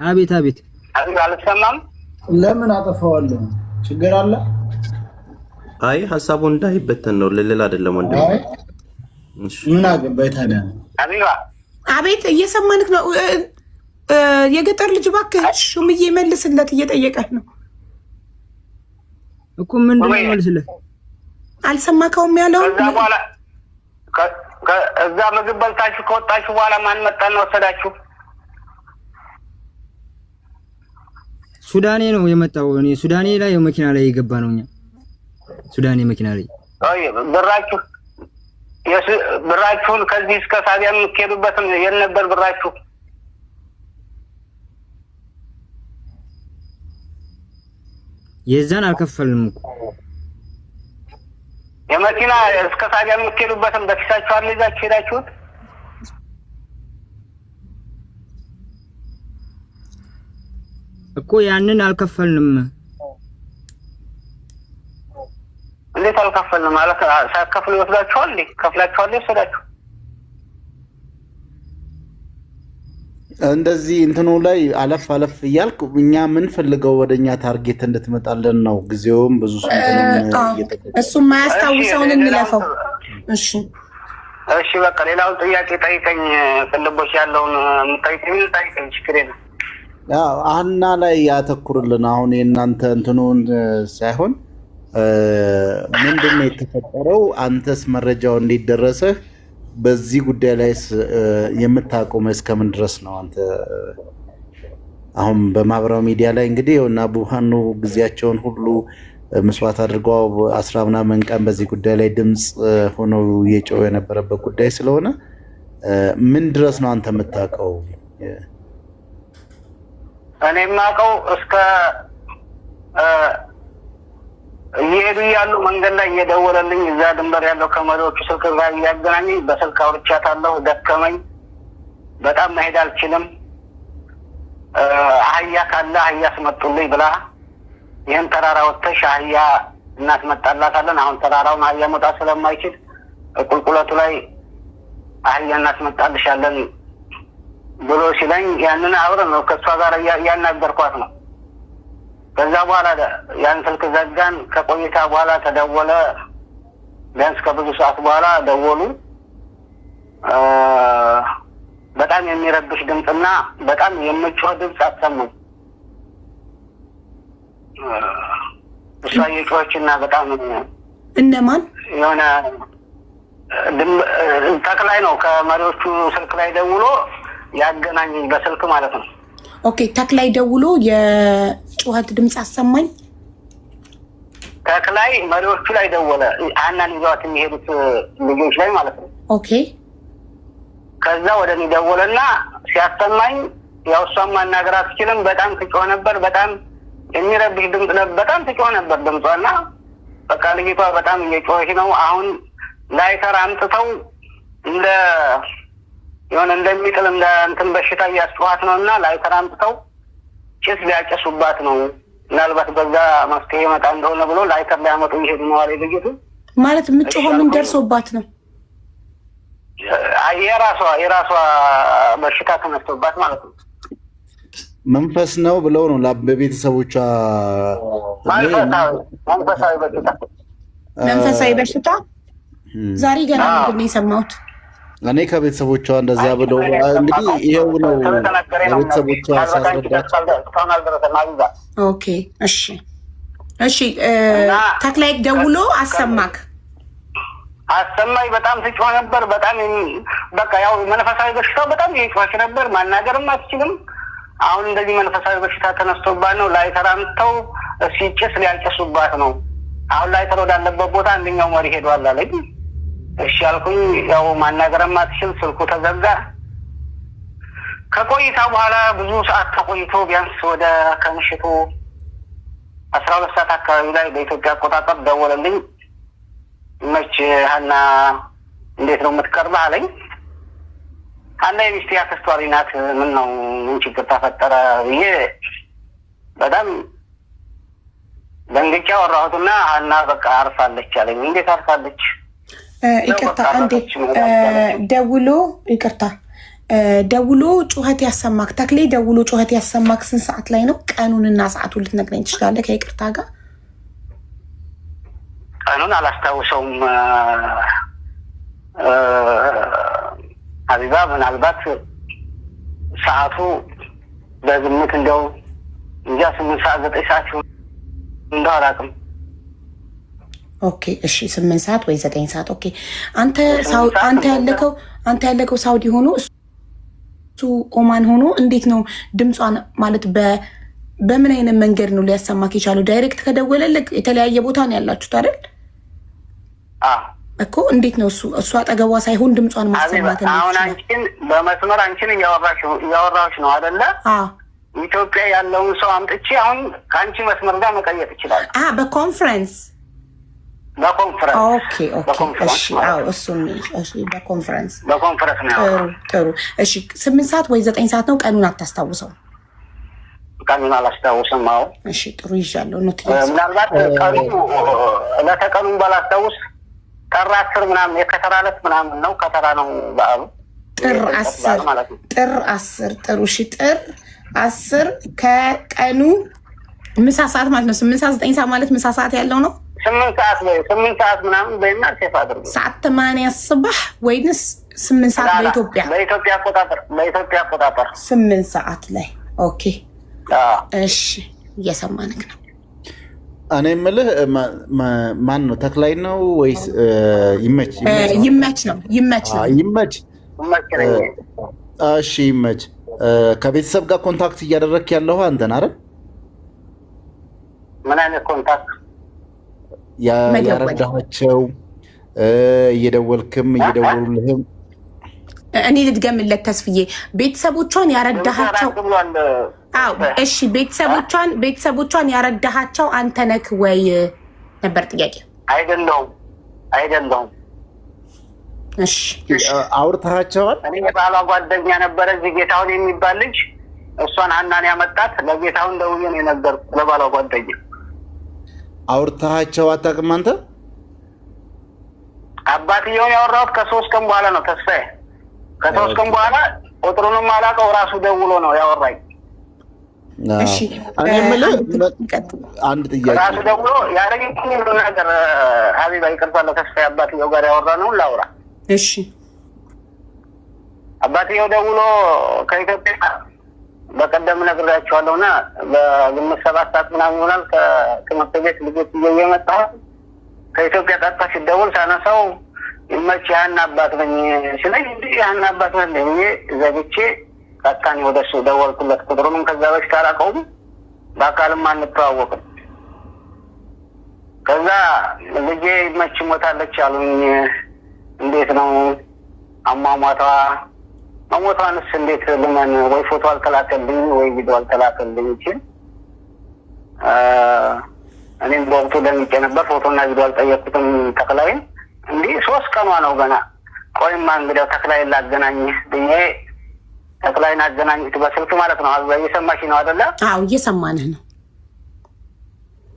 አቤት አቤት። አልሰማም። ለምን አጠፋዋለሁ? ችግር አለ? አይ ሀሳቡ እንዳይበተን ነው፣ ለሌላ አይደለም ወንድሜ። ምን አገባኝ ታዲያ? አቤት እየሰማንክ ነው። የገጠር ልጅ እባክህ ሹምዬ መልስለት፣ እየጠየቀህ ነው እኮ። ምንድን ነው መልስለት? አልሰማከውም ያለውን። ከዛ በኋላ እዛ ምግብ በልታችሁ ከወጣችሁ በኋላ ማን መጣና ወሰዳችሁ? ሱዳኔ ነው የመጣው። እኔ ሱዳኔ ላይ መኪና ላይ የገባ ነው። እኛ ሱዳኔ መኪና ላይ ብራችሁን ከዚህ እስከ ሳቢያ የምትሄዱበትን የት ነበር ብራችሁ? የዛን አልከፈልንም እኮ የመኪና እስከ ሳቢያ የምትሄዱበትን በኪሳችሁ አለ ይዛችሁ ሄዳችሁት? እኮ ያንን አልከፈልንም። እንዴት አልከፈልንም? ማለት ሳትከፍሉ ይወስዳችኋል እንዴ? ከፍላችኋል ይወስዳችሁ? እንደዚህ እንትኑ ላይ አለፍ አለፍ እያልክ እኛ የምንፈልገው ወደ እኛ target እንድትመጣልን ነው። ጊዜውም ብዙ ስንትንም እየጠበቀ እሱ የማያስታውሰውን እንለፈው። እሺ። እሺ፣ በቃ ሌላውን ጥያቄ ጠይቀኝ። ቅልቦች ያለውን የምጠይቀኝ ጠይቀኝ፣ ችግር የለም። አዎ፣ ሀና ላይ ያተኩርልን። አሁን የእናንተ እንትኑን ሳይሆን ምንድን ነው የተፈጠረው? አንተስ መረጃው እንዴት ደረሰህ? በዚህ ጉዳይ ላይስ የምታውቀው እስከምን ድረስ ነው? አንተ አሁን በማህበራዊ ሚዲያ ላይ እንግዲህ ይኸውና ቡሃኑ ጊዜያቸውን ሁሉ መስዋዕት አድርገው 10 ምናምን ቀን በዚህ ጉዳይ ላይ ድምፅ ሆነው እየጮሁ የነበረበት ጉዳይ ስለሆነ ምን ድረስ ነው አንተ የምታውቀው? እኔ የማውቀው እስከ እየሄዱ እያሉ መንገድ ላይ እየደወለልኝ እዛ ድንበር ያለው ከመሪዎቹ ስልክ ጋር እያገናኘኝ በስልክ አውርቻታለሁ። ደከመኝ፣ በጣም መሄድ አልችልም፣ አህያ ካለ አህያ አስመጡልኝ ብላ ይህን ተራራ ወጥተሽ አህያ እናስመጣላታለን። አሁን ተራራውን አህያ መውጣት ስለማይችል ቁልቁለቱ ላይ አህያ እናስመጣልሻለን ብሎ ሲለኝ ያንን አብረን ነው ከእሷ ጋር እያናገርኳት ነው። ከዛ በኋላ ያን ስልክ ዘጋን። ከቆይታ በኋላ ተደወለ። ቢያንስ ከብዙ ሰዓት በኋላ ደወሉ። በጣም የሚረብሽ ድምፅና በጣም የምጮህ ድምፅ አሰሙኝ። እሷ እየጮኸች እና በጣም እነማን? የሆነ ተክላይ ነው ከመሪዎቹ ስልክ ላይ ደውሎ ያገናኘኝ በስልክ ማለት ነው። Okay፣ ተክላይ ደውሎ የጩኸት ድምፅ አሰማኝ። ተክላይ መሪዎቹ ላይ ደወለ። ሀናን ይዘዋት የሚሄዱት ልጆች ላይ ማለት ነው። ከዛ ወደ እኔ ደወለና ሲያሰማኝ ያው እሷን ማናገር አትችልም። በጣም ትጮህ ነበር። በጣም የሚረብሽ ድምፅ ነበር። በጣም ትጮህ ነበር ድምጿና በቃ ልጅቷ በጣም እየጮኸች ነው። አሁን ላይተር አምጥተው እንደ የሆነ እንደሚጥል እንደ እንትን በሽታ እያስጮኋት ነው እና ላይተር አምጥተው ጭስ ሊያጨሱባት ነው። ምናልባት በዛ መፍትሄ ይመጣ እንደሆነ ብሎ ላይተር ሊያመጡ እየሄዱ ነው አለ ልጅቱ። ማለት የምትጮኸው ምን ደርሶባት ነው? የራሷ በሽታ ተነስቶባት ማለት ነው። መንፈስ ነው ብለው ነው በቤተሰቦቿ። መንፈሳዊ በሽታ። መንፈሳዊ በሽታ ዛሬ ገና ምንድን ነው የሰማሁት። እኔ ከቤተሰቦቿ እንደዛ ብለው እንግዲህ ይኸው ነው ለቤተሰቦቿ ሲያስረዳቸው። Okay፣ እሺ። ተክላይ ደውሎ አሰማክ? አሰማኝ። በጣም ትጮህ ነበር። በጣም በቃ ያው መንፈሳዊ በሽታው በጣም እየጮኸች ነበር። ማናገርም አትችልም። አሁን እንደዚህ መንፈሳዊ በሽታ ተነስቶባት ነው። ላይተር አምጥተው ሲጭስ ሊያጨሱባት ነው። አሁን ላይተር ወዳለበት ቦታ አንደኛው መሪ ሄዷል አለኝ። እሺ አልኩኝ። ያው ማናገርም አትችል፣ ስልኩ ተዘጋ። ከቆይታ በኋላ ብዙ ሰዓት ተቆይቶ ቢያንስ ወደ ከምሽቱ 12 ሰዓት አካባቢ ላይ በኢትዮጵያ አቆጣጠር ደወለልኝ። መች ሀና እንዴት ነው የምትቀርበህ አለኝ። ሀና የሚስቴ አክስቷ ልጅ ናት። ምን ነው፣ ምን ችግር ተፈጠረ ብዬ በጣም ደንግጬ አወራሁትና ሀና በቃ አርፋለች አለኝ። እንዴት አርፋለች? ይቅርታ አንዴ፣ ደውሎ፣ ይቅርታ፣ ደውሎ ጩኸት ያሰማክ፣ ተክሌ ደውሎ ጩኸት ያሰማክ ስንት ሰዓት ላይ ነው? ቀኑንና ሰዓቱን ልትነግረኝ ትችላለህ ከይቅርታ ጋር? ቀኑን አላስታውሰውም ሀቢባ። ምናልባት ሰዓቱ በግምት እንደው እንጃ 8 ሰዓት 9 ሰዓት ይሁን እንደው አላውቅም። Okay፣ እሺ፣ 8 ሰዓት ወይ 9 ሰዓት፣ okay። አንተ ያለከው ሳውዲ ሆኖ እሱ ኦማን ሆኖ እንዴት ነው ድምጿን ማለት በምን አይነት መንገድ ነው ሊያሰማክ የቻለው? Direct ከደወለልህ የተለያየ ቦታ ነው ያላችሁት አይደል? እኮ እንዴት ነው እሱ አጠገቧ ሳይሆን ድምጿን ማሰማት? አሁን አንቺን በመስመር አንቺን እያወራሁሽ ነው አይደለ? ኢትዮጵያ ያለውን ሰው አምጥቼ አሁን ከአንቺ መስመር ጋር መቀየጥ ይችላል። በኮንፈረንስ? በኮንፈረንስ። Okay፣ እሺ፣ አዎ፣ እሱን እሺ፣ በኮንፈረንስ። በኮንፈረንስ ነው። ጥሩ ጥሩ። እሺ፣ 8 ሰዓት ወይ 9 ሰዓት ነው። ቀኑን አታስታውሰው? ቀኑን አላስታውስም። አዎ። እሺ፣ ጥሩ፣ ይዣለሁ። Note ምናልባት ቀኑ ዕለተ ቀኑን ባላስታውስ ጥር 10 ምናምን የከተራ ዕለት ምናምን ነው። ከተራ ነው በዓሉ። ጥር የጥምቀት 10 በዓል ማለት ነው። ጥር 10። ጥሩ እሺ። ጥር 10 ከቀኑ ምሳ ሰዓት ማለት ነው። 8 ሰዓት 9 ሰዓት ማለት ምሳ ሰዓት ያለው ነው። 8 ሰዓት ወይ 8 ሰዓት ምናምን በይና save አድርጉ። ሰዓት 8 صباح ወይንስ 8 ሰዓት لا لا፣ በኢትዮጵያ? በኢትዮጵያ አቆጣጠር፣ በኢትዮጵያ አቆጣጠር። 8 ሰዓት ላይ okay። አዎ። እሺ፣ እየሰማንክ ነው። እኔ የምልህ ማን ነው፣ ተክላይ ነው ወይስ ይመች? ይመች ነው። ይመች ነው፣ ይመች ነው። ይመች። ይመች ነኝ። እሺ ይመች፣ ከቤተሰብ ጋር contact እያደረግክ ያለው አንተን አይደል? ምን አይነት contact? መደወል። ያረዳሃቸው እየደወልክም እየደወሉልህም። እኔ ልድገምለት ተስፍዬ፣ ቤተሰቦቿን ያረዳሃቸው ራቅ ብሏል። አዎ እሺ፣ ቤተሰቦቿን ያረዳሃቸው አንተ ነክ ወይ ነበር ጥያቄ። አይደለሁም፣ አይደለሁም። እሺ። አውርተሃቸዋል? እኔ የባሏ ጓደኛ ነበረ እዚህ ጌታሁን የሚባል ልጅ፣ እሷን ሀናን ያመጣት ለጌታሁን ደውዬ ነው የነገርኩት፣ ለባሏ ጓደኛ። አውርተሃቸው አታውቅም አንተ? አባትየውን ያወራሁት ከ3 ቀን በኋላ ነው ተስፋዬ። ከ3 ቀን በኋላ ቁጥሩንም አላውቀው፣ ራሱ ደውሎ ነው ያወራኝ። እሺ። እኔ የምልህ አንድ ጥያቄ። ራሱ ደውሎ ያለኝ ሁሉ ነገር፣ ሀቢባ ይቅርታ፣ ለተስፋዬ አባትየው ጋር ያወራነውን ላውራ። እሺ። አባትየው ደውሎ ከኢትዮጵያ በቀደም ነግሬያቸዋለሁ እና በግምት 7 ሰዓት ምናምን ይሆናል ከትምህርት ቤት ልጆች ይዤ እየመጣሁ ከኢትዮጵያ ቀጥታ ሲደውል ሳነሳው ይመች ያን አባት ነኝ ሲለኝ፣ እንዲህ ያን አባት ነኝ ብዬ ዘግቼ ቀጥታ እኔ ወደ እሱ ደወልኩለት። ቁጥሩንም ከዛ በፊት አላውቀውም፣ በአካልም አንተዋወቅም። ከዛ ልጄ ይመች ሞታለች አሉኝ። እንዴት ነው አሟሟቷ? መሞቷንስ እንዴት ልመን? ወይ ፎቶ አልተላከልኝ ወይ ቪዲዮ አልተላከልኝ ይችል። እኔም በወቅቱ ደንግጬ ነበር። ፎቶና ቪዲዮ አልጠየቅኩትም ተክላይን። እንዲህ 3 ቀኗ ነው ገና። ቆይማ እንግዲያው ተክላይን ላገናኝህ ብዬ ተክላይን አገናኝት በስልክ ማለት ነው። አዛ እየሰማሽ ነው አይደለ? አዎ፣ እየሰማንህ ነው።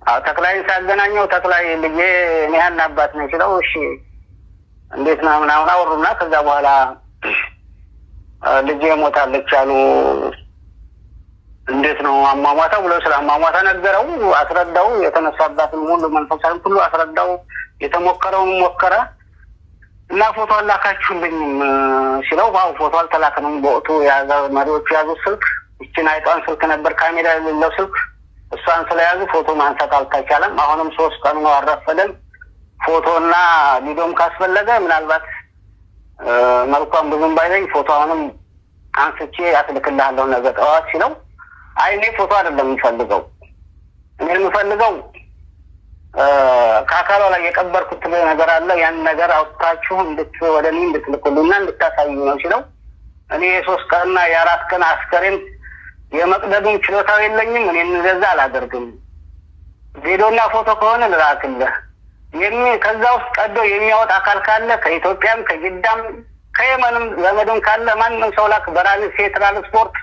አዎ፣ ተክላይን ሳገናኘው ተክላይ ልጄ እኔ ያን አባት ነኝ ሲለው፣ እሺ እንዴት ነው ምናምን አወሩና ከዛ በኋላ ልጄ ሞታለች አሉ፣ እንዴት ነው አሟሟታ ብሎ ስለ አሟሟታ ነገረው፣ አስረዳው። የተነሳባትን ሁሉ መንፈሳዊ ሁሉ አስረዳው። የተሞከረውን ሞከረ እና ፎቶ አላካችሁልኝም ሲለው፣ wow ፎቶ አልተላክንም። በወቅቱ የያዘ መሪዎቹ የያዙት ስልክ ይችን አይጧን ስልክ ነበር፣ ካሜራ የሌለው ስልክ፣ እሷን ስለያዙ ፎቶ ማንሳት አልተቻለም። አሁንም 3 ቀኑ ነው፣ አልረፈደም። ፎቶና ቪዲዮም ካስፈለገ ምናልባት መልኳን ብዙም ባይለኝ ፎቶ አሁንም አንስቼ አስልክልሃለሁ ነገ ጠዋት ሲለው፣ አይ እኔ ፎቶ አይደለም የምፈልገው፣ እኔ የምፈልገው ከአካሏ ላይ የቀበርኩት ነገር አለ፣ ያን ነገር አውጥታችሁ ወደ እኔ እንድትልኩልኝና እንድታሳዩ ነው ሲለው፣ እኔ የ3 ቀንና የ4 ቀን አስከሬን የመቅደዱም ችሎታው የለኝም፣ እኔ እንደዛ አላደርግም። ቪዲዮና ፎቶ ከሆነ ልላክልህ፣ ከዛ ውስጥ ቀዶ የሚያወጣ አካል ካለ ከኢትዮጵያም ከጅዳም ከየመንም ዘመድም ካለ ማንም ሰው ላክ። በራሴ ትራንስፖርት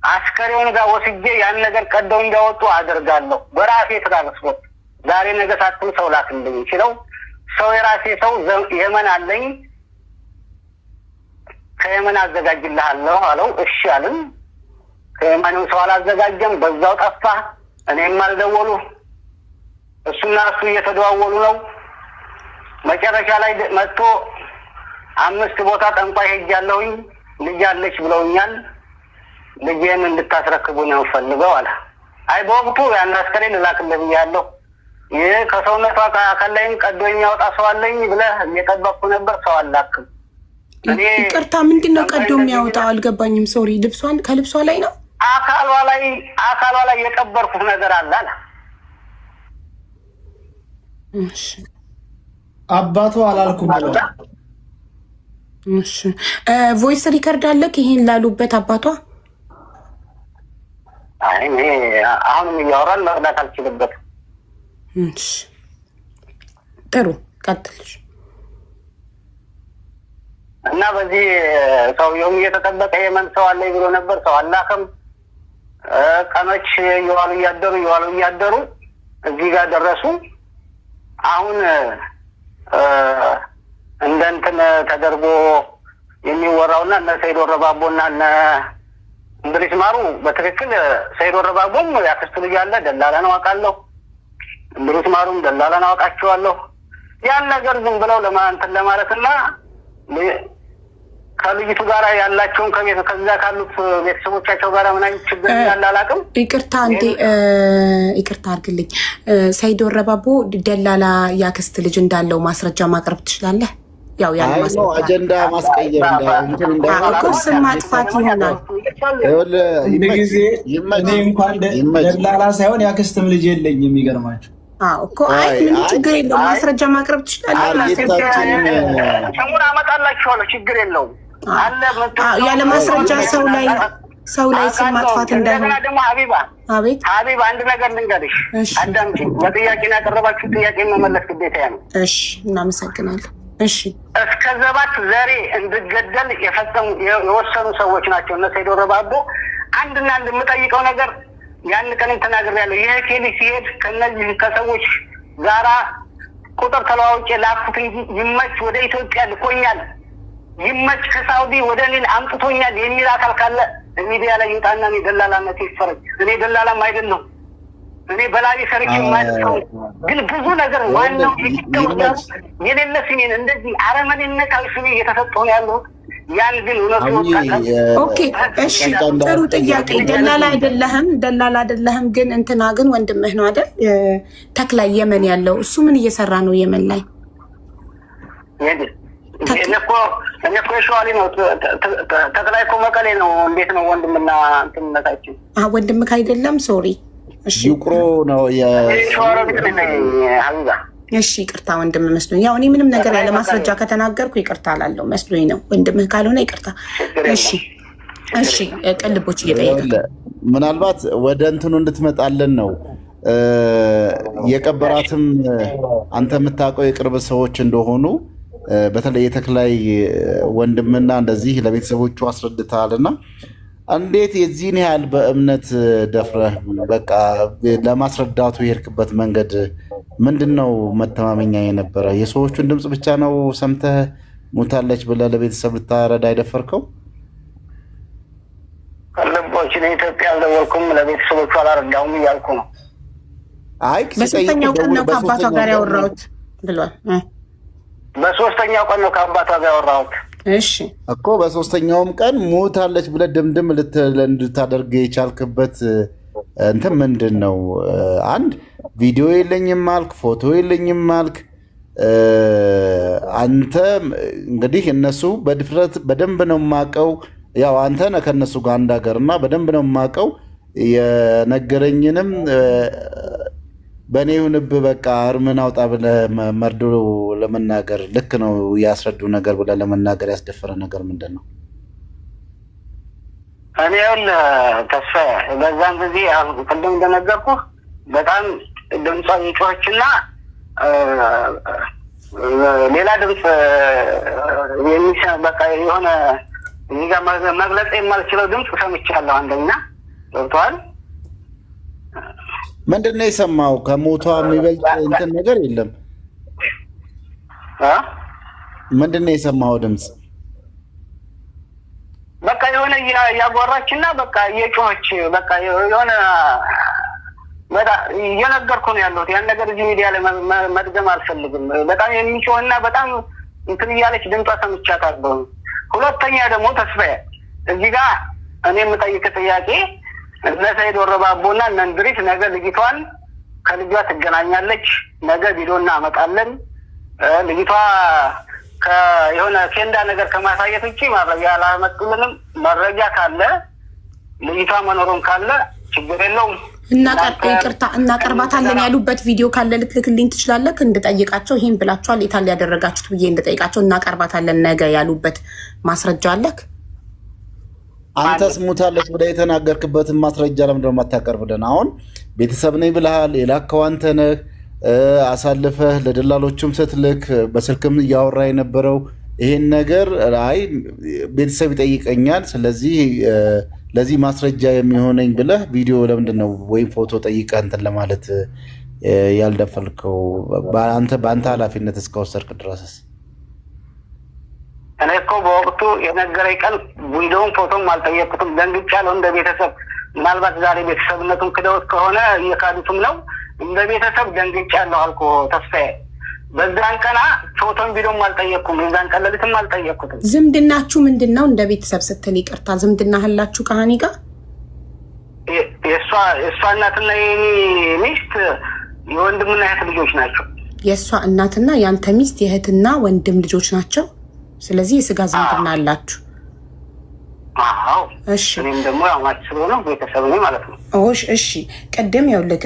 አስከሬውን ጋር ወስጄ ያን ነገር ቀደው እንዲያወጡ አደርጋለሁ። በራሴ ትራንስፖርት ዛሬ ነገ ሳትል ሰው ላክልኝ ሲለው፣ ሰው የራሴ ሰው የመን አለኝ፣ ከየመን አዘጋጅልሃለሁ አለው። እሺ አልን። ከየመንም ሰው አላዘጋጀም፣ በዛው ጠፋ። እኔም አልደወሉ፣ እሱና እሱ እየተደዋወሉ ነው። መጨረሻ ላይ መጥቶ አምስት ቦታ ጠንቋይ ሄጃለሁኝ፣ ልጅ አለች ብለውኛል፣ ልጄን እንድታስረክቡ ነው ፈልገው አለ። አይ በወቅቱ ያን አስከሬን እላክልህ ብያለሁ። ይህ ከሰውነቷ አካል ላይም ቀዶ የሚያወጣ ሰው አለኝ ብለህ እየጠበቅኩ ነበር፣ ሰው አላክም። እኔ ይቅርታ፣ ምንድን ነው ቀዶ የሚያወጣው? አልገባኝም። Sorry፣ ልብሷን ከልብሷ ላይ ነው? አካሏ ላይ የቀበርኩት ነገር አለ አለ። እሺ። አባቱ አላልኩም ብለዋል። እሺ፣ voice record አለክ ይሄን ላሉበት አባቷ? አይ እኔ አሁንም እያወራን መቅዳት አልችልበትም። እሺ፣ ጥሩ ቀጥልሽ። እና በዚህ ሰውየውም እየተጠበቀ የመን ሰው አለኝ ብሎ ነበር። ሰው አላከም። ቀኖች እየዋሉ እያደሩ እየዋሉ እያደሩ እዚህ ጋር ደረሱ። አሁን እንደ እንትን ተደርጎ የሚወራውና እነ ሰይድ ወረባቦና እነ እንድሪስ ማሩ በትክክል ሰይድ ወረባቦም ያክስቱ ልጅ አለ፣ ደላላ ነው አውቃለሁ። እንድሪስ ማሩም ደላላ ነው አውቃቸዋለሁ። ያን ነገር ዝም ብለው ለማንትን ለማለትና ከልጅቱ ጋር ያላቸውን ከቤት ከዛ ካሉት ቤተሰቦቻቸው ጋር ምን አይነት ችግር እንዳለ አላውቅም። ይቅርታ እንዴ፣ ይቅርታ አድርግልኝ። ሰይድ ወረባቦ ደላላ ያክስት ልጅ እንዳለው ማስረጃ ማቅረብ ትችላለህ? ያው ያለ አይ ነው ማስረጃ አጀንዳ ማስቀየር እንትን እንዳይሆን እኮ ስም ማጥፋት ይሆናል። ይኸውልህ፣ አንድ ይመች ጊዜ ይመች እኔ እንኳን ይመች። ደላላ ሳይሆን ያክስትም ልጅ የለኝም። የሚገርማቸው አዎ እኮ አይ አይ ምንም አይ ችግር የለውም። ማስረጃ ማቅረብ ትችላለህ። ማስረጃ target ኣችንን ስሙን አመጣላችኋለሁ፣ ችግር የለውም። አለ አዎ፣ ያለ ማስረጃ ሰው ላይ ስም ማጥፋት እንዳይሆን። እንደገና ደግሞ ሀቢባ አቤት ሀቢባ አንድ ነገር ልንገርሽ፣ እሺ። አዳምጪ። በጥያቄ ያቀረባችሁ ጥያቄ መመለስ ግዴታ ነው። እሺ፣ እናመሰግናለን። እሺ እስከ 7 ዘሬ እንድገደል የፈጸሙ የወሰኑ ሰዎች ናቸው እነ ሰይድ ወረባቦ። አንድና አንድ የምጠይቀው ነገር ያን ቀንም ተናግሬያለሁ። ይሄ ኬሊ ሲሄድ ከነዚህ ከሰዎች ጋራ ቁጥር ተለዋውጬ ላኩት እንጂ ይመች ወደ ኢትዮጵያ ልኮኛል፣ ይመች ከሳውዲ ወደ እኔን አምጥቶኛል የሚል አካል ካለ ሚዲያ ላይ ይውጣና እኔ ደላላነት ይፈረጅ። እኔ ደላላም አይደለሁም። እኔ በላቤ ሰርቼ የማያውቅ ሰው ግን ብዙ ነገር ዋናው የግዳው ይመች የሌለ ስሜን እንደዚህ አረመኔነታዊ ስሜ እየተሰጠሁ ነው ያለሁት። ያን ግን እውነቱ አብዬ ይወጣል። Okay እሺ፣ ስልጣን ጥሩ ጥያቄ። እንዳያስቀይር ደላላ አይደለህም፣ ደላላ አይደለህም። ግን እንትና ግን ወንድምህ ነው አይደል? ተክላይ የመን ያለው እሱ ምን እየሰራ ነው የመን ላይ? እኔ እኮ የሸዋሊ ነው። ተክላይ እኮ መቀሌ ነው። እንዴት ነው ወንድምና እንትንነታችን? ወንድምህ አይደለም? Sorry። እሺ ይቁሮ ነው ሸዋሮቢት ነኝ ሀቢባ። እሺ፣ ይቅርታ ወንድም መስሎኝ። ያው እኔ ምንም ነገር ያለ ማስረጃ ከተናገርኩ ይቅርታ እላለሁ መስሎኝ ነው። ወንድምህ ካልሆነ ይቅርታ። እሺ እሺ፣ ቅልቦች እየጠየቀ ምናልባት ወደ እንትኑ እንድትመጣለን ነው። የቀበራትም አንተ የምታውቀው የቅርብ ሰዎች እንደሆኑ በተለይ የተክላይ ወንድምና እንደዚህ ለቤተሰቦቹ አስረድተሃልና እንዴት የዚህን ያህል በእምነት ደፍረህ በቃ ለማስረዳቱ የሄድክበት መንገድ ምንድን ነው? መተማመኛ የነበረ የሰዎቹን ድምፅ ብቻ ነው ሰምተህ ሞታለች ብለህ ለቤተሰብ ልታረዳ የደፈርከው? ቅልቦች እኔ ኢትዮጵያ አልደወልኩም፣ ለቤተሰቦቹ አላረዳሁም እያልኩ ነው። አይ ሲጠይቁ በሶስተኛው ቀን ደውል ነው ከአባቷ በሶስተኛው ጋር ቀን ነው። ያወራሁት ብሏል። በሶስተኛው ቀን ነው ከአባቷ ጋር ያወራሁት። እሺ እኮ በሶስተኛውም ቀን ሞታለች ብለህ ድምድም እንድታደርግ የቻልክበት እንትን ምንድን ነው? አንድ ቪዲዮ የለኝም አልክ፣ ፎቶ የለኝም አልክ። አንተ እንግዲህ እነሱ በድፍረት በደንብ ነው የማውቀው፣ ያው አንተ ነህ ከእነሱ ጋር አንድ ሀገር እና በደንብ ነው የማውቀው። የነገረኝንም በእኔ ይሁንብህ በቃ እርምን አውጣ ብለህ መርዶ ለመናገር ልክ ነው ያስረዱ ነገር ብለህ ለመናገር ያስደፈረ ነገር ምንድን ነው? እኔ ይኸውልህ ተስፋዬ በዛን ጊዜ አሁን ቅድም እንደነገርኩህ በጣም ድምጿ የጮኸችና ሌላ ድምፅ በቃ የሆነ እዚህ ጋር መግለጽ የማልችለው ድምፅ ሰምቻለሁ። አንደኛ ገብቶሃል። ምንድን ነው የሰማው? ከሞቷ የሚበልጥ እንትን ነገር የለም። እ? ምንድን ነው የሰማኸው ድምፅ? በቃ የሆነ እያጓራች እና በቃ እየጮኸች በቃ የሆነ በጣም እየነገርኩህ ነው ያለሁት። ያን ነገር እዚህ ሚዲያ ላይ መድገም አልፈልግም። በጣም የሚጮህና በጣም እንትን እያለች ድምጿ ሰምቻታለሁ። ሁለተኛ ደግሞ ተስፋዬ እዚህ ጋር እኔ የምጠይቅህ ጥያቄ እነ ሰይድ ወረባቦና እነ እንድሪስ ነገ ልጅቷን ከልጇ ትገናኛለች፣ ነገ ቪዲዮ እናመጣለን። ልጅቷ የሆነ ኬንዳ ነገር ከማሳየት ውጭ መረጃ አላመጡልንም። መረጃ ካለ ልጅቷ መኖሩን ካለ ችግር የለውም። ይቅርታ እናቀርባታለን ያሉበት ቪዲዮ ካለ ልትልክልኝ ትችላለህ? እንድጠይቃቸው ይህን ብላችኋል የታል ያደረጋችሁት ብዬ እንድጠይቃቸው እናቀርባታለን ነገ ያሉበት ማስረጃ አለክ? አንተስ ሙታለች ብለህ የተናገርክበትን ማስረጃ ለምንድን ነው የማታቀርብልን? አሁን ቤተሰብ ነኝ ብለሃል፣ የላከው አንተ ነህ። አሳልፈህ ለደላሎቹም ስትልክ በስልክም እያወራ የነበረው ይሄን ነገር አይ ቤተሰብ ይጠይቀኛል፣ ስለዚህ ለዚህ ማስረጃ የሚሆነኝ ብለህ ቪዲዮ ለምንድን ነው ወይም ፎቶ ጠይቀህ እንትን ለማለት ያልደፈልከው? በአንተ ኃላፊነት እስከወሰድክ ድረስስ እኔ እኮ በወቅቱ የነገረኝ ቀን ቪዲዮውን ፎቶም አልጠየቅኩትም። ደንግጫለሁ እንደ ቤተሰብ። ምናልባት ዛሬ ቤተሰብነቱን ክደውት ከሆነ እየካዱትም ነው። እንደ ቤተሰብ ደንግጫለሁ አልኩህ ተስፋዬ። በዛን ቀና ፎቶም ቪዲዮም አልጠየቅኩም። የዛን ቀን ሌሊትም አልጠየቅኩትም። ዝምድናችሁ ምንድን ነው? እንደ ቤተሰብ ስትል ይቅርታ፣ ዝምድና አላችሁ ከሀኒ ጋር? የእሷ እናትና የኔ ሚስት የወንድምና የእህት ልጆች ናቸው። የእሷ እናትና የአንተ ሚስት የእህትና ወንድም ልጆች ናቸው። ስለዚህ የስጋ ዝምድና አላችሁ። አዎ። እሺ። እኔም ደግሞ አማች ስለሆነ ቤተሰብ ነኝ ማለት ነው። እሺ። ቅድም ይኸውልህ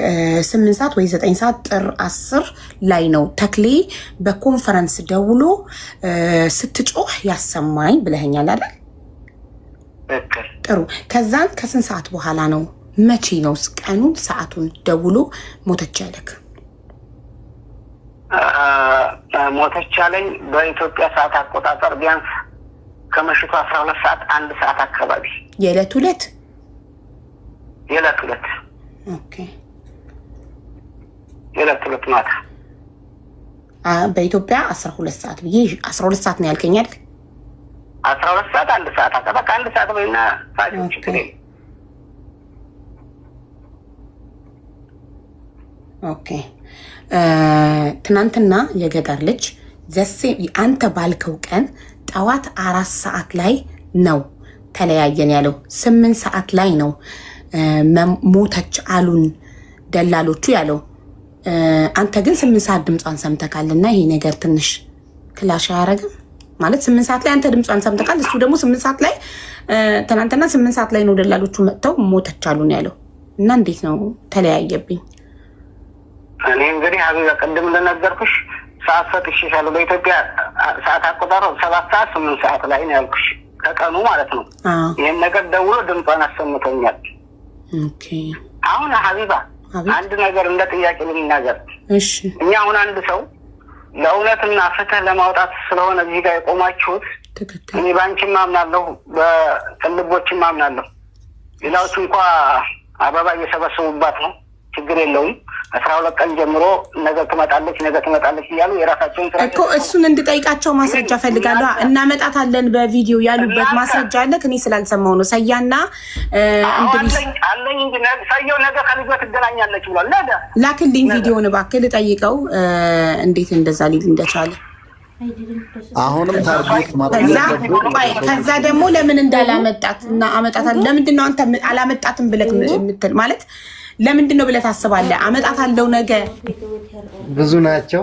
8 ሰዓት ወይ 9 ሰዓት ጥር 10 ላይ ነው ተክሌ በኮንፈረንስ ደውሎ ስትጮህ ያሰማኝ ብለኸኛል አይደል? ትክክል። ጥሩ። ከዛን ከስንት ሰዓት በኋላ ነው፣ መቼ ነው ቀኑን ሰዓቱን ደውሎ ሞተች ያለክ? ሞተች ያለኝ በኢትዮጵያ ሰዓት አቆጣጠር ቢያንስ ከምሽቱ 12 ሰዓት 1 ሰዓት አካባቢ። የዕለት ዕለት? የዕለት ዕለት። Okay። የዕለት ዕለት ማታ። በኢትዮጵያ 12 ሰዓት ብዬ፣ 12 ሰዓት ነው ያልከኝ አይደል? 12 ሰዓት 1 ሰዓት አካባቢ፣ በቃ 1 ሰዓት ወይና ሰዓት ችግር የለም። Okay። ትናንትና የገጠር ልጅ ዘሴ አንተ ባልከው ቀን ጠዋት 4 ሰዓት ላይ ነው ተለያየን ያለው። 8 ሰዓት ላይ ነው ሞተች አሉን ደላሎቹ ያለው። አንተ ግን 8 ሰዓት ድምጿን ሰምተካልና ይሄ ነገር ትንሽ clash አያረግም? ማለት 8 ሰዓት ላይ አንተ ድምጿን ሰምተካል፣ እሱ ደግሞ 8 ሰዓት ላይ፣ ትናንትና 8 ሰዓት ላይ ነው ደላሎቹ መጥተው ሞተች አሉን ያለው። እና እንዴት ነው ተለያየብኝ? እኔ እንግዲህ ሀቢባ ቅድም እንደነገርኩሽ ሰዓት ሰጥቼሻለሁ። በኢትዮጵያ ሰዓት አቆጣጠር 7 ሰዓት 8 ሰዓት ላይ ነው ያልኩሽ፣ ከቀኑ ማለት ነው። ይህን ነገር ደውሎ ድምጿን አሰምቶኛል። Okay። አሁን ሀቢባ አንድ ነገር እንደ ጥያቄ ልናገር። እሺ። እኛ አሁን አንድ ሰው ለእውነትና ፍትህ ለማውጣት ስለሆነ እዚህ ጋር የቆማችሁት፣ እኔ በአንቺም አምናለሁ፣ በቅልቦችም አምናለሁ። ሌላዎቹ እንኳ አበባ እየሰበሰቡባት ነው፣ ችግር የለውም። 12 ቀን ጀምሮ ነገ ትመጣለች፣ ነገ ትመጣለች እያሉ የራሳቸውን ስራ እኮ እሱን እንድጠይቃቸው ማስረጃ ፈልጋለሁ። እናመጣታለን በቪዲዮ ያሉበት ማስረጃ አለ? እኔ ስላልሰማሁ ነው። ሰያና እንድሪስ አለኝ እንጂ ሰየው ነገ ከልጇ ትገናኛለች ብሏል። ነገ ላክልኝ ቪዲዮን እባክህ፣ ልጠይቀው እንዴት እንደዛ ሊል እንደቻለ። አሁንም target ማድረግ ከዛ ደግሞ ለምን እንዳላመጣት እና አመጣታለሁ፣ ለምንድን ነው አንተ አላመጣትም ብለህ የምትል፣ ማለት ለምንድን ነው ብለህ ታስባለህ? አመጣታለሁ ነገ። ብዙ ናቸው።